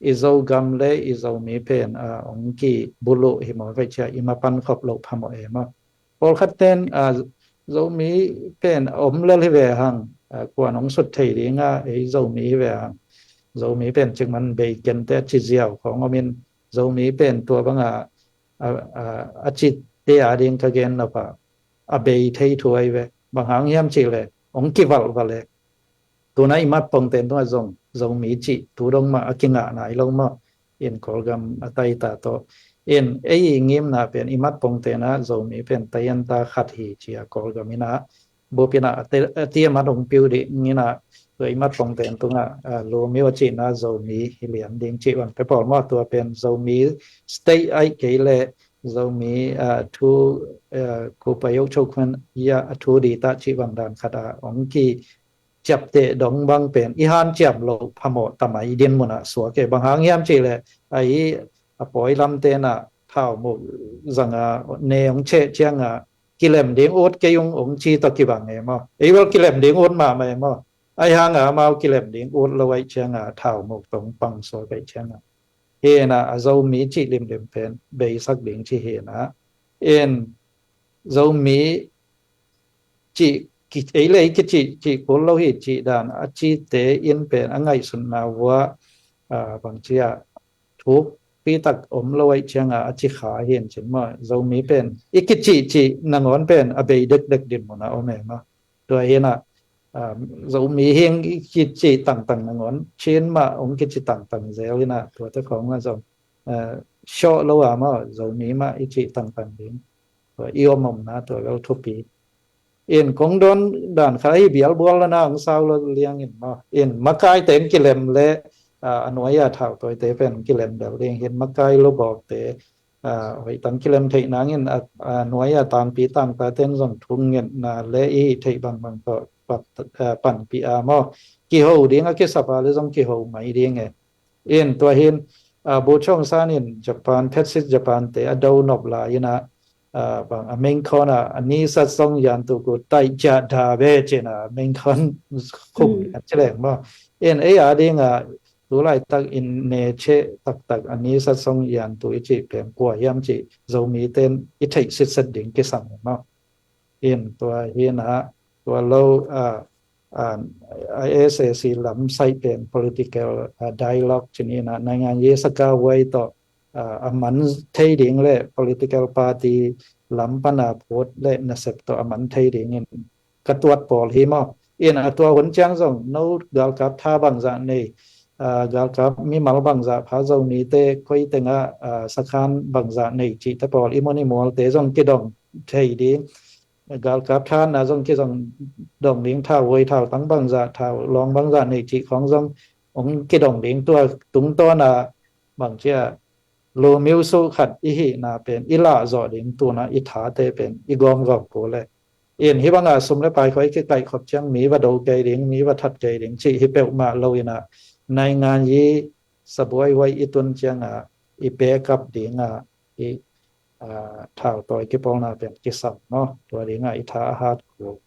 i Zogam le i Zomi pen, a, ong ki bulu hi maw vei cia i mapan khop loh phamawh e maw. Pawlkhat ten, a, Zomi pen om lel hi ve hang, a, kuan ong sut thei dinga ei Zomi hi ve hang. Zomi pen cikman bei kente a ci ziau khawng omin Zomi pen tua banga, a, a, a ci te a ding ka gen napa a bei thei thuai ve. Bang hang hiam cih le ong kivalh valh le tuna i mat pongten tungah zong Zomi cih tu dong mah a kingah nai lo maw. In Kawlgam a taita tawh in ei i ngimna pen i mat pongten ah Zomi pen taianta khat hi cia Kawlgam inah bupinah a ti a mat hong piu ding inah tua i mat pongten tungah, a, Lumiu a cihna Zomi hi lian ding cih bang pe pawl maw tua pen Zomi state aih kei le Zomi, a, thu, a, kupa yo chokhuan ia a thu di ta cih bang dan khat a ong ki ciapteh dong bang pen i hanciam loh phamawh tamai dinmun ah suak e. Bang hang hiam cih le a i a pawi lamte na thau muk zanga ne ong cheh cianga kilem ding ut kei ung ong ci tawh kibang e maw. Ei bel kilem ding ut mahmah e maw. Ai hanga amau kilem ding ut lo aih cianga thau muk tong pang suak aih cianga hena a Zomi cih limlim pen beisak ding ci hena. In Zomi cih ki, ei le ei kicih cih kul lo hi cih dan a cite in pen a ngaihsutna vua, a, bang cia thuk pitak om lo aih cianga a ci kha hi in cin maw Zomi pen i kicih cih nangawn pen a bei dekdek dinmun a om e maw. Tua hinah, a, Zomi hing i kicih tangtang nangawn Chin mah ong kicih tangtang zel hinah tuate khawng a zong, a, sawh lo a maw Zomi mah i cih tangtang ding tua i om omna tua lel thupi. In kong don dan kha hi bialbual lana ang sau lo liang in maw in makai teng kilem le, a, a nuai a thau tawi te pen kilem bel ding hin makai lo bawk te, a, hoih tang kilem theih nangin a, a nuai a tangpi tangta ten zong thung ngetna le i hih theih bangbang tawh pap, a, panpih a maw kiho ding a kisap a le zong kiho mai ding e. In tua hin, a, bu chong san in Japan phetsit Japan te a do nop la ina, a, bang a mengkhawn a a nisat song yan tu ku taih cia da ve cin a mengkhawn khum a cileng maw. In ei a ding a tu laitak in ne che taktak a nisat song yan tu i ci peng kua hiam ci Zomi ten i theih sitset ding kisam maw. In tua hinah tua lo, a, a, a S A C lam saih peng political, a, dialogue cin hinah naingan ye saka huai tawh, a, a man thei ding le political party lam pana phut le nasep tawh a man thei dingin ka tuat pawl hi maw. In a tua hun ciang zong no galkap tha bangzah nei, a, galkap mimal bangzah pha Zomi te koi tenga, a, sakhan bangzah nei cihte pawl i mun i mualte zong kidong thei ding. Galkap tha na zong kizong dong ding thau voi thau tang bangzah thau lawng bangzah nei cih khawng zong ong kidong ding tua tungtawna bang cia Lumiu suh khat i hihna pen i lah zawh ding tuna i thate pen i gawmgawm ko le. In hi banga sum le pai khawh i kikaih khop ciang mi va do kei ding mi va that kei ding cih hi peuhmah lo ina naingan yi sabuai huai i tun cianga i pekap dinga i, a, thau tawi kipawlna pen kisam maw tua dinga i tha a hat ko.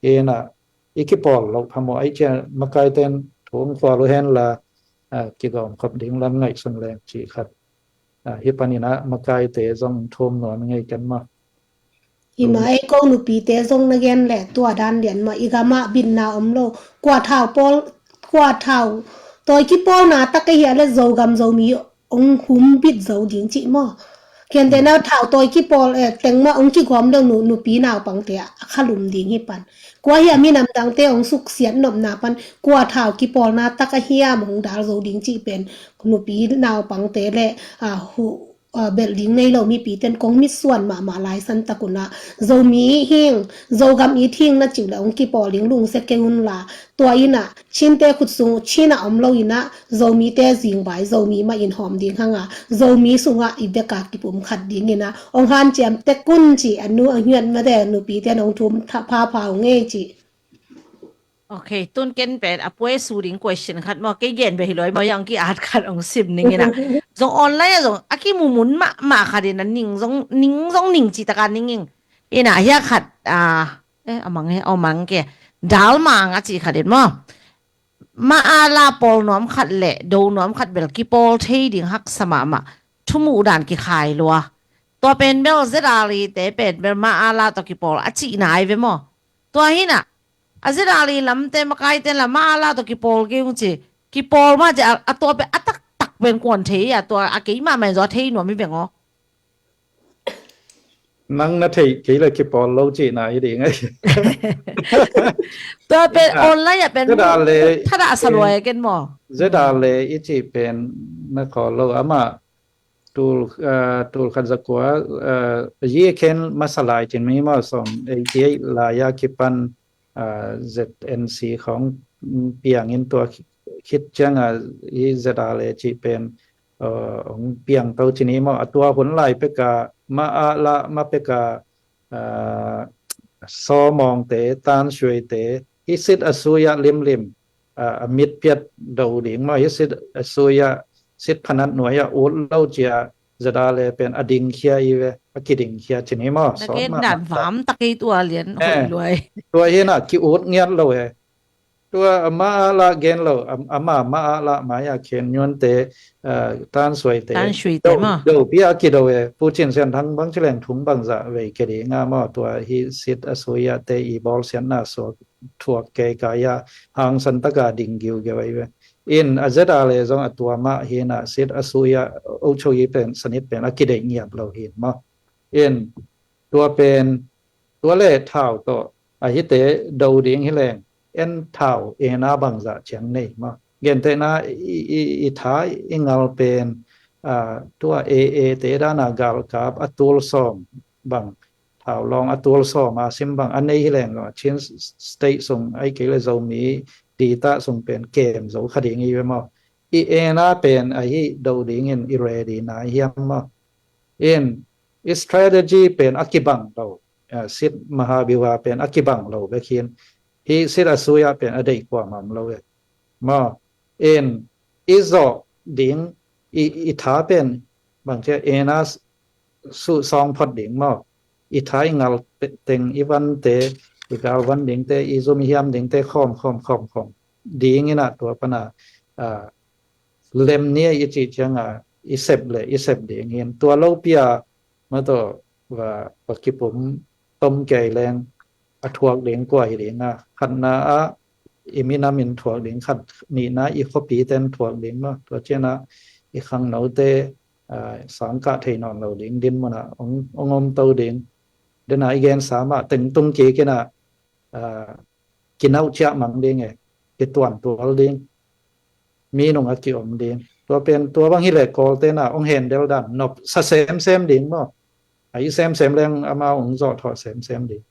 Ina i kipawl loh phamawh aih cia makai ten thung khual uh hen la, a, kigawm khop ding lam ngaihsun leng cih khat. A, hi paninah makaite zong thum nuam ngei ken maw. Hima ei ko nupite zong na gen le tua dan lian mah i gamah bitna om lo. Kua thau pawl, kua thau Tawi kipawlna tak ahi a le Zogam Zomi ong humbit zo ding cih maw? Kiante na thau tawi kipawl, eh, teng mah ong kigawm deuh nu, nupi naupangte a khalum ding hi pan. Kua hi a minam dangte ong suksiat nopna pan kua thau kipawlna tak a hiam ong dal zo ding cih pen nupi naupangte le, ah, hu, ah, belh ding nei lo mipi ten kong mitsuan mahmah lai san tak un ah Zomi hing, Zogam it hing na cih le ong kipawl ding lungsia kei un la. Tua in ah Chinte khut sung Chin ah om lo in ah Zomite zingbai Zomi mah in hawm ding hang a Zomi sungah i bek a kipum khat ding in ah ong hanciam tek un ci a nu a ngiat mate nupi ten ong thum tha, pha pha ong ei ci. Ok, tun ken pen a puai su ding question khat maw, kei gen be hi loi maw, yang ki at khat ong sim ning in ah. Zong online ah zong a kimumun mahmah khat in ah ning zong, ning zong ning ci taka ning in. In ah hia khat, ah, eh, a mang he, a mang ke. Dal mang a ci khat in maw. Ma a la pawl nuam khat le do nuam khat bel kipawl thei ding haksa mahmah. Thumuh dan kikhai lua. Tua pen bel Z R A te pen bel ma a la tawh kipawl a cihna ai ve maw. Tua hi in ah a Z R A lamte makaite la ma a la tawh kipawl kei ung ci. Kipawl mah ci a, a tua pen a taktak pen kuan thei a, tua a keimah mah in zaw thei nuam hi veng aw. Nang na theih kei le kipawl lo cihna hi ding ai. Tua pen online ah pen ZRA le thadah sa lua ken maw. ZRA le i cih pen na khawl lo amah tul, ah, tul khat za kua, ah, yi khen masa lai cin mi maw sawm eighty eight lai a kipan, ah, Z N C khawng piang in tua khit ciang a i ZRA le cih pen, ah, hong piang to cin hi maw. A tua hun lai pek a ma a la ma pek a, ah, sawmawngte, tansuaite, i sit a sui ah limlim, ah, a mitpiat do ding maw, i sit a sui ah sit phanat nuai ah ut lo cia ZRA le pen a dingkhia i ve, a kidingkhia cin hi maw. Na sawt gen mah dan mah tak. Vam tak kei tua lian. Eh, hoih luai. Tua hi in ah ki ut ngiat lo e. Tua ama a la gen lo, am-, ama ma a la mai a khen nyuante, ah, tansuaite. Tansuaite do, maw. Do pi a kido e, Pu Cin Sian Thang bang ci leng thum bang za vei ke ding a maw, tua hi sit a sui ah te i bawl sian na suak thuak kei kai a hangsan taka ding giu ge vai ve. In a ZRA le zong a tua mah hi in ah sit a sui ah o cho i pen sanit pen a kideih ngiat lo hi in maw. In tua pen tua le thau tawh a hite do ding hi leng en thau ena bangzah ciang nei maw. Gentehna i, i, i tha i ngal pen, ah, tua A A te dana galkap a tul sawm bang thau lawng a tul sawm a sim bang a nei hi leng lo, Chin State sung ai kei le Zomi dita sung pen kem zo kha ding i ve maw. I ena pen ahi do dingin i ready na i hiam maw. In i strategy pen a kibang lo, ah, sit mahabiwa pen a kibang lo bek hin hi sit a sui ah pen a deih kuamah om lo ve. Maw, in i zawh ding i, i tha pen bang cia ena suh sawng phot ding maw. I tha i ngal teng i vante, i gal van dingte, i zum i hiam dingte khawm, khawm, khawm, khawm ding in ah tua pana, ah, lem ni i cih cianga i sep le i sep ding in tua lopi a ma tawh va, va kipum tom kei leng a thuak ding kua hi ding a, khatna ah i minam in thuak ding, khat nihna i khuapi ten thuak ding maw, tua cianah i khangnote, ah, sangkah thei nawn lo ding din munah ong, ong om to ding. Dena i gensa mah tengtung kik inah, ah, kinauh ciah mang ding e, kituan tual ding, mi nung a kiom ding. Tua pen tua bang hileh Kawlte na ong hendel dan nop sa semsem ding maw. A i semsem leng amau ong zawh thawh semsem ding.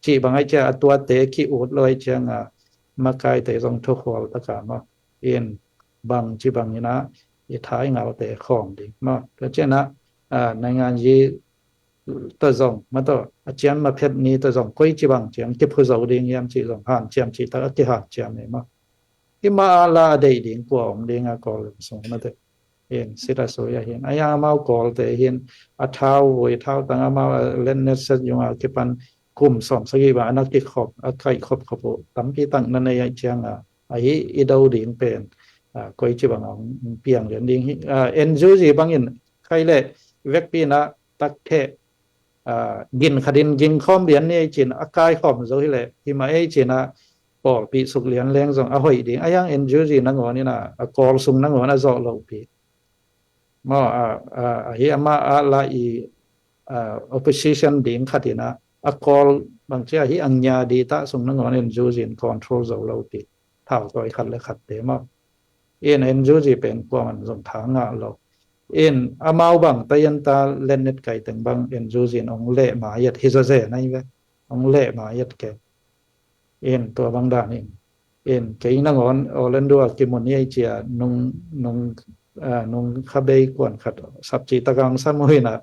Cih bang ai cia a tuate ki-ut lo ai cianga makaite zong thukhual taka maw. In bang ci bang inah i thai ngalte khawng ding maw. Tua cianah, ah, naingan yi tawh zong ma tawh a ciam ma phet ni tawh zong koi ci bang ciang kiphu zo ding hiam cih zong hanciam cih tak a kihanciam e maw. I ma a la a deih ding kua om ding a Kawl lem sung mate. Hin sit a sui a hin a yang amau Kawlte hin a thau vui thau tang amau a lennet set yung a kipan kum sawm sagih bang a na kikhop a kaih khop khop uh tampi tak na nei a cianga ahi i do ding pen, ah, koi ci bang a hong piang lian ding hi, ah, N U G bangin khai le vekpi na tak theh, ah, gin khatin ging khawm lian ni ei cin a kai khawm zo hileh hi mah ei cin a pawlpi suk lian leng zong a hoih ding. A hiang N U G nangawn in a, a Kawl sung nangawn a zawh lohpi. Maw, a, a, a hi amah a la i, a, opposition ding khat in a, a Kawl bang ci a hi ang nya di ta sung nangawn N U G in control zo lohpi. Thau tawi khat le khat te maw. In N U G pen kuaman zong tha ngah lo. In amau bang tayan ta lennet kai teng bang N U G in ong leh ma yet hi zazen ai ve. Ong leh ma yet ke. In tua bang dan in. In kei nangawn Orlando a kimun i ai cia nung, nung, a, nung kha bei kuan khat sapci takang samu in a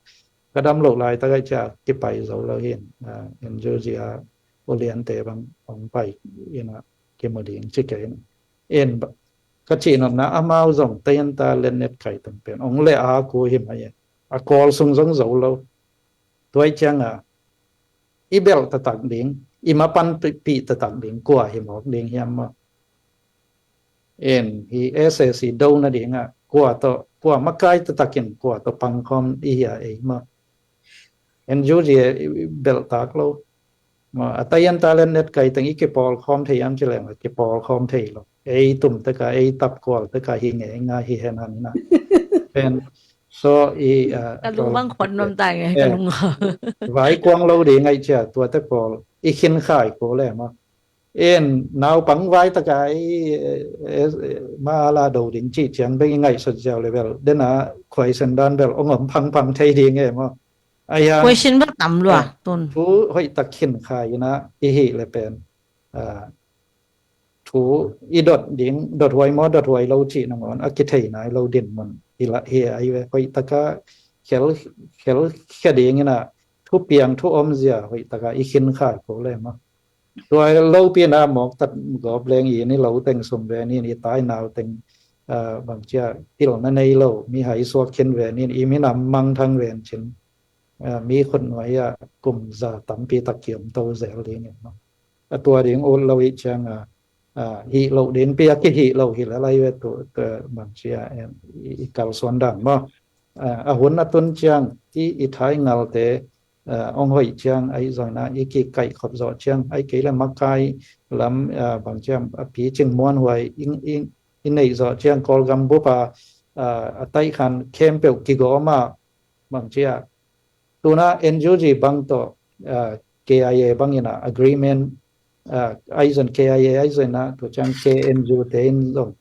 ka dam lo lai tak ai cia kipai zo lo hin. A, N U G a ulian te bang ong pai in a kimu ding ci kei in. In ba-, ka ci nopna amau zong tayan ta lennet kai teng pen ong leh a ku hi ma yet. A Kawl sung zong zo lo. Tuai ciang a, i belh taktak ding, i mapan pi, pi taktak ding, kua hi mawk ding hiam maw. In hi S A C do nading a, kua tawh, kua makai taktakin, kua tawh pangkhawm i hia ei maw. N U G i, i belh tak lo. Maw, a tayan ta lennet kai teng i kipawlkhawm thei am ci leng, kipawlkhawm thei lo. Ei tum teka, ei tap kual teka hi ngei nga hi hen han ina. Pen, so i, a, ka lung bang khon nom tai ngai, ka lung. Vai kuang lo ding ai cia, tua te pawl, i khin khai ko le maw. In naupang vai taka i, e, e, ma la do ding ci ciang beng i ngaihsut ziau le bel. Dena khuaisen dan bel ong om phangphang thei ding e maw. Ai hang khuaisen bel tam lua, tun. Thu hoih tak khin khai ina i hi le pen. A, thu i dot ding, dot huai maw, dot huai lo ci nangawn, a kithei nai lo din mun. I la hi ai ve, hoih taka khel, khel khia ding ina, thu piang, thu om zia, hoih taka i khin khai ko le maw. Tua lopi na mawk tat gawp leng i ni lo teng sum ve ni, i tai nau teng, a, bang cia pil na nei lo, mi hai suak khin ve ni, i minam mangthang ven cin, a, mi khut nuai a kum za tampi tak kiom to zel ding in maw. A tua ding ut lo i ciang a, a, hi lo ding pi a ki hi lo hi la lai ve tu, tu bang cia, em, i, i kalsuan dan maw. A, a hun a tun ciang i, i thai ngalte, a, ong hoih ciang ai zong na i ki kaih khop zawh ciang ai kei le makai lam, a, bang ciang a pi cing muan huai i, i, i neih zawh ciang Kawlgam bup a, a, a taih khan khempeuh kigawm a bang cia. Tuna N U G bang tawh, a, K I A bang ina agreement, a, ai zon K I A ai zon na tu ciang K N U te in zong.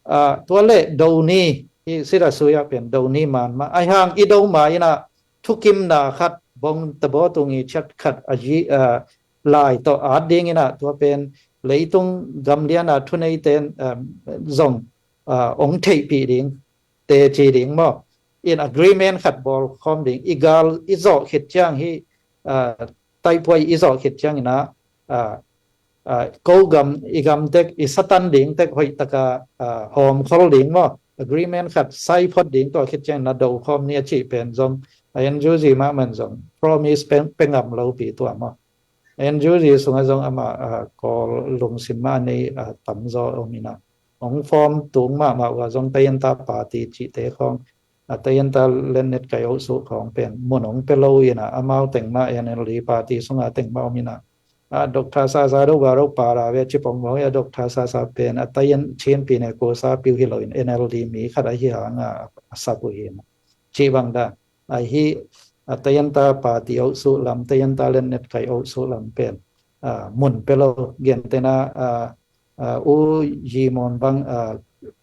A, tua le do ni, i sida suya pen do ni man ma. Ai hang i do ma ina thukimna khat bong tabo tungi chat khat a ji, a, lai tawh at ding ina tua pen leitung gamliana thunei ten, a, zong, a, ong theihpih ding. Teci ding maw. In agreement khat bawl khawm ding. I gal i zawh khit ciang hi, a, taipuai i zawh khit ciang ina, a, a, ko gam, i gam tek, i satan ding tek hoih taka, a, hawm khol ding maw. Agreement khat sai phot ding tua khit ciang ina do khawm ni a cih pen zong. A N U G mah man zong. Promise pe, pe ngam lo pi tua maw. N U G sungah zong amah, a, Kawl lungsim mah a nei, a, tamzaw om ina. Ong form tung mahmah uh a zong Tayanta Party cihte khawng, a, Tayanta lennet kai oh suh khawng pen mun ong pe lo ina, amau teng mah N L D party sungah teng mah om ina. A, Doctor Sasa do ba do para ve cipong mawk a Doctor Sasa pen a Tayan Chin pi ne ko sa piu hi lo in N L D mi khat a hi hang a, a sap uh hi ina. Cih bang dan. A hi, a, Tayanta Party oh suh lam, Tayanta lennet kai oh suh lam pen, a, mun pe lo, gentena, a, a, U Yi Mon bang, a,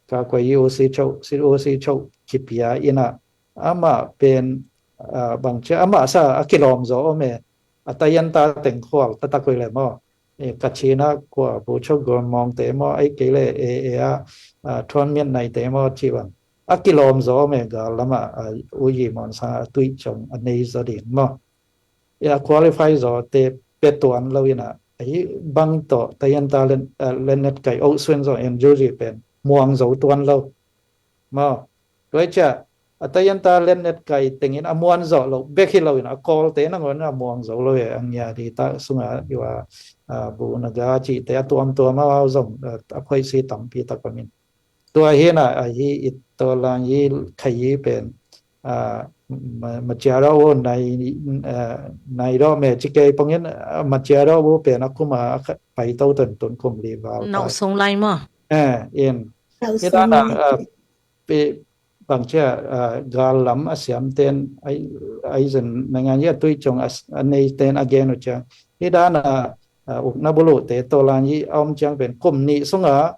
ka kuai U C Cho, si U C Cho kipia ina, amah pen, a, bang cia, amah sa, a kilawm zaw om e, a Tayanta teng khual, tata kuai le maw. E, Kachina kua bu chok gon mawngte maw, ai kei le e, e a, a, thuan miat naite maw, ci bang. A kilawm zaw me gal lama, a, U Yi Mon sang a tuih cong a nei zaw ding maw. E a qualify zaw te pe tuan lo ina, a hi bang tawh Tayanta len, a, lennet kai oh suen zaw N U G pen muang zo tuan lo. Maw, tuai cia, a Tayanta lennet kai tengin a muan zawh lo, bek hi lo in, a Kawlte nangawn a muang zo lo e, a ngia di ta sunga, iwa, a, bu na ga cihte a tuamtuam a au zong, a, a phoisi tampi tak om in. Tua hi na, a hi i to lang i khai i pen, ah, ma- maciado u nai, ah, nai do me ci kei pongin, ah, maciado u pen a kum a a kha- pai to ton tun kum li val Nau tai. Sung lai maw? Eh, in. Nau Hi sung dan a, lai. Ah, pi bang cia, ah, gal lam a siam ten ai ai zan nangan ya tui cong a s- a nei ten a gen u ciang. Hi dan a, ah, ukna bulu te to lan i a om ciang pen kum ni sunga,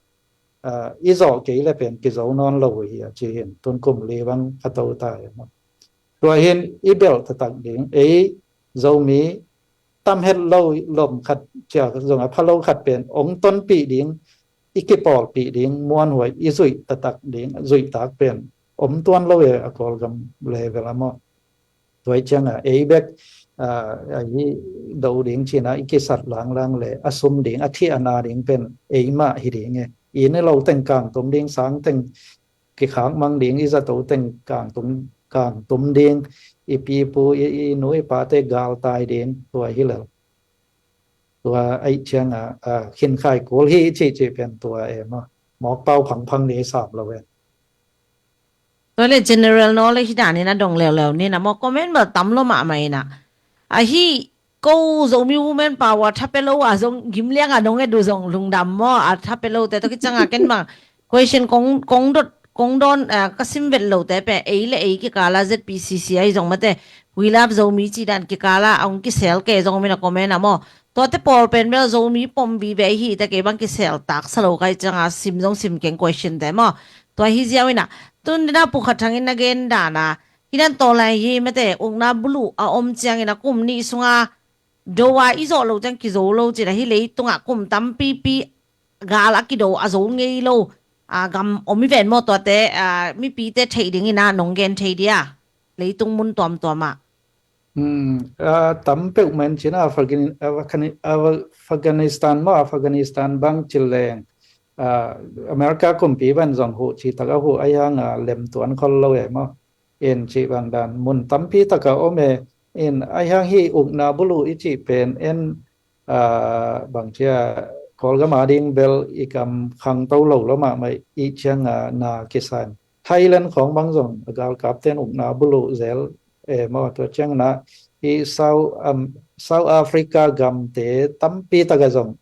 ah, i zawh kei le pen kizo nawn lo hi a ci hin tun kum li bang a to ta hi maw. Tua hin i belh taktak ding, ei Zomi tam het lo lom khat cia zong a pha lo khat pen ong tonpih ding, i kipawlpih ding, muanhuai i zuih taktak ding, zuih tak pen om tuan lo e a Kawlgam level a maw. Tua i ciang a ei bek, ah, a hi do ding cina i kisat langlang le a sum ding a thi a na ding pen ei mah hi ding e. I ne lo teng kang tum ding sang teng kikhak mang ding i zato teng kang tum kang tum ding i pipu i, i nu i pate gal tai ding tua hi lo. Tua ai ciang a, ah, khin khai kul hi ci ci pen tua e maw. Mawk pau phang phang ni sam lo e. Tua le general knowledge dan in a dong leuleu ni na maw comment bel tam lo mahmah in a. A hi ko Zomi women power thape lo a zong gim liang a nong e du zong lungdam maw a thape lo te to ki ciang a ken bang question kong kong dot kong don, ah, ka sim vet lo te pe ei le ei kikala Z P C C ai zong mate we love Zomi ci dan kikala a ong kisel ke zong mina comment a maw. Tuate pawl pen bel Zomi pom vive hi te kei bang kisel tak sa lo kai ciang a sim zong sim keng question te maw. Tua hi ziau in a tun dina pu khat thang in a gen dan a hi dan to lai hi mate ukna bulu a om ciang in a kum ni sunga do a i zawh lo ciang kizo lo cin a hi leitungah kum tampipi gal a kido a zo ngei lo, ah, gam om i ven maw tuate, ah, mipite theih ding in a nong gen thei dia leitung mun tuamtuam ah. Hmm, ah, tam peuh men cin a Afghan- Afghani- Afghanistan maw Afghanistan bang cil leng, ah, America kumpi ban zong huh ci tak a huh ai hang a lem tuan khol lo e maw. In ci bang dan mun tampi taka om e. In ai hang hi ukna bulu i ci pen en, ah, bang cia Kawlgam a ding bel i kam khang to lo lo mahmah i ciang a na kisan Thailand khong bang zong a galkap ten ukna bulu zel e maw tua ciang na i South, um, South Africa gam te tampi taka zong,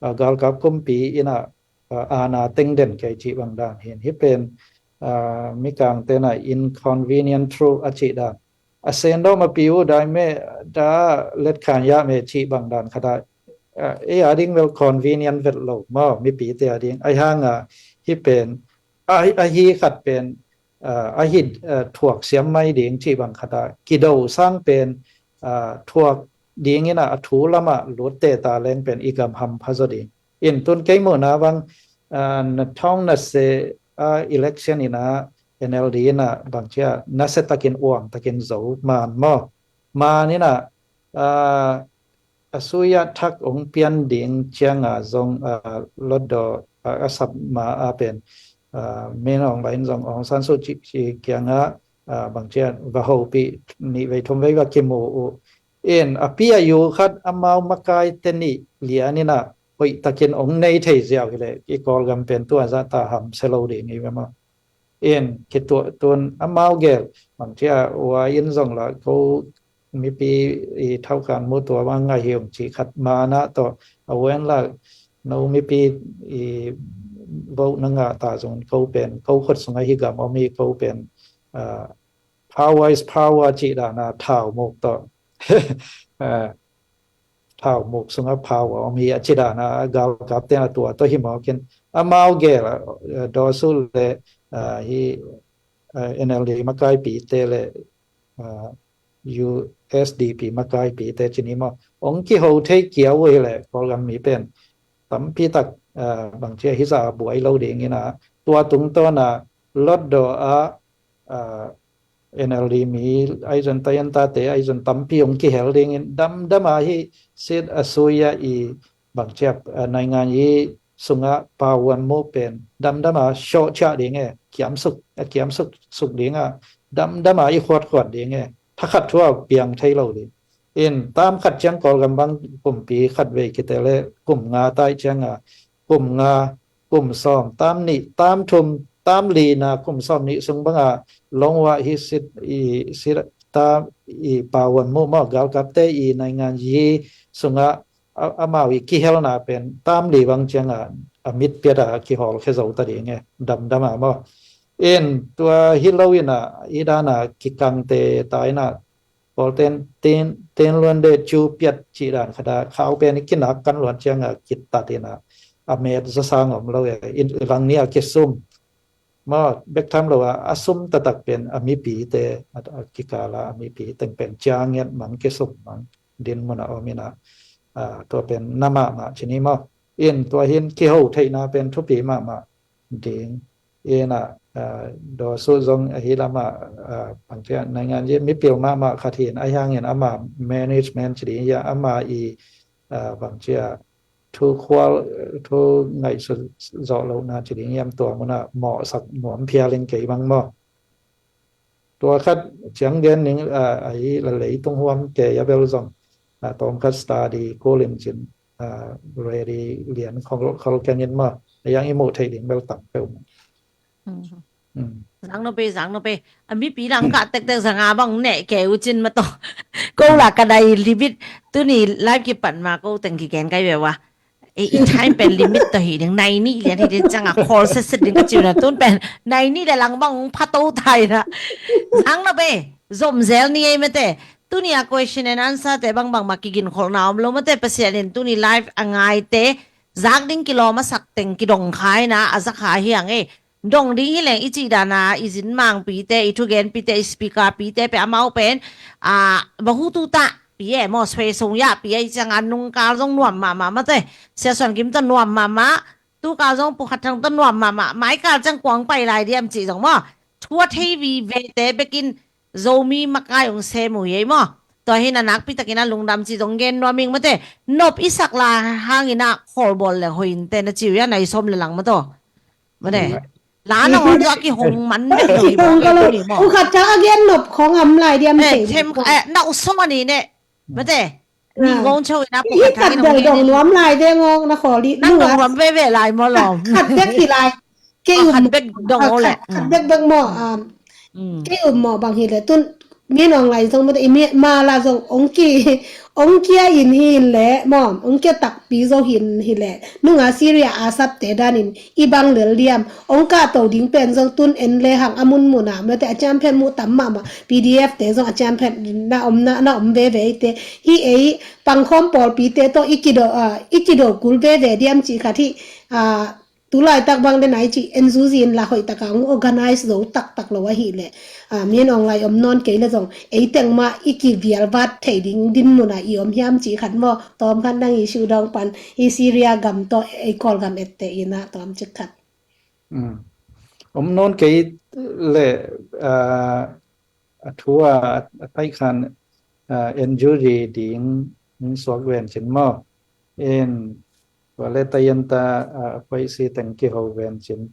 ah, galkap kumpi in a, ah, ana teng den kei ci bang dan hin hi pen, ah, mikang ten a inconvenient truth a ci dan a sen dawm a pi uh dai me da let khan ya me ci bang dan khat a, ah, ei a ding bel convenient vet lo maw mipi te a ding ai hang a hi pen a, a hi khat pen, ah, a hi, ah, thuak siam mai ding ci bang khat a kido sang pen, ah, thuak ding in a a thu lam a lut te ta leng pen i gam ham pha zaw ding. In tun kei muhna bang, ah, na thawng na se, ah, election in a N L D in a bang cia na se takin uang takin zo man maw. Man in a, ah, a suya thak ong pian ding ciang a zong, ah, lotdaw, ah, a sap ma a pen, ah, min ong bain zong Aung San Suu Kyi, Kyi kiang a, ah, bang cia va hopih nih vei thum vei va kimu uh. In a pi a yu khat amau makai te nih lian in a hoih takin ong nei thei ziau hi le i Kawlgam pen tua za ta ham se lo ding i ve maw. In kituah tun amau gel bang cia ua in zong la ko mipi i thau khan mu tua ma ngai hi ong ci khat ma na to a wen la no mipi i vote na ngah ta zong ko pen ko khut sung a hi gam om hi ko pen, ah, power is power ci dan a thau muk to. Ah, thau muk sung a power om hi a ci dan a galkap ten a tua to hi mawk in amau gel, ah, daw su le, ah, hi, ah, N L D makai pi te le, ah, U S D P makai pi te ci ni maw. Ong kiho thei kiau uh hi le Kawlgam mi pen tampi tak, ah, bang cia hi za buai lo ding in a tua tung tawn a lotdaw a, ah, N L D mi ai zon tayan ta te ai zon tampi ong kihel ding in damdam a hi sit a suya i bang cia, ah, naingan i sung a power mu pen damdam a show cia ding e kiam suk, ah, kiam suk suk ding a damdam a i khuat khuat ding e. Thakhat thu a piang thei lo ding. In tam khat ciang Kawlgam bang kumpi khat vei kite le kum nga tai ciang a kum nga, kum sawm, tam nih, tam thum, tam lina kum sawm nih sung banga Longwa hi sit i sit tam i pawan mu maw galkapte i naingan yi sungah a- amau i kihelna pen tam li bang cianga a mit piata kihawl khe zo ta ding e damdama maw. In tua hi lo ina i dana kikangte ta ina Paul ten ten ten luan de cu piat ci dan khada khau pen i kinak kan luan cianga kitat ina a met za sang om lo e in lang ni a kisum maw bek tham lo a a sum tatak pen a mipi te a kikala a mipi teng pen ciangiat mang kisum mang din muna om ina tua pen na mahmah cini maw. In tua hin kiho theihna pen thupi mahmah ding ina daw su zong ahi lama bangcia naingan ye mipil mahmah khat hin ahi hangin ama management ci ding ya ama i bangcia thu khual thu ngaihsut zawh lohna ci ding hiam tua muna mawhsak nuam phialin kei bang maw. Tua khat ciang gen ning ahi la leitung huam kei a bel zong tawm khat study kulin cin ready lian khol kengin maw a yang i muh theih ding bel tam peuh maw. Zang no pe zang no pe a mipi lang kah tektek zanga bang neh ke ucin ma to ko la ka dai limit tuni live kipat ma ko teng kigen kai ve wa. I time pen limit to hi ding nai ni lian hi ding canga khol set set ding ka ciu na tun pen nai ni le lang bang pha to thai na. Zang no pe zom zel ni ei mate tuni a question and answer te bang bang ma kigin khol na om lo mate Pasian in tuni live a ngai te zak ding kilawm a sak teng kidong khai na a za kha hiang e. Dong ding hi leng i cih dana i zin mangpite i thugenpite i speakerpite pe amau pen a bahu tu ta pi e maw swe sung ya pi e i cianga nungkal zong nuam mahmah mate sia suan kim ta nuam mahmah tukal zong pukhat thang ta nuam mahmah maikal ciang kuang pai lai diam cih zong maw thua thei vi vete bekin Zomi makai ung sem uh ei maw. Tua hi na nakpi takin a lungdam ci zong gen nuam ing mate nop i sak la hangin a kholbawl le hoin te na ciu ya na i som le lang maw to. Mate la na ngon zo a kihong man bek lo hi bawk ei tuni maw. Ukhat thang a gen nop khong am lai diam thei them na usong ani ne mate ni ngong chau ina pu khat thang ina dong nuam lai de ngong na khol di nang dong nuam ve ve lai maw lom khat bek hi lai. Kei um bek dong o le khat bek bek maw. Kei um maw bang hi le tun mi nong lai zong mate i mi ma la zong ong ki ong kia in hi le maw ong kia takpi zo hin hi le nunga Syria a sapte danin i bang lel liam ong kah to ding pen zong tun en le hang a mun muna mate a ciam phen mu tam mahmah P D F te zong a ciam phen na om na na om veve te hi ei pangkhawm pawlpite tawh i kido i kido kul veve diam cih khat hi. Tulaitak bang den ai cih N U G in la hoih taka ong organize zo taktak lo ahi le min ong lai om nawn kei le zong ei teng mah i kivial vat thei ding din muna i om hiam cih khat maw tawm khat nang i siu dong pan i Syria gam tawh ei Kawlgam ette ina tawm cik khat. Om nawn kei le a thu a a taikhan N U G ding suak ven cin maw. In tua le tayanta a paisi teng kiho ven cin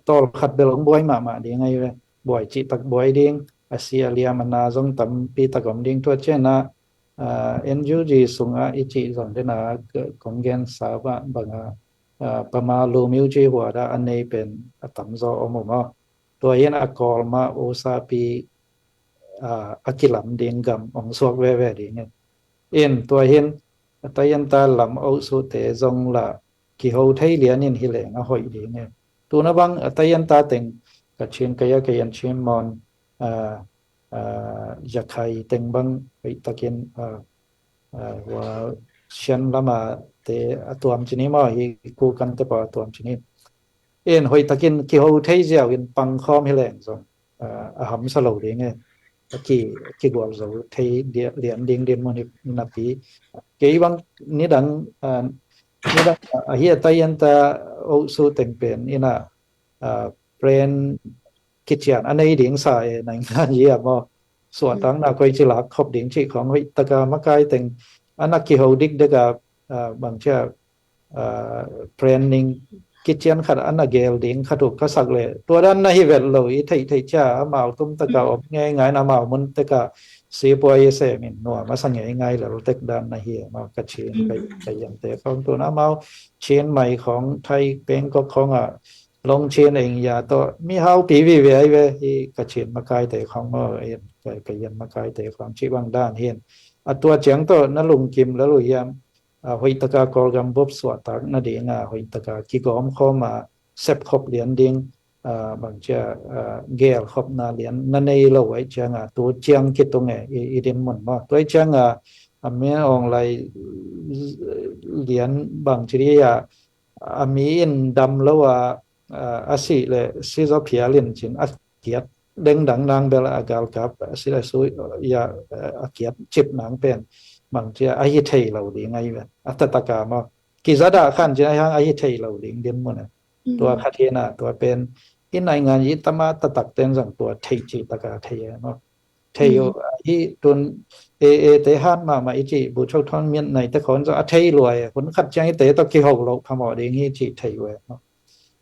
tawl khat bel ong buai mahmah ding ahi ve. Buai cih tak buai ding a si a liam a na zong tampi tak om ding tua ciana N U G sungah i cih zong dena kong gen sa banga pama lu miu ci huada a nei pen a tamzaw om uh maw. Tua hin a kawlma usapi a kilam ding gam ong suak veve ding in tua hin a tayanta lam osute zong la kiho thei lianin hi leng a hoih ding in tuna bang a tayanta teng ka chin kaya kayan chin mon a a yakhai teng bang hoih takin a a hua sian lama te a tuam cini maw hi ku kan te pa a tuam cini in hoih takin kiho thei ziau in pangkhawm hi leng zong a hamsa lo ding e a ki kigual zo thei lian ding din mun hi napi kei bang nidang nidang ahi a tayanta osu teng pen ina plan kician a nei ding sa e naingan yi a maw suahtakna koi ci lak khop ding cih khong hoih taka makai teng a na kiho dikdeka bangcia planning kician khat a na gel ding khat uh ka sak le tua dan na hi vet lo i theih theih cia amau tum taka om ngei ngai na amau mun teka sipuai i semin nuam a sa ngei ngai lel tek dan na hi amau ka chin ka yamte khong tun amau chin mai khong thai pengkok khong a Longchin Engya tawh mi haupi vive ai ve, hi ka Chin makaite khong maw, ka, ka Yan makaite khong cih bang dan hin. A tua ciang tawh na lungkim lel uh hiam? A, hoihtaka Kawlgam bup suahtak nadinga hoihtaka kigawm khawma sepkhop lian ding, a, bangcia, a, gelkhopna lian na nei lo uh ai cianga tu ciang kitung e, i, i dinmun maw. Tua ai cianga a mi awng lai lian bangci dia a mi in dam lo a, a, a sih le sizaw phial in cin a kiat dengdang nang bel a galkap a sih le su ya a kiat cip nang pen bangcia a hi thei lo ding ai ve. A tataka maw. Kizadah khan cin a hiang a hi thei lo ding dinmun a. Tua khat hina tua pen i naingan i tama tatak ten zang tua thei ci taka thei e maw. Thei uh hi tun e e te han mahmah i ci bu chok thon mian nai te khon zong a thei lua e. Hun khat ciang i te tawh kiho lo phamawh ding hi ci thei uh e maw.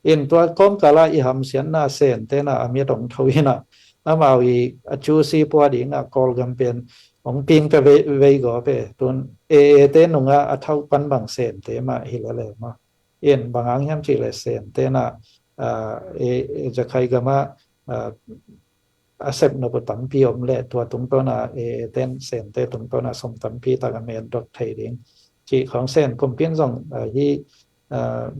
In tua kawmkala i hamsianna Sen tena a miat ong tho hina amau i a cu si pua dinga Kawlgam pen ong ping pe vei, vei gaw pe tun e e te nunga a thauh pan bang Sen te mah hi lele maw. In bang hang hiam cih le Sen tena, a, e, e, Jakhai gama, a, a sep nop uh tampi om le tua tungtawna e, e ten Sen te tungtawna som tampi taka men dok thei ding. Cih khong Sen kumpi in zong, a, hi, a,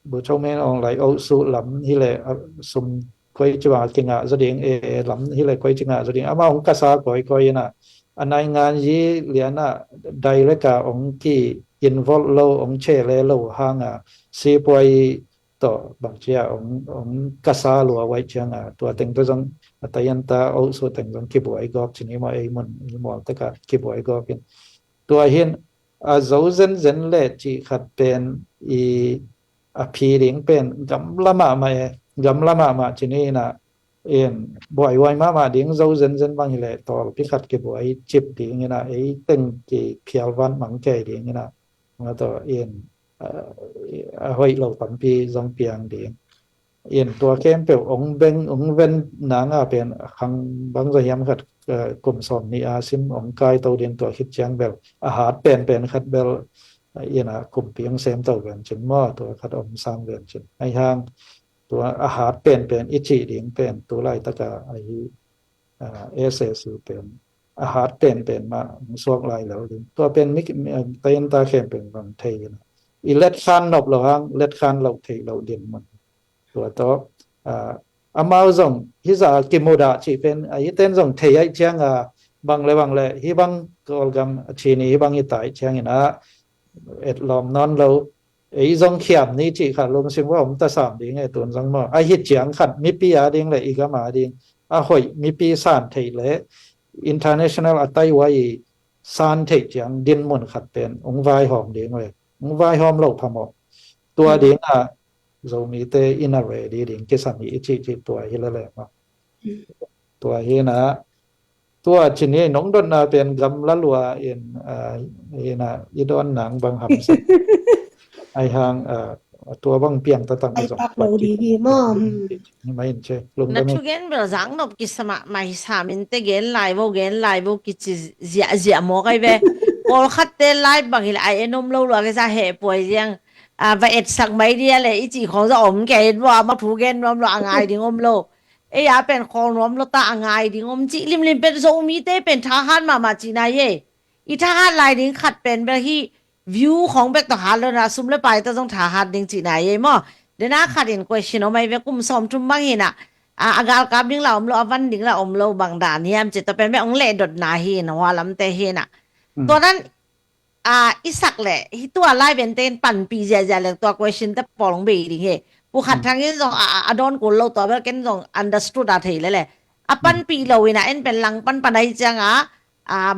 bu chok men awng lai oh su lam hi le, a, sum koi ci bang a kingah zaw ding, e, e lam hi le koi ci ngah zaw ding. Ama hong kasa koi koi ina a naingan yi liana direct a hong ki involve lo, hong che le lo hanga sipuai tawh bangcia hong, hong kasa lua uai cianga tua teng tua zong a tayanta oh su teng zong kibuai gawk cini maw ei mun i mual teka kibuai gawk in. Tua hin a zo zenzen le cih khat pen i a phi ding pen gamla mahmah e, gamla mahmah cini ina in buaihuai mahmah ding zo zenzen bang hileh tawlpi khat kibuai cip ding ina ei teng kiphialvan mang kei ding ina nga tawh in a hoih lo tampi zong piang ding. In tua khempeuh ong beng ong ven nanga pen khang bang zaw hiam khat kum sawm ni a sim ong kai to din tua khit ciang bel a hat penpen khat bel ina kumpi ong sem to ven cin maw tua khat om sang ven cin. Ai hang tua a hat penpen i cih ding pen tu laitaka ahi S A C pen a hat penpen mah ong suak lai lo ding. Tua pen mi tainta khempeuh bang thei ina i let khan nop lo hang let khan lo thei lo din mun. Tua tawh amau zong hiza kimudah cih pen a hiten zong thei aih cianga bang le bang le hi bang Kawlgam a chini hi bang hi tai ciangin a etlawm nawn lo. Ei zong khiam ni cih kha lungsim va om tasam ding e tun zong maw a hi ciang khat mipi a ding le i gam a ding a hoih mipi san theih le international a tai uai i san theih ciang dinmun khat pen ong vaihawm ding ve. Ong vaihawm lo phamawh tua dinga Zomite ina ready ding kisam hi i cih cih tua hi lele maw. Tua hina tua cini nong dotna pen gamla lua in ina i don nang bang hamsa. Ai hang tua bang piang tatak zong pak lo di hi maw. Mai in che lung na thugen bel zang nop kisama mai sam in te gen lai vo gen lai vo kici zia zia maw kai ve. Kawlkhat te lai bang hil ai enom lo lua kisa he puai ziang a va etsak mai dia le i cih khawng za om kei in vo a ma thugen nuam lo a ngai ding om lo. Ei a pen khawl nuam lo ta a ngai ding om cih limlim pen Zomite pen thahat mahmah cihna ye. I thahat lai ding khat pen bel hi view khawng bek tawh hat lo na sum le pai tawh zong thahat ding cihna ye maw. Dena khat in question om ai ve kum sawm thum bang hina a galkap ding la om lo a van ding la om lo bang dan hiam cih tawh pen bek ong lehdotna hi na hua lamte hina. Tua dan a i sak le hi tua lai vente in panpih ziazia le tua question te pawl hong bei ding he. Pu Khat Thang in zong a dawn kul lo tua bel ken zong understood a thei lele a panpih lo ina en pen lang panpan ahi cianga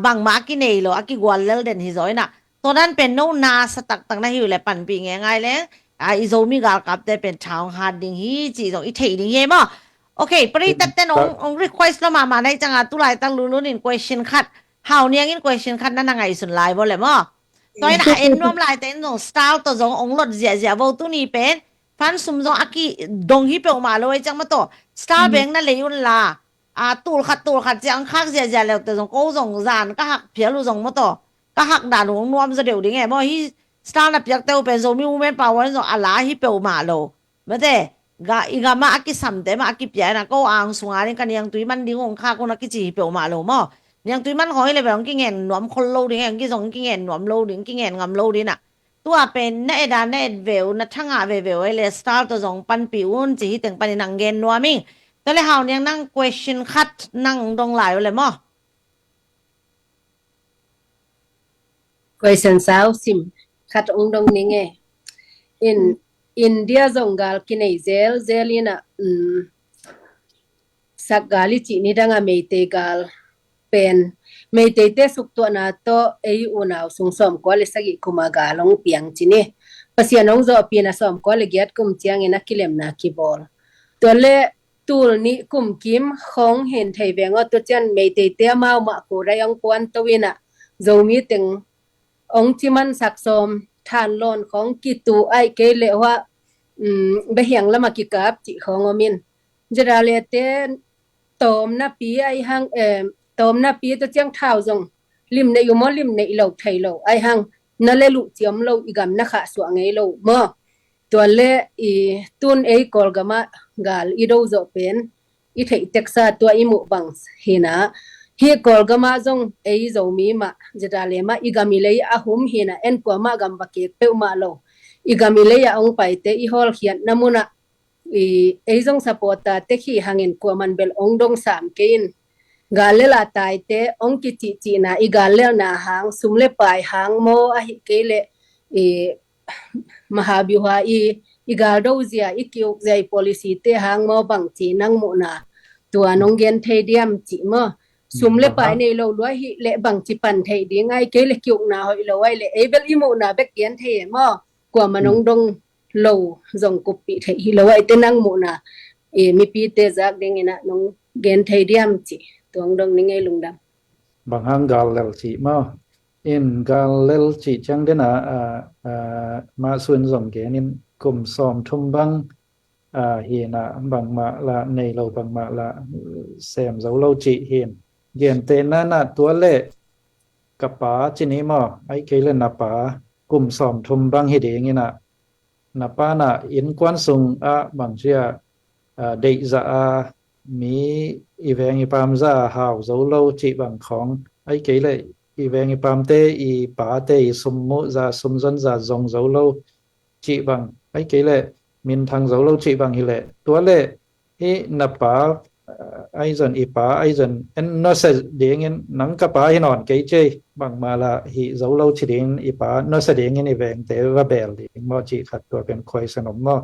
bangmah a kinei lo a kigual lel den hi zaw ina tua dan pen no nasa taktak na hi uh le panpih nge ngai leng i Zomi galkapte pen tha hong hat ding hi cih zong i theih ding hi maw. Ok, paritat ten ong request lo mahmah na hi cianga tulaitak lulun in question khat Hau Niang in question khat na na ngaihsun lai vo le maw. Tua in a en nuam lai te in zong style tawh zong ong lot ziahziah vo tuni pen fan sum zong a ki dong hi peuhmah lo ei ciang maw tawh style beng na lei un la a tul khat tul khat ciang khak ziahziah leu te zong ko zong zan ka hak phial uh zong maw tawh ka hak dan uh ong nuam zaw deuh ding e maw hi style na piak te uh pen Zomi Women Power in zong a la hi peuhmah lo. Mate ga i gam ah a kisamte mah a kipia in a, ko ang sunga ding ka niangtui man ding ong khak un a kici hi peuhmah lo maw. Niangtui man khawng hi le ve ong kingen nuam khol lo ding, ong kizong kingen nuam lo ding, kingen ngam lo ding a. Tua pen na et a na et ve uh, na thangah veve uh ei le star tawh zong panpih un ci hi teng panin ang gen nuam ing. Tua le Hau Niang, nang question khat nang dong lai uh le maw? Question sau sim khat ong dong ning e. In India zong gal kinei zel zel in a, um, sak gal i cih ni dang a Meitei gal pen Meiteite suktuahna tawh ei unau sung sawmkua le sagih kum a gal ong piang ci ni. Pasian ong zawhpihna sawmkua le giat kum ciangin a kilemna kibawl. Tua le tul nih kum kim khawng hin thei veng aw, tua cian Meiteite amau mah ko dai ong puan to in a, Zomi teng ong ciman sak sawm, than lawn khawng kitu ai kei le hua, um, behiang lama kikap cih khawng om in. Zedale te tawm napi ai hang, em, tawm napi tua ciang thau zong lim neih uh maw, lim neih lo thei lo ai hang, na le luh ci om lo, i gam na khah suah ngei lo maw. Tua le i tun ei Kawlgam ah gal i do zawh pen i theih teksa tua i muh bang hi na, hi Kawlgam ah zong ei Zomi mah, Zedale mah i gam i lei a hum hi na, en kuamah gam va kek peuhmah lo. I gam i lei a ong paite i hawlkhiatna mun ah i ei zong supporter te khih hangin kuaman bel ong dong sam kei in. Gal lel a taite ong kicihcihna, i gal lelna hang, sum le pai hang maw, ahih kei le i mahabiuha i, i gal do zia, i ki-uk zia, i policy te hang maw, bangci nang muhna tua nong gen thei diam cih maw. Sum le pai nei lo lua hi le bangci pan thei ding ai kei le, ki-ukna hoih lo ai le, ei bel i muhna bek gen thei e maw. Kuaman ong dong lo zong kuppih thei hi lo ai te, nang muhna e, mipite zak dingin a nong gen thei diam cih tua ong dong ning ei, lungdam. Bang hang gal lel cih maw. In gal lel cih ciang den a, a, a, mah sun zong gen in kum sawmthum bang, a, hi na, bangmah la nei lo, bangmah la sem zo lo cih hi in. Gentehna na tua le ka pa ci ni maw, ai kei le na pa kum sawmthum bang hi ding in a, na pa na innkuan sung ah bang cia, a, deih zah a, mi i veng i pam zah a hau zo lo cih bang khawng, ai kei le i veng i pamte, i pate i sum muh zah, sum zon zah zong zo lo cih bang, ai kei le minthang zo lo cih bang hi le, tua le hi na pa, a, ai zon, i pa ai zon en nusia dingin, nang ka pa hi nawn kei cei, bangmah la hi zo lo ci dingin, i pa nusia dingin i vengte va bel ding maw cih khat, tua pen khuaisen om maw.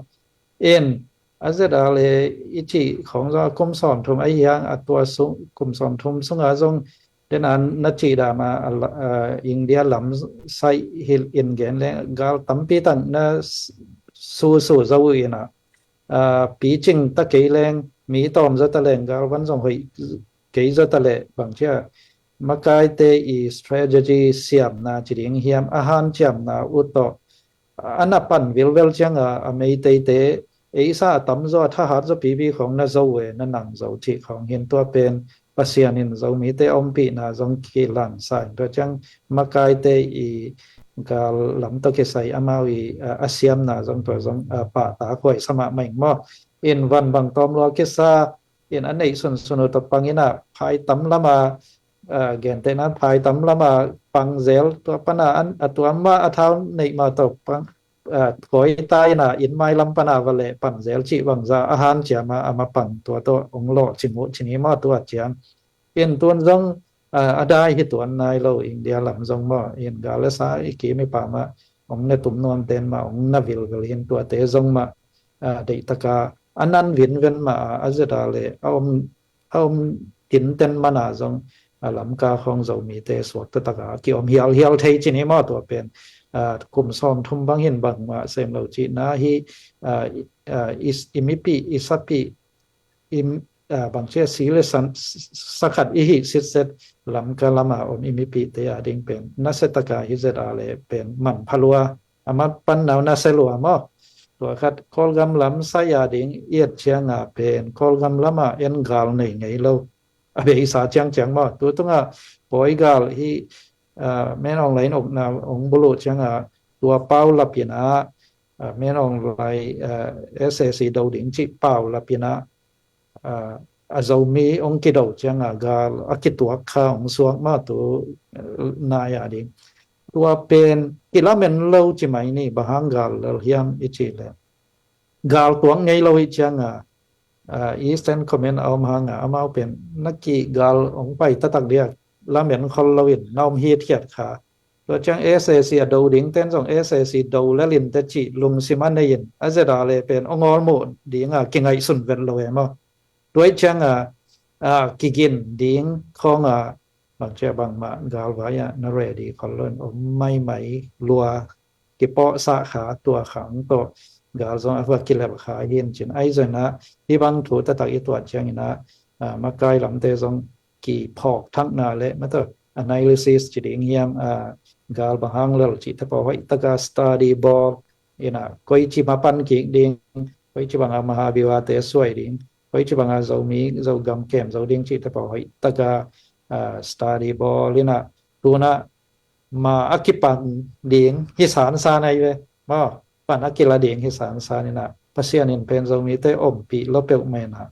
In a zet a le i cih khawng zong a kum sawmthum a hiang a, tua sung kum sawmthum sungah zong den a na cih dam a, a, a, India lam sai hi in gen leng gal tampi tak na s-, susu zo uh in a, a, picing ta kei leng, mi tawm zaw ta leng, gal van zong hoih kei zaw ta le, bang cia makaite i strategy siamna ci ding hiam, a hanciamna uh tawh a na pan vilvel ciang a, a Meiteite ei sa a tam zaw, a thahat zaw pipi khawng na zo e, na nang zo cih khawng hin, tua pen Pasian in Zomite a ompihna zong kilan sa in, tua ciang makaite i gal lam tawh kisai amau i, a, a siamna zong, tua zong, a, pahtak huai sa mahmah ing maw. In van bang tawm lua kisa in a neih sunsun uh tawh pang in a, phai tam lam a, a, gentehna phai tam lam a pang zel, tua pan a an, a tua mah a thau neih mah tawh pang, a, koi ta in a, inn mai lam pan a va leh pan zel cih bang zah a hanciam a, a ma pang tua tawh ong lawh ci muh ci ni maw, tua ciang. In tun zong, a, a dai hi tuan nai lo, India lam zong maw, in gal le sa i kim i pam a ong ne tum nuam ten mah ong na vilvel hin, tuate zong mah, a, deih taka a nan vinven mah a, a zet a le a om, a om tinten man a zong, a, Lamka khawng Zomite suakta taka ki om hialhial thei ci ni maw, tua pen, a, kum sawmthum bang hin bangmah sem lo cihna hi, a, i, a, i, i mipih, i sapih, i, a, bang cia si le san, s-, sakhat i hih sitset Lamka lam a om i mipihte a ding pen nasia taka hi zet a le pen manpha lua, a ma pan nau nasia lua maw. Tua khat Kawlgam lam sai a ding i et ciang a pen Kawlgam lam a en gal nei ngei lo. A beisa ciangciang maw. Tu tung a pawi gal hi, a, Min Aung Hlaing ukna ong buluh ciang a tua pau lap in a, Min Aung Hlaing, SAC do ding cih pau lapina a Zomi hong kido cianga gal a kituak kha hong suak mah tu nai a ding. Tua pen kilamen lo ci mai ni, bang hang gal lel hiam i cih leh, gal tuak ngei lo i cianga Eastern Command a om hanga amau pen na ki gal hong pai taktak dia lamen khol lo in na om hitkhiat kha. Tua ciang SAC a do ding ten zong SAC do lel in te cih lungsim a nei in a zeda le pen hong awlmuh dinga kingaihsun vet lo e maw. Tua i cianga kigin ding khawnga bangcia bangmah galvai ah na ready khol lo in om maimai lua kipawhsah kha, tua khang tawh gal zong a va kilep kha hi in cin. Ahi zongin ah hih bang thu taktak i tuah ciangin ah makai lamte zong kiphawk thakna le mataw analysis ci ding hiam, gal bang hang lel cihte pawl hoih taka study bawl in ah koici mapan kik ding, koici banga Mahabiwate suai ding, koici banga Zomi Zogam kem zo ding cihte pawl hoih taka study bawl in ah tunah ma a kipang ding hi sansan ahi ve maw, pan a kila ding hi sansan in ah Pasian in pen Zomite ompih lo peuhmah in ah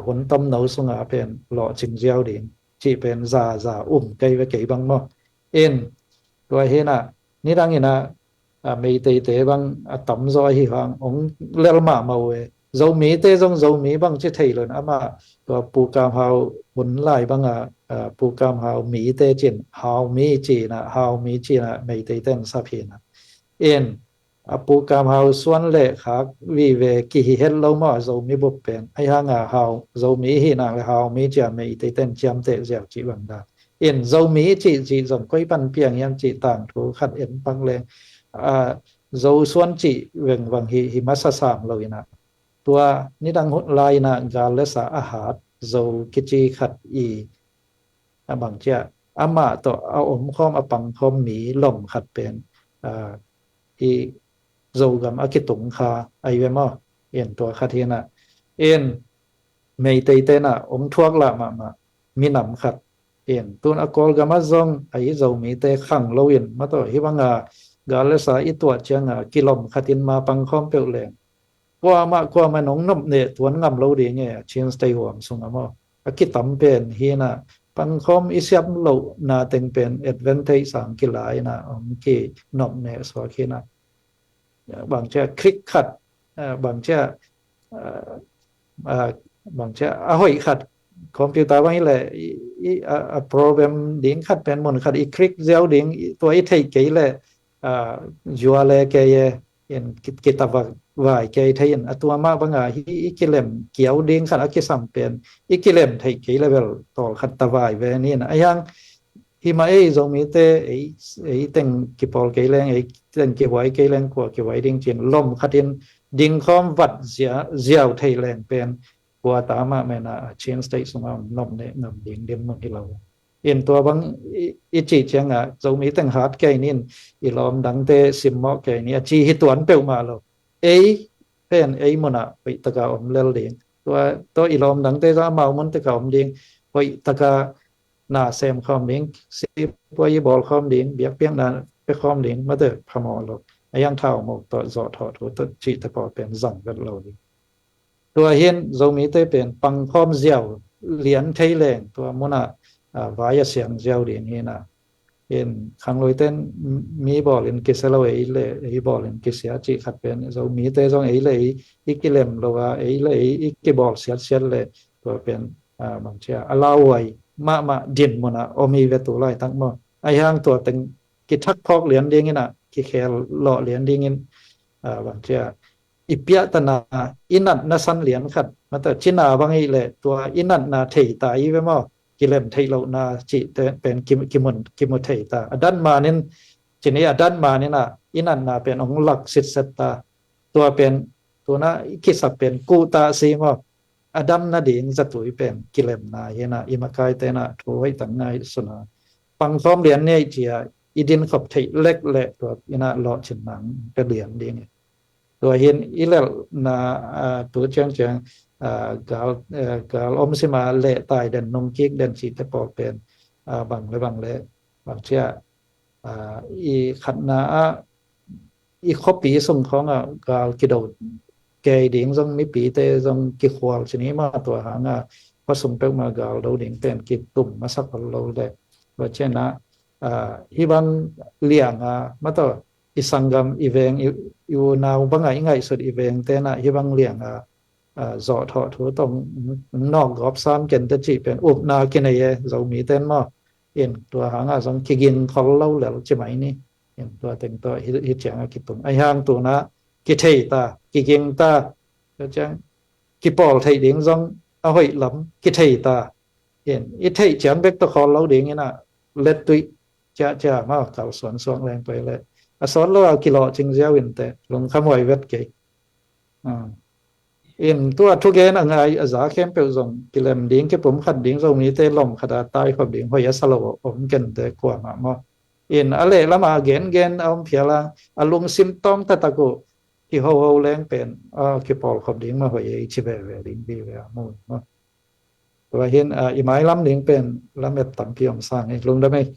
hun tomno sunga pen lawhcing ziau ding cih pen zaza um kei ve kei bang maw. In tua hi in ah nidang in ah Meiteite bang a tamzaw ahi hang hong lel mahmah uh e. Zomite zong Zomi bang ci thei lo in amah tua Pu Kam Hau hun lai banga Pu Kam Hau mite cin Hau mi cina, Hau mi cina Meiteite in sap hi in ah. In a Pu Kam Hau suan le khak vive kihi het lo maw a Zomi bup pen. Ahi hanga Hau Zomi hi nak le Hau mi cia Meiteite in ciamteh ziau cih bang dan. In Zomi cih cih zong koi pan piang hiam cih tangthu khat en pak leng Zo suan cih vengvang hi, hi masa sam lo in ah tua nidang hun lai in ah gal le sa a hat Zo kici khat i a bangcia amah tawh a omkhawm a pangkhawm mi lom khat pen i Zogam a kitung kha ahi ve maw. In tua khat hi in ah in Meiteite in ah hong thuak lah mahmah minam khat. In tun a Kawlgam ah zong a i Zomite khang lo in mataw hih banga gal le sa i tuah cianga kilom khatin ma pangkhawm peuh leng kuamah kuamah in hong nopneh tuan ngam lo ding e. A Chin State huam sung a maw a kitam pen hi in ah pangkhawm i siam lohna teng pen advantage sang kila in ah hong kinopneh suak hi in ah bangcia click khat bangcia bangcia a hoih khat computer bang hi leh a problem ding khat pen mun khat i click ziau ding tua i theih kei leh zua le kei e in kitavai kei thei in a tua mah banga hi i kilem kiau ding khat a kisam pen i kilem theih kei leh bel tawl khat tavai ve ni in a hiang hi mah ei Zomite ei teng kipawl kei leng ei teng kihuai kei leng kua kihuai ding cin lom khatin dingkhawm vat ziau thei leng pen kua ta mah mena a Chin State sunga om nopneh ngam ding dinmun hi lo. In tua bang i cih cianga Zomi teng hat kei ni in i lawm dangte simmawh kei ni a ci hi tuan peuhmah lo. Ei pen ei munah hoih taka om lel ding. Tua tawh i lawm dangte zong amau mun taka om ding. Hoih taka na sem khawm ding, sipuai bawl khawm ding, biakpiakna pia khawm ding, mate phamawh lo. A hiang thau mawk tawh zawh thawh thu tawh cihte pawl pen zang vet lo ding. Tua hin Zomite pen pangkhawm ziau lian thei leng tua munah vai a siang ziau ding hi in ah. In khangluite in mi bawlin kisia lo ei le ei bawlin kisia cih khat pen Zomite zong ei le ei i kilem lo a ei le ei i kibawl siatsiat le tua pen bangcia a lauhuai mahmah dinmunah om hi ve tu laitak maw. A hiang tua teng kithak phawk lian dingin ah kikhel lawh lian dingin bangcia i piahtana i natna san lian khat mata cina bang hi leh tua i natna thei ta i ve maw. Kilem theih lohna cihte pen kimu thei ta a dan manin cini a dan manin ah i natna pen hong lak sitset ta. Tua pen tuna i kisap pen kuh ta si maw. A dam nading zatui pen kilemna hi in ah i makaite in ah thu hoih tak ngai suna pangkhawm lian nei cia i din khop theih lek le tua in ah lawhcin nang pe lian ding. Tua hin i lelhna tu ciangciang gal om sima leh tai den nung kik den cihte pawl pen bang le bang le bang cia i khatna ah i khuapi sung khawngah gal kido kei ding zong, mipite zong kikhual ci ni mah, tua hangah khua sung peuhmah gal do ding pen kitum masak ol lo le. Tua cianah, ah, hih bang liangah mah tawh i sanggam, i veng, i, i unau bangah i ngaihsut i veng tenah hih bang liangah, ah, zawhthawh thu tawh nawk gawp sam kente cih pen upna kinei e, Zomi ten maw. In tua hangah zong kiging khol lo lel ci mai ni. In tua teng tawh hih, hih ciangah kitung. Ahi hang tunah kithei ta, kiging ta, tua ciang kipawl theih ding zong a hoih lam kithei ta. In i theih ciang bek tawh khawl lo ding inah lettuih ciahciah mah kalsuan suak leng pai le a sawt lo a kilawhcing ziau inteh lungkham huai vet kei. Ah. In tua thugen a ngai a za khempeuh zong kilem ding, kipumkhat ding, Zomite lom khat a taikhop ding hoih a sa lo om kente kuamah maw. In a lehlam a gengen a om phial a, a lungsim tawng taktak uh kihoho leng pen, ah, kipawlkhop ding mah hoih ei ci veve ding vive a mu maw. Tua hin, ah, i mailam ding pen lamet tampi om sang ei, lungdam ei.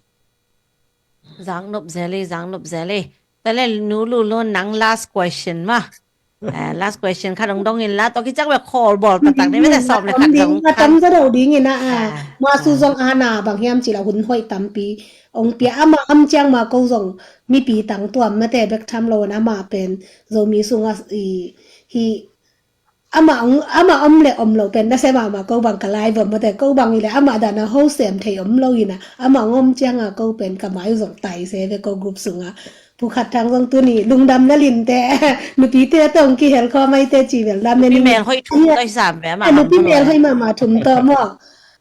Zang nop zel ei, zang nop zel ei. Tale nu Lulun, nang last question mah. Eh, last question khat dong dong in la, tua kiciang bek khawl bawl taktak ni mete sawm le khat dong a tam za do ding ina, ah, ma su zong ana bang hiam ci la hun hoih tampi ong pia, ama am ciang ma ko zong mipi tang tuam mete bek tham lo na, ama pen Zomi sunga i hi ama ong, ama om le om lo pen na se mama, ko bang ka lai vom mate, ko bang ile ama dana ho sem thei om lo ina, ama ong om cianga ko pen ka mai zong tai se ve ko group sunga. Pu Khat Thang zong tuni lungdam na linte, nupite tong kihel kho maite ci vel dam. Nupi mel hoih thum toi sam ve ama, nupi mel hoih mama thum to mo.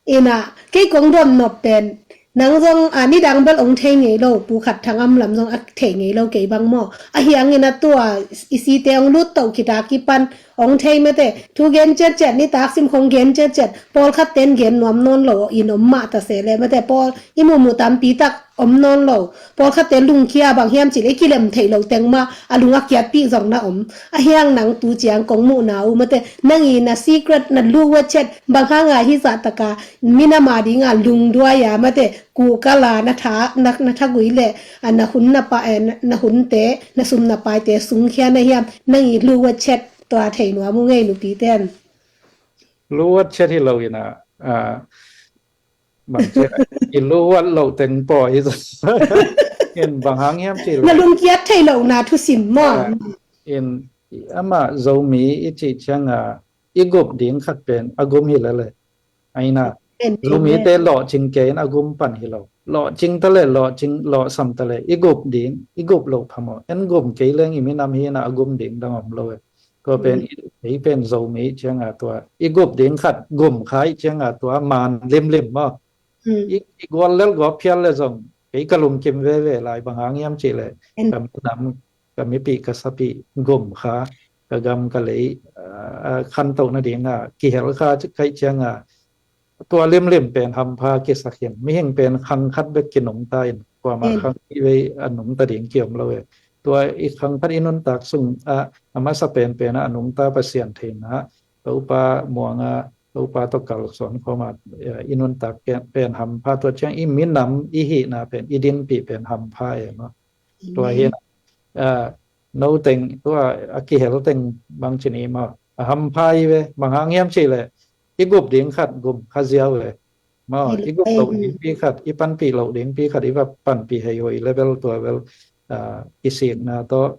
Ina kei kong dom nop pen nang zong, a, nidang bel ong thei ngei lo, Pu Khat Thang am lam zong a thei ngei lo kei bang maw. A hiangin a tua i site ong lut to kita kipan ong thei mete, thu gen ciatciat, nitak sim khong gen ciatciat, pawlkhat ten gen nuam nawn lo in om mah ta se le mete, pawl i muhmuh tampi tak om nawn lo. Pawlkhat ten lungkhia bang hiam cih le i kilem theih lo teng mah a lung a kiatpih zong na om. A hiang nang tu ciang kong muhna uh mete, nang i na secret na lu wetchet bang hanga hi zah taka minam a dinga lungduai a mate, kukala na tha, na, na thagui le, a, na hun na pa, eh, na, na hunte, na sum na paite sungkhia na hiam, nang i luat chet tua thei nuam uh ngei nupi ten. Luat chet hi lo ina, a, bang chet, i luat lo teng paw hi zo. In bang hang hiam ci lo. Na lungkiat thei lo na thusim maw. A, in, ama Zomi i ci cianga, i gup ding khat pen a gum hi lele. Aina, Zomite lawhcing kei in a gum pan hi lo. Lawhcing ta le, lawhcing, lawhsam ta le, i gup ding, i gup lo phamawh. En gum kei leng i minam hi na a gum ding dang om lo e. Tua pen, i, ei pen Zomi cianga tua i gup ding khat gum kha i cianga tua man limlim maw. I, i gual lel guap phial le zong kei ka lungkim veve lai, bang hang hiam ci le ka minam, ka mipih ka sapih gum kha, ka gam ka lei, a, a, khantoh nadinga kihel kha kaih cianga tua limlim pen hampha kisak hin. Mihing pen khang khat bek kinungta in, kuama khang i vei a nungta ding kiom lo e. Tua i khang khat i nuntak sung a, a masa penpen a nungta Pasian theina, Topa muanga, Topa tawh kalsuan khawma, eh, i nuntak pen hampha, tua ciang i minam i hihna pen, i dinpih pen hampha e maw. Tua hi, ah, no teng, tua a kihel teng bang ci ni maw, a hampha i ve, bang hang hiam ci le, i gup ding khat gum kha ziau ve maw, i gup loh ding pi khat, i panpih loh ding pi khat, i va panpih hei hoi le bel tua bel, ah, i sikna tawh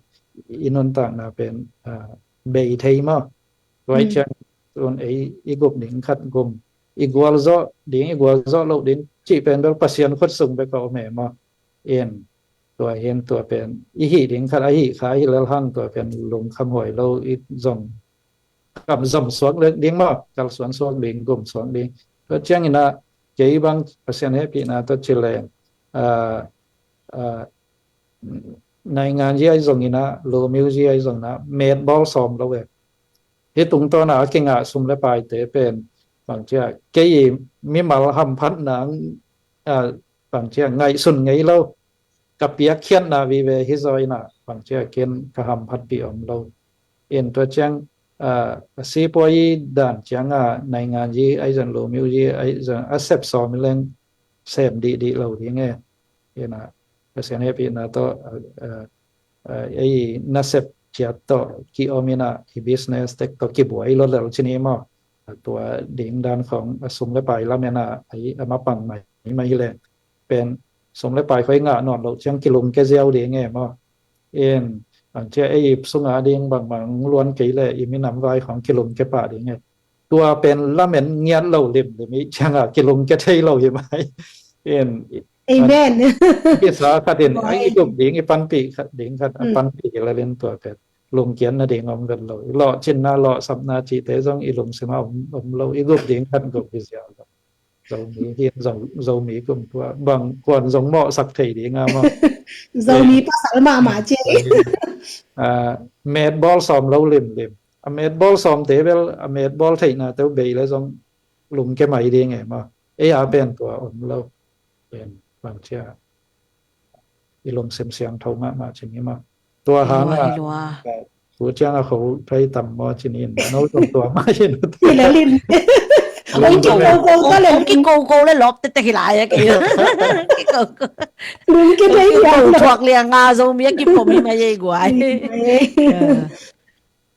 i nuntakna pen, ah, bei thei maw. Tua i ciang tun ei i gup ding khat gum, i gualzawh ding, i gualzawh loh ding cih pen bel Pasian khut sung bek a om e maw. In tua hin tua pen i hih ding khat a hih kha hi lel hang, tua pen lungkham huai lo, i zong kam zom suak le ding maw, kalsuan suak ding, gum suak ding. Tua ciang ina kei bang Pasian hehpihna tawh ci le, ah, ah, naingan zi ai zong ina, lomiu zi ai zong ina, met bawl sawm lo e. Hi tungtawna a kingah sum le paite pen bang cia kei mimal hamphatna, ah, bang cia ngaihsun ngei lo, ka piakkhiatna vive hi zaw ina, bang cia ken ka hamphatpih om lo. In tua ciang, ah, a sipuai dan cianga naingan zi ai zong, lomiu zi ai zong a sep sawm i leng sem dihdih lo ding e. Ina Pasian hehpihna tawh, ah, ah, eh, ei nasep ciat tawh ki-om in ah, i business tek tawh kibuai lo lel ci ni maw. A tua ding dan khawng a sum le pai lamen ah, ei a mapang mai mai hi leng pen sum le pai khawng i ngah nawn loh ciang kilungkia ziau ding e maw. In, bang cia ei ip sunga ding bangmah luan kei leh i minam vai khawng kilungkia pah ding e. Tua pen lamen ngiat lo limlim i ciangah kilungkia thei lo hi mai. In, amen. Kisa khat in, ai, i gup ding, i panpih khat ding khat, a panpih hi lel in tua pen lungkiat nading om vet lo. I lawhcinna, lawhsapna cihte zong i lungsim ah om, om lo. I gup ding khat gup hi ziau lo. Zomi hi, Zo, Zomi kum tua bang kuan zong mawhsak thei ding a maw. Zomi pasal mahmah ci. Ah, metbawl sawm lo limlim. A metbawl sawmte bel, a metbawl theihna teu bei le zong lungkia mai ding e maw. Ei a pen tua om lo. Pen bang cia i lungsim siangtho mahmah ci ni maw. Tua hang a, tu ciang a kho thei tam maw ci ni in, no zong tua mah hi na. Hi le lim. Hong kiko-ko ka le lim. Hong kiko-ko le lop tete hi lai a kei. Kiko-ko. Lungkia thei hiam lo. Thuak liang a Zomi a kipom hi mah ei guai.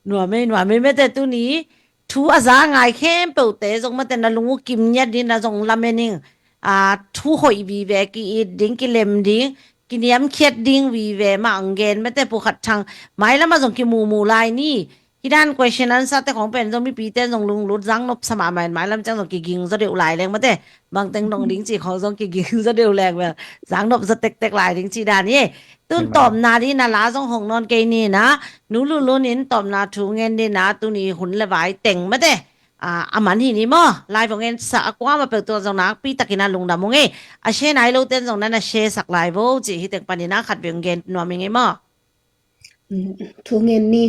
Nuam ei, nuam ei mate tuni. Thu a za ngai khempeuhte zong mate na lung uh kim ngiat ding, na zong lamen ing. A, thu hoih vive ki-it ding, kilem ding, kiniamkhiat ding vive mah ang gen mate Pu Khat Thang. Mailam ah zong kimumu lai ni. Hih dan question answer te khawng pen zong mipite zong lunglut zangnop sa mahmah in mailam ciang zong kiging zaw deuh lai leng mate. Bangteng dong ding cih khawng zong kiging zaw deuh leng bel zangnop zaw tektek lai ding cih dan hi. Tun tawpna ding na la zong hong nawn kei ni na, Nu Lulun in tawpna thu ngen ding na, tuni hun le vai teng mate. A, a man hi ni maw, lai vong en sa a kuamah peuh tua zong nakpi takin a lungdam ung ei. A share nai lo ten zong na na share sak lai vo cih hi teng panin a khat veng gen nuam ing ei maw. Thu ngen ni.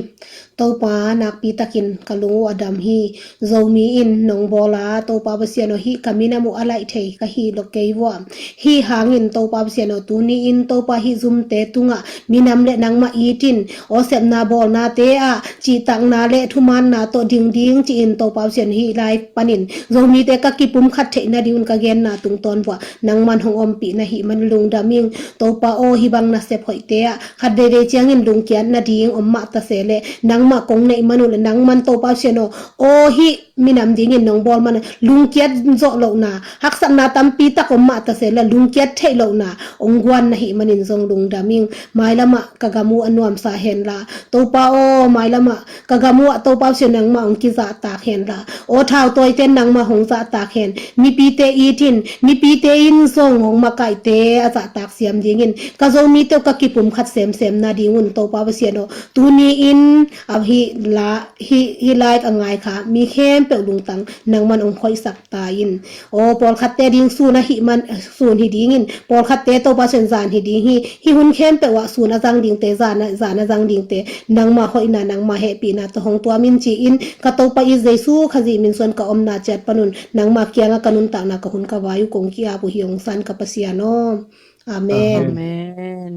Topa nakpi takin ka lung uh a dam hi. Zomi in nong bawl a, Topa Pasian aw, hih ka minam uh a laih thei ka hi lo kei vua. Hih hangin Topa Pasian aw, tuni in Topa hih zumte tungah minam le nangmah it in, aw sepna bawlnate ah cihtakna le thumaanna tawh ding ding ci-in Topa Pasian hih lai panin Zomite ka kipumkhat theih nadingun ka genna tungtawn vua nangman hong ompih na hih man lungdam ing. Topa aw, hih bang nasep hoihte ah khat veivei ciangin lungkiat nading om mah ta se le nangmah kong neih man uh le nangman Topa Pasian aw, aw hih minam dingin nong bawl man lungkiat zawh lohna, haksatna tampi tak om mah ta se le lungkiat theih lohna hong guan na hih manin zong lungdam ing. Mailamah ka gam uh a nuamsa hen la, Topa aw, mailamah ka gam uh ah Topa Pasian nangmah hong kizahtak hen la, aw thautawite nangmah hong zahtak hen. Mipite it in, mipite in zong hong makaihte a zahtak siam dingin ka Zomite uh ka kipumkhat semsem nadingun Topa Pasian aw, tuni in a hih la, hih, hih live a ngai kha mi khempeuh lungtang nangman hong hoihsak ta in. Aw, pawlkhatte ding sun ahih man, sun hi dingin, pawlkhatte Topa Pasian zan hi ding hi. Hih hun khempeuh ah sun a zang dingte, zan a, zan a zang dingte nangmah hoihna, nangmah hehpihna tawh hong tuam in ci-in ka Topa i Jesu Khazih min suan ka omna ciat panun nangmah kiangah ka nuntakna, ka hun ka vai uh kong ki-ap uh hi hong san ka Pasian aw. Amen. Amen.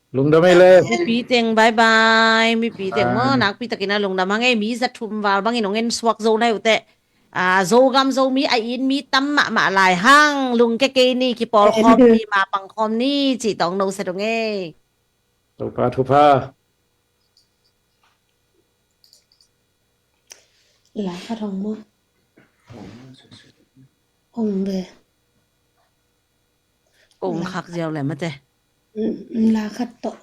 Lungdam ei le. Mipi teng, bye bye. Mipi teng maw, nakpi takin a lungdam hang ei, mi za thum val bangin hong en suak zo nai uh teh. A, Zogam Zomi a it mi tam mahmah lai hang, lungkia kei ni, kipawlkhawm ni, mapangkhawm ni cih tawng no sa dong ei. Topa thupha. La khat hong maw? Hong ve. Kong khak ziau le mate. La khat tawh.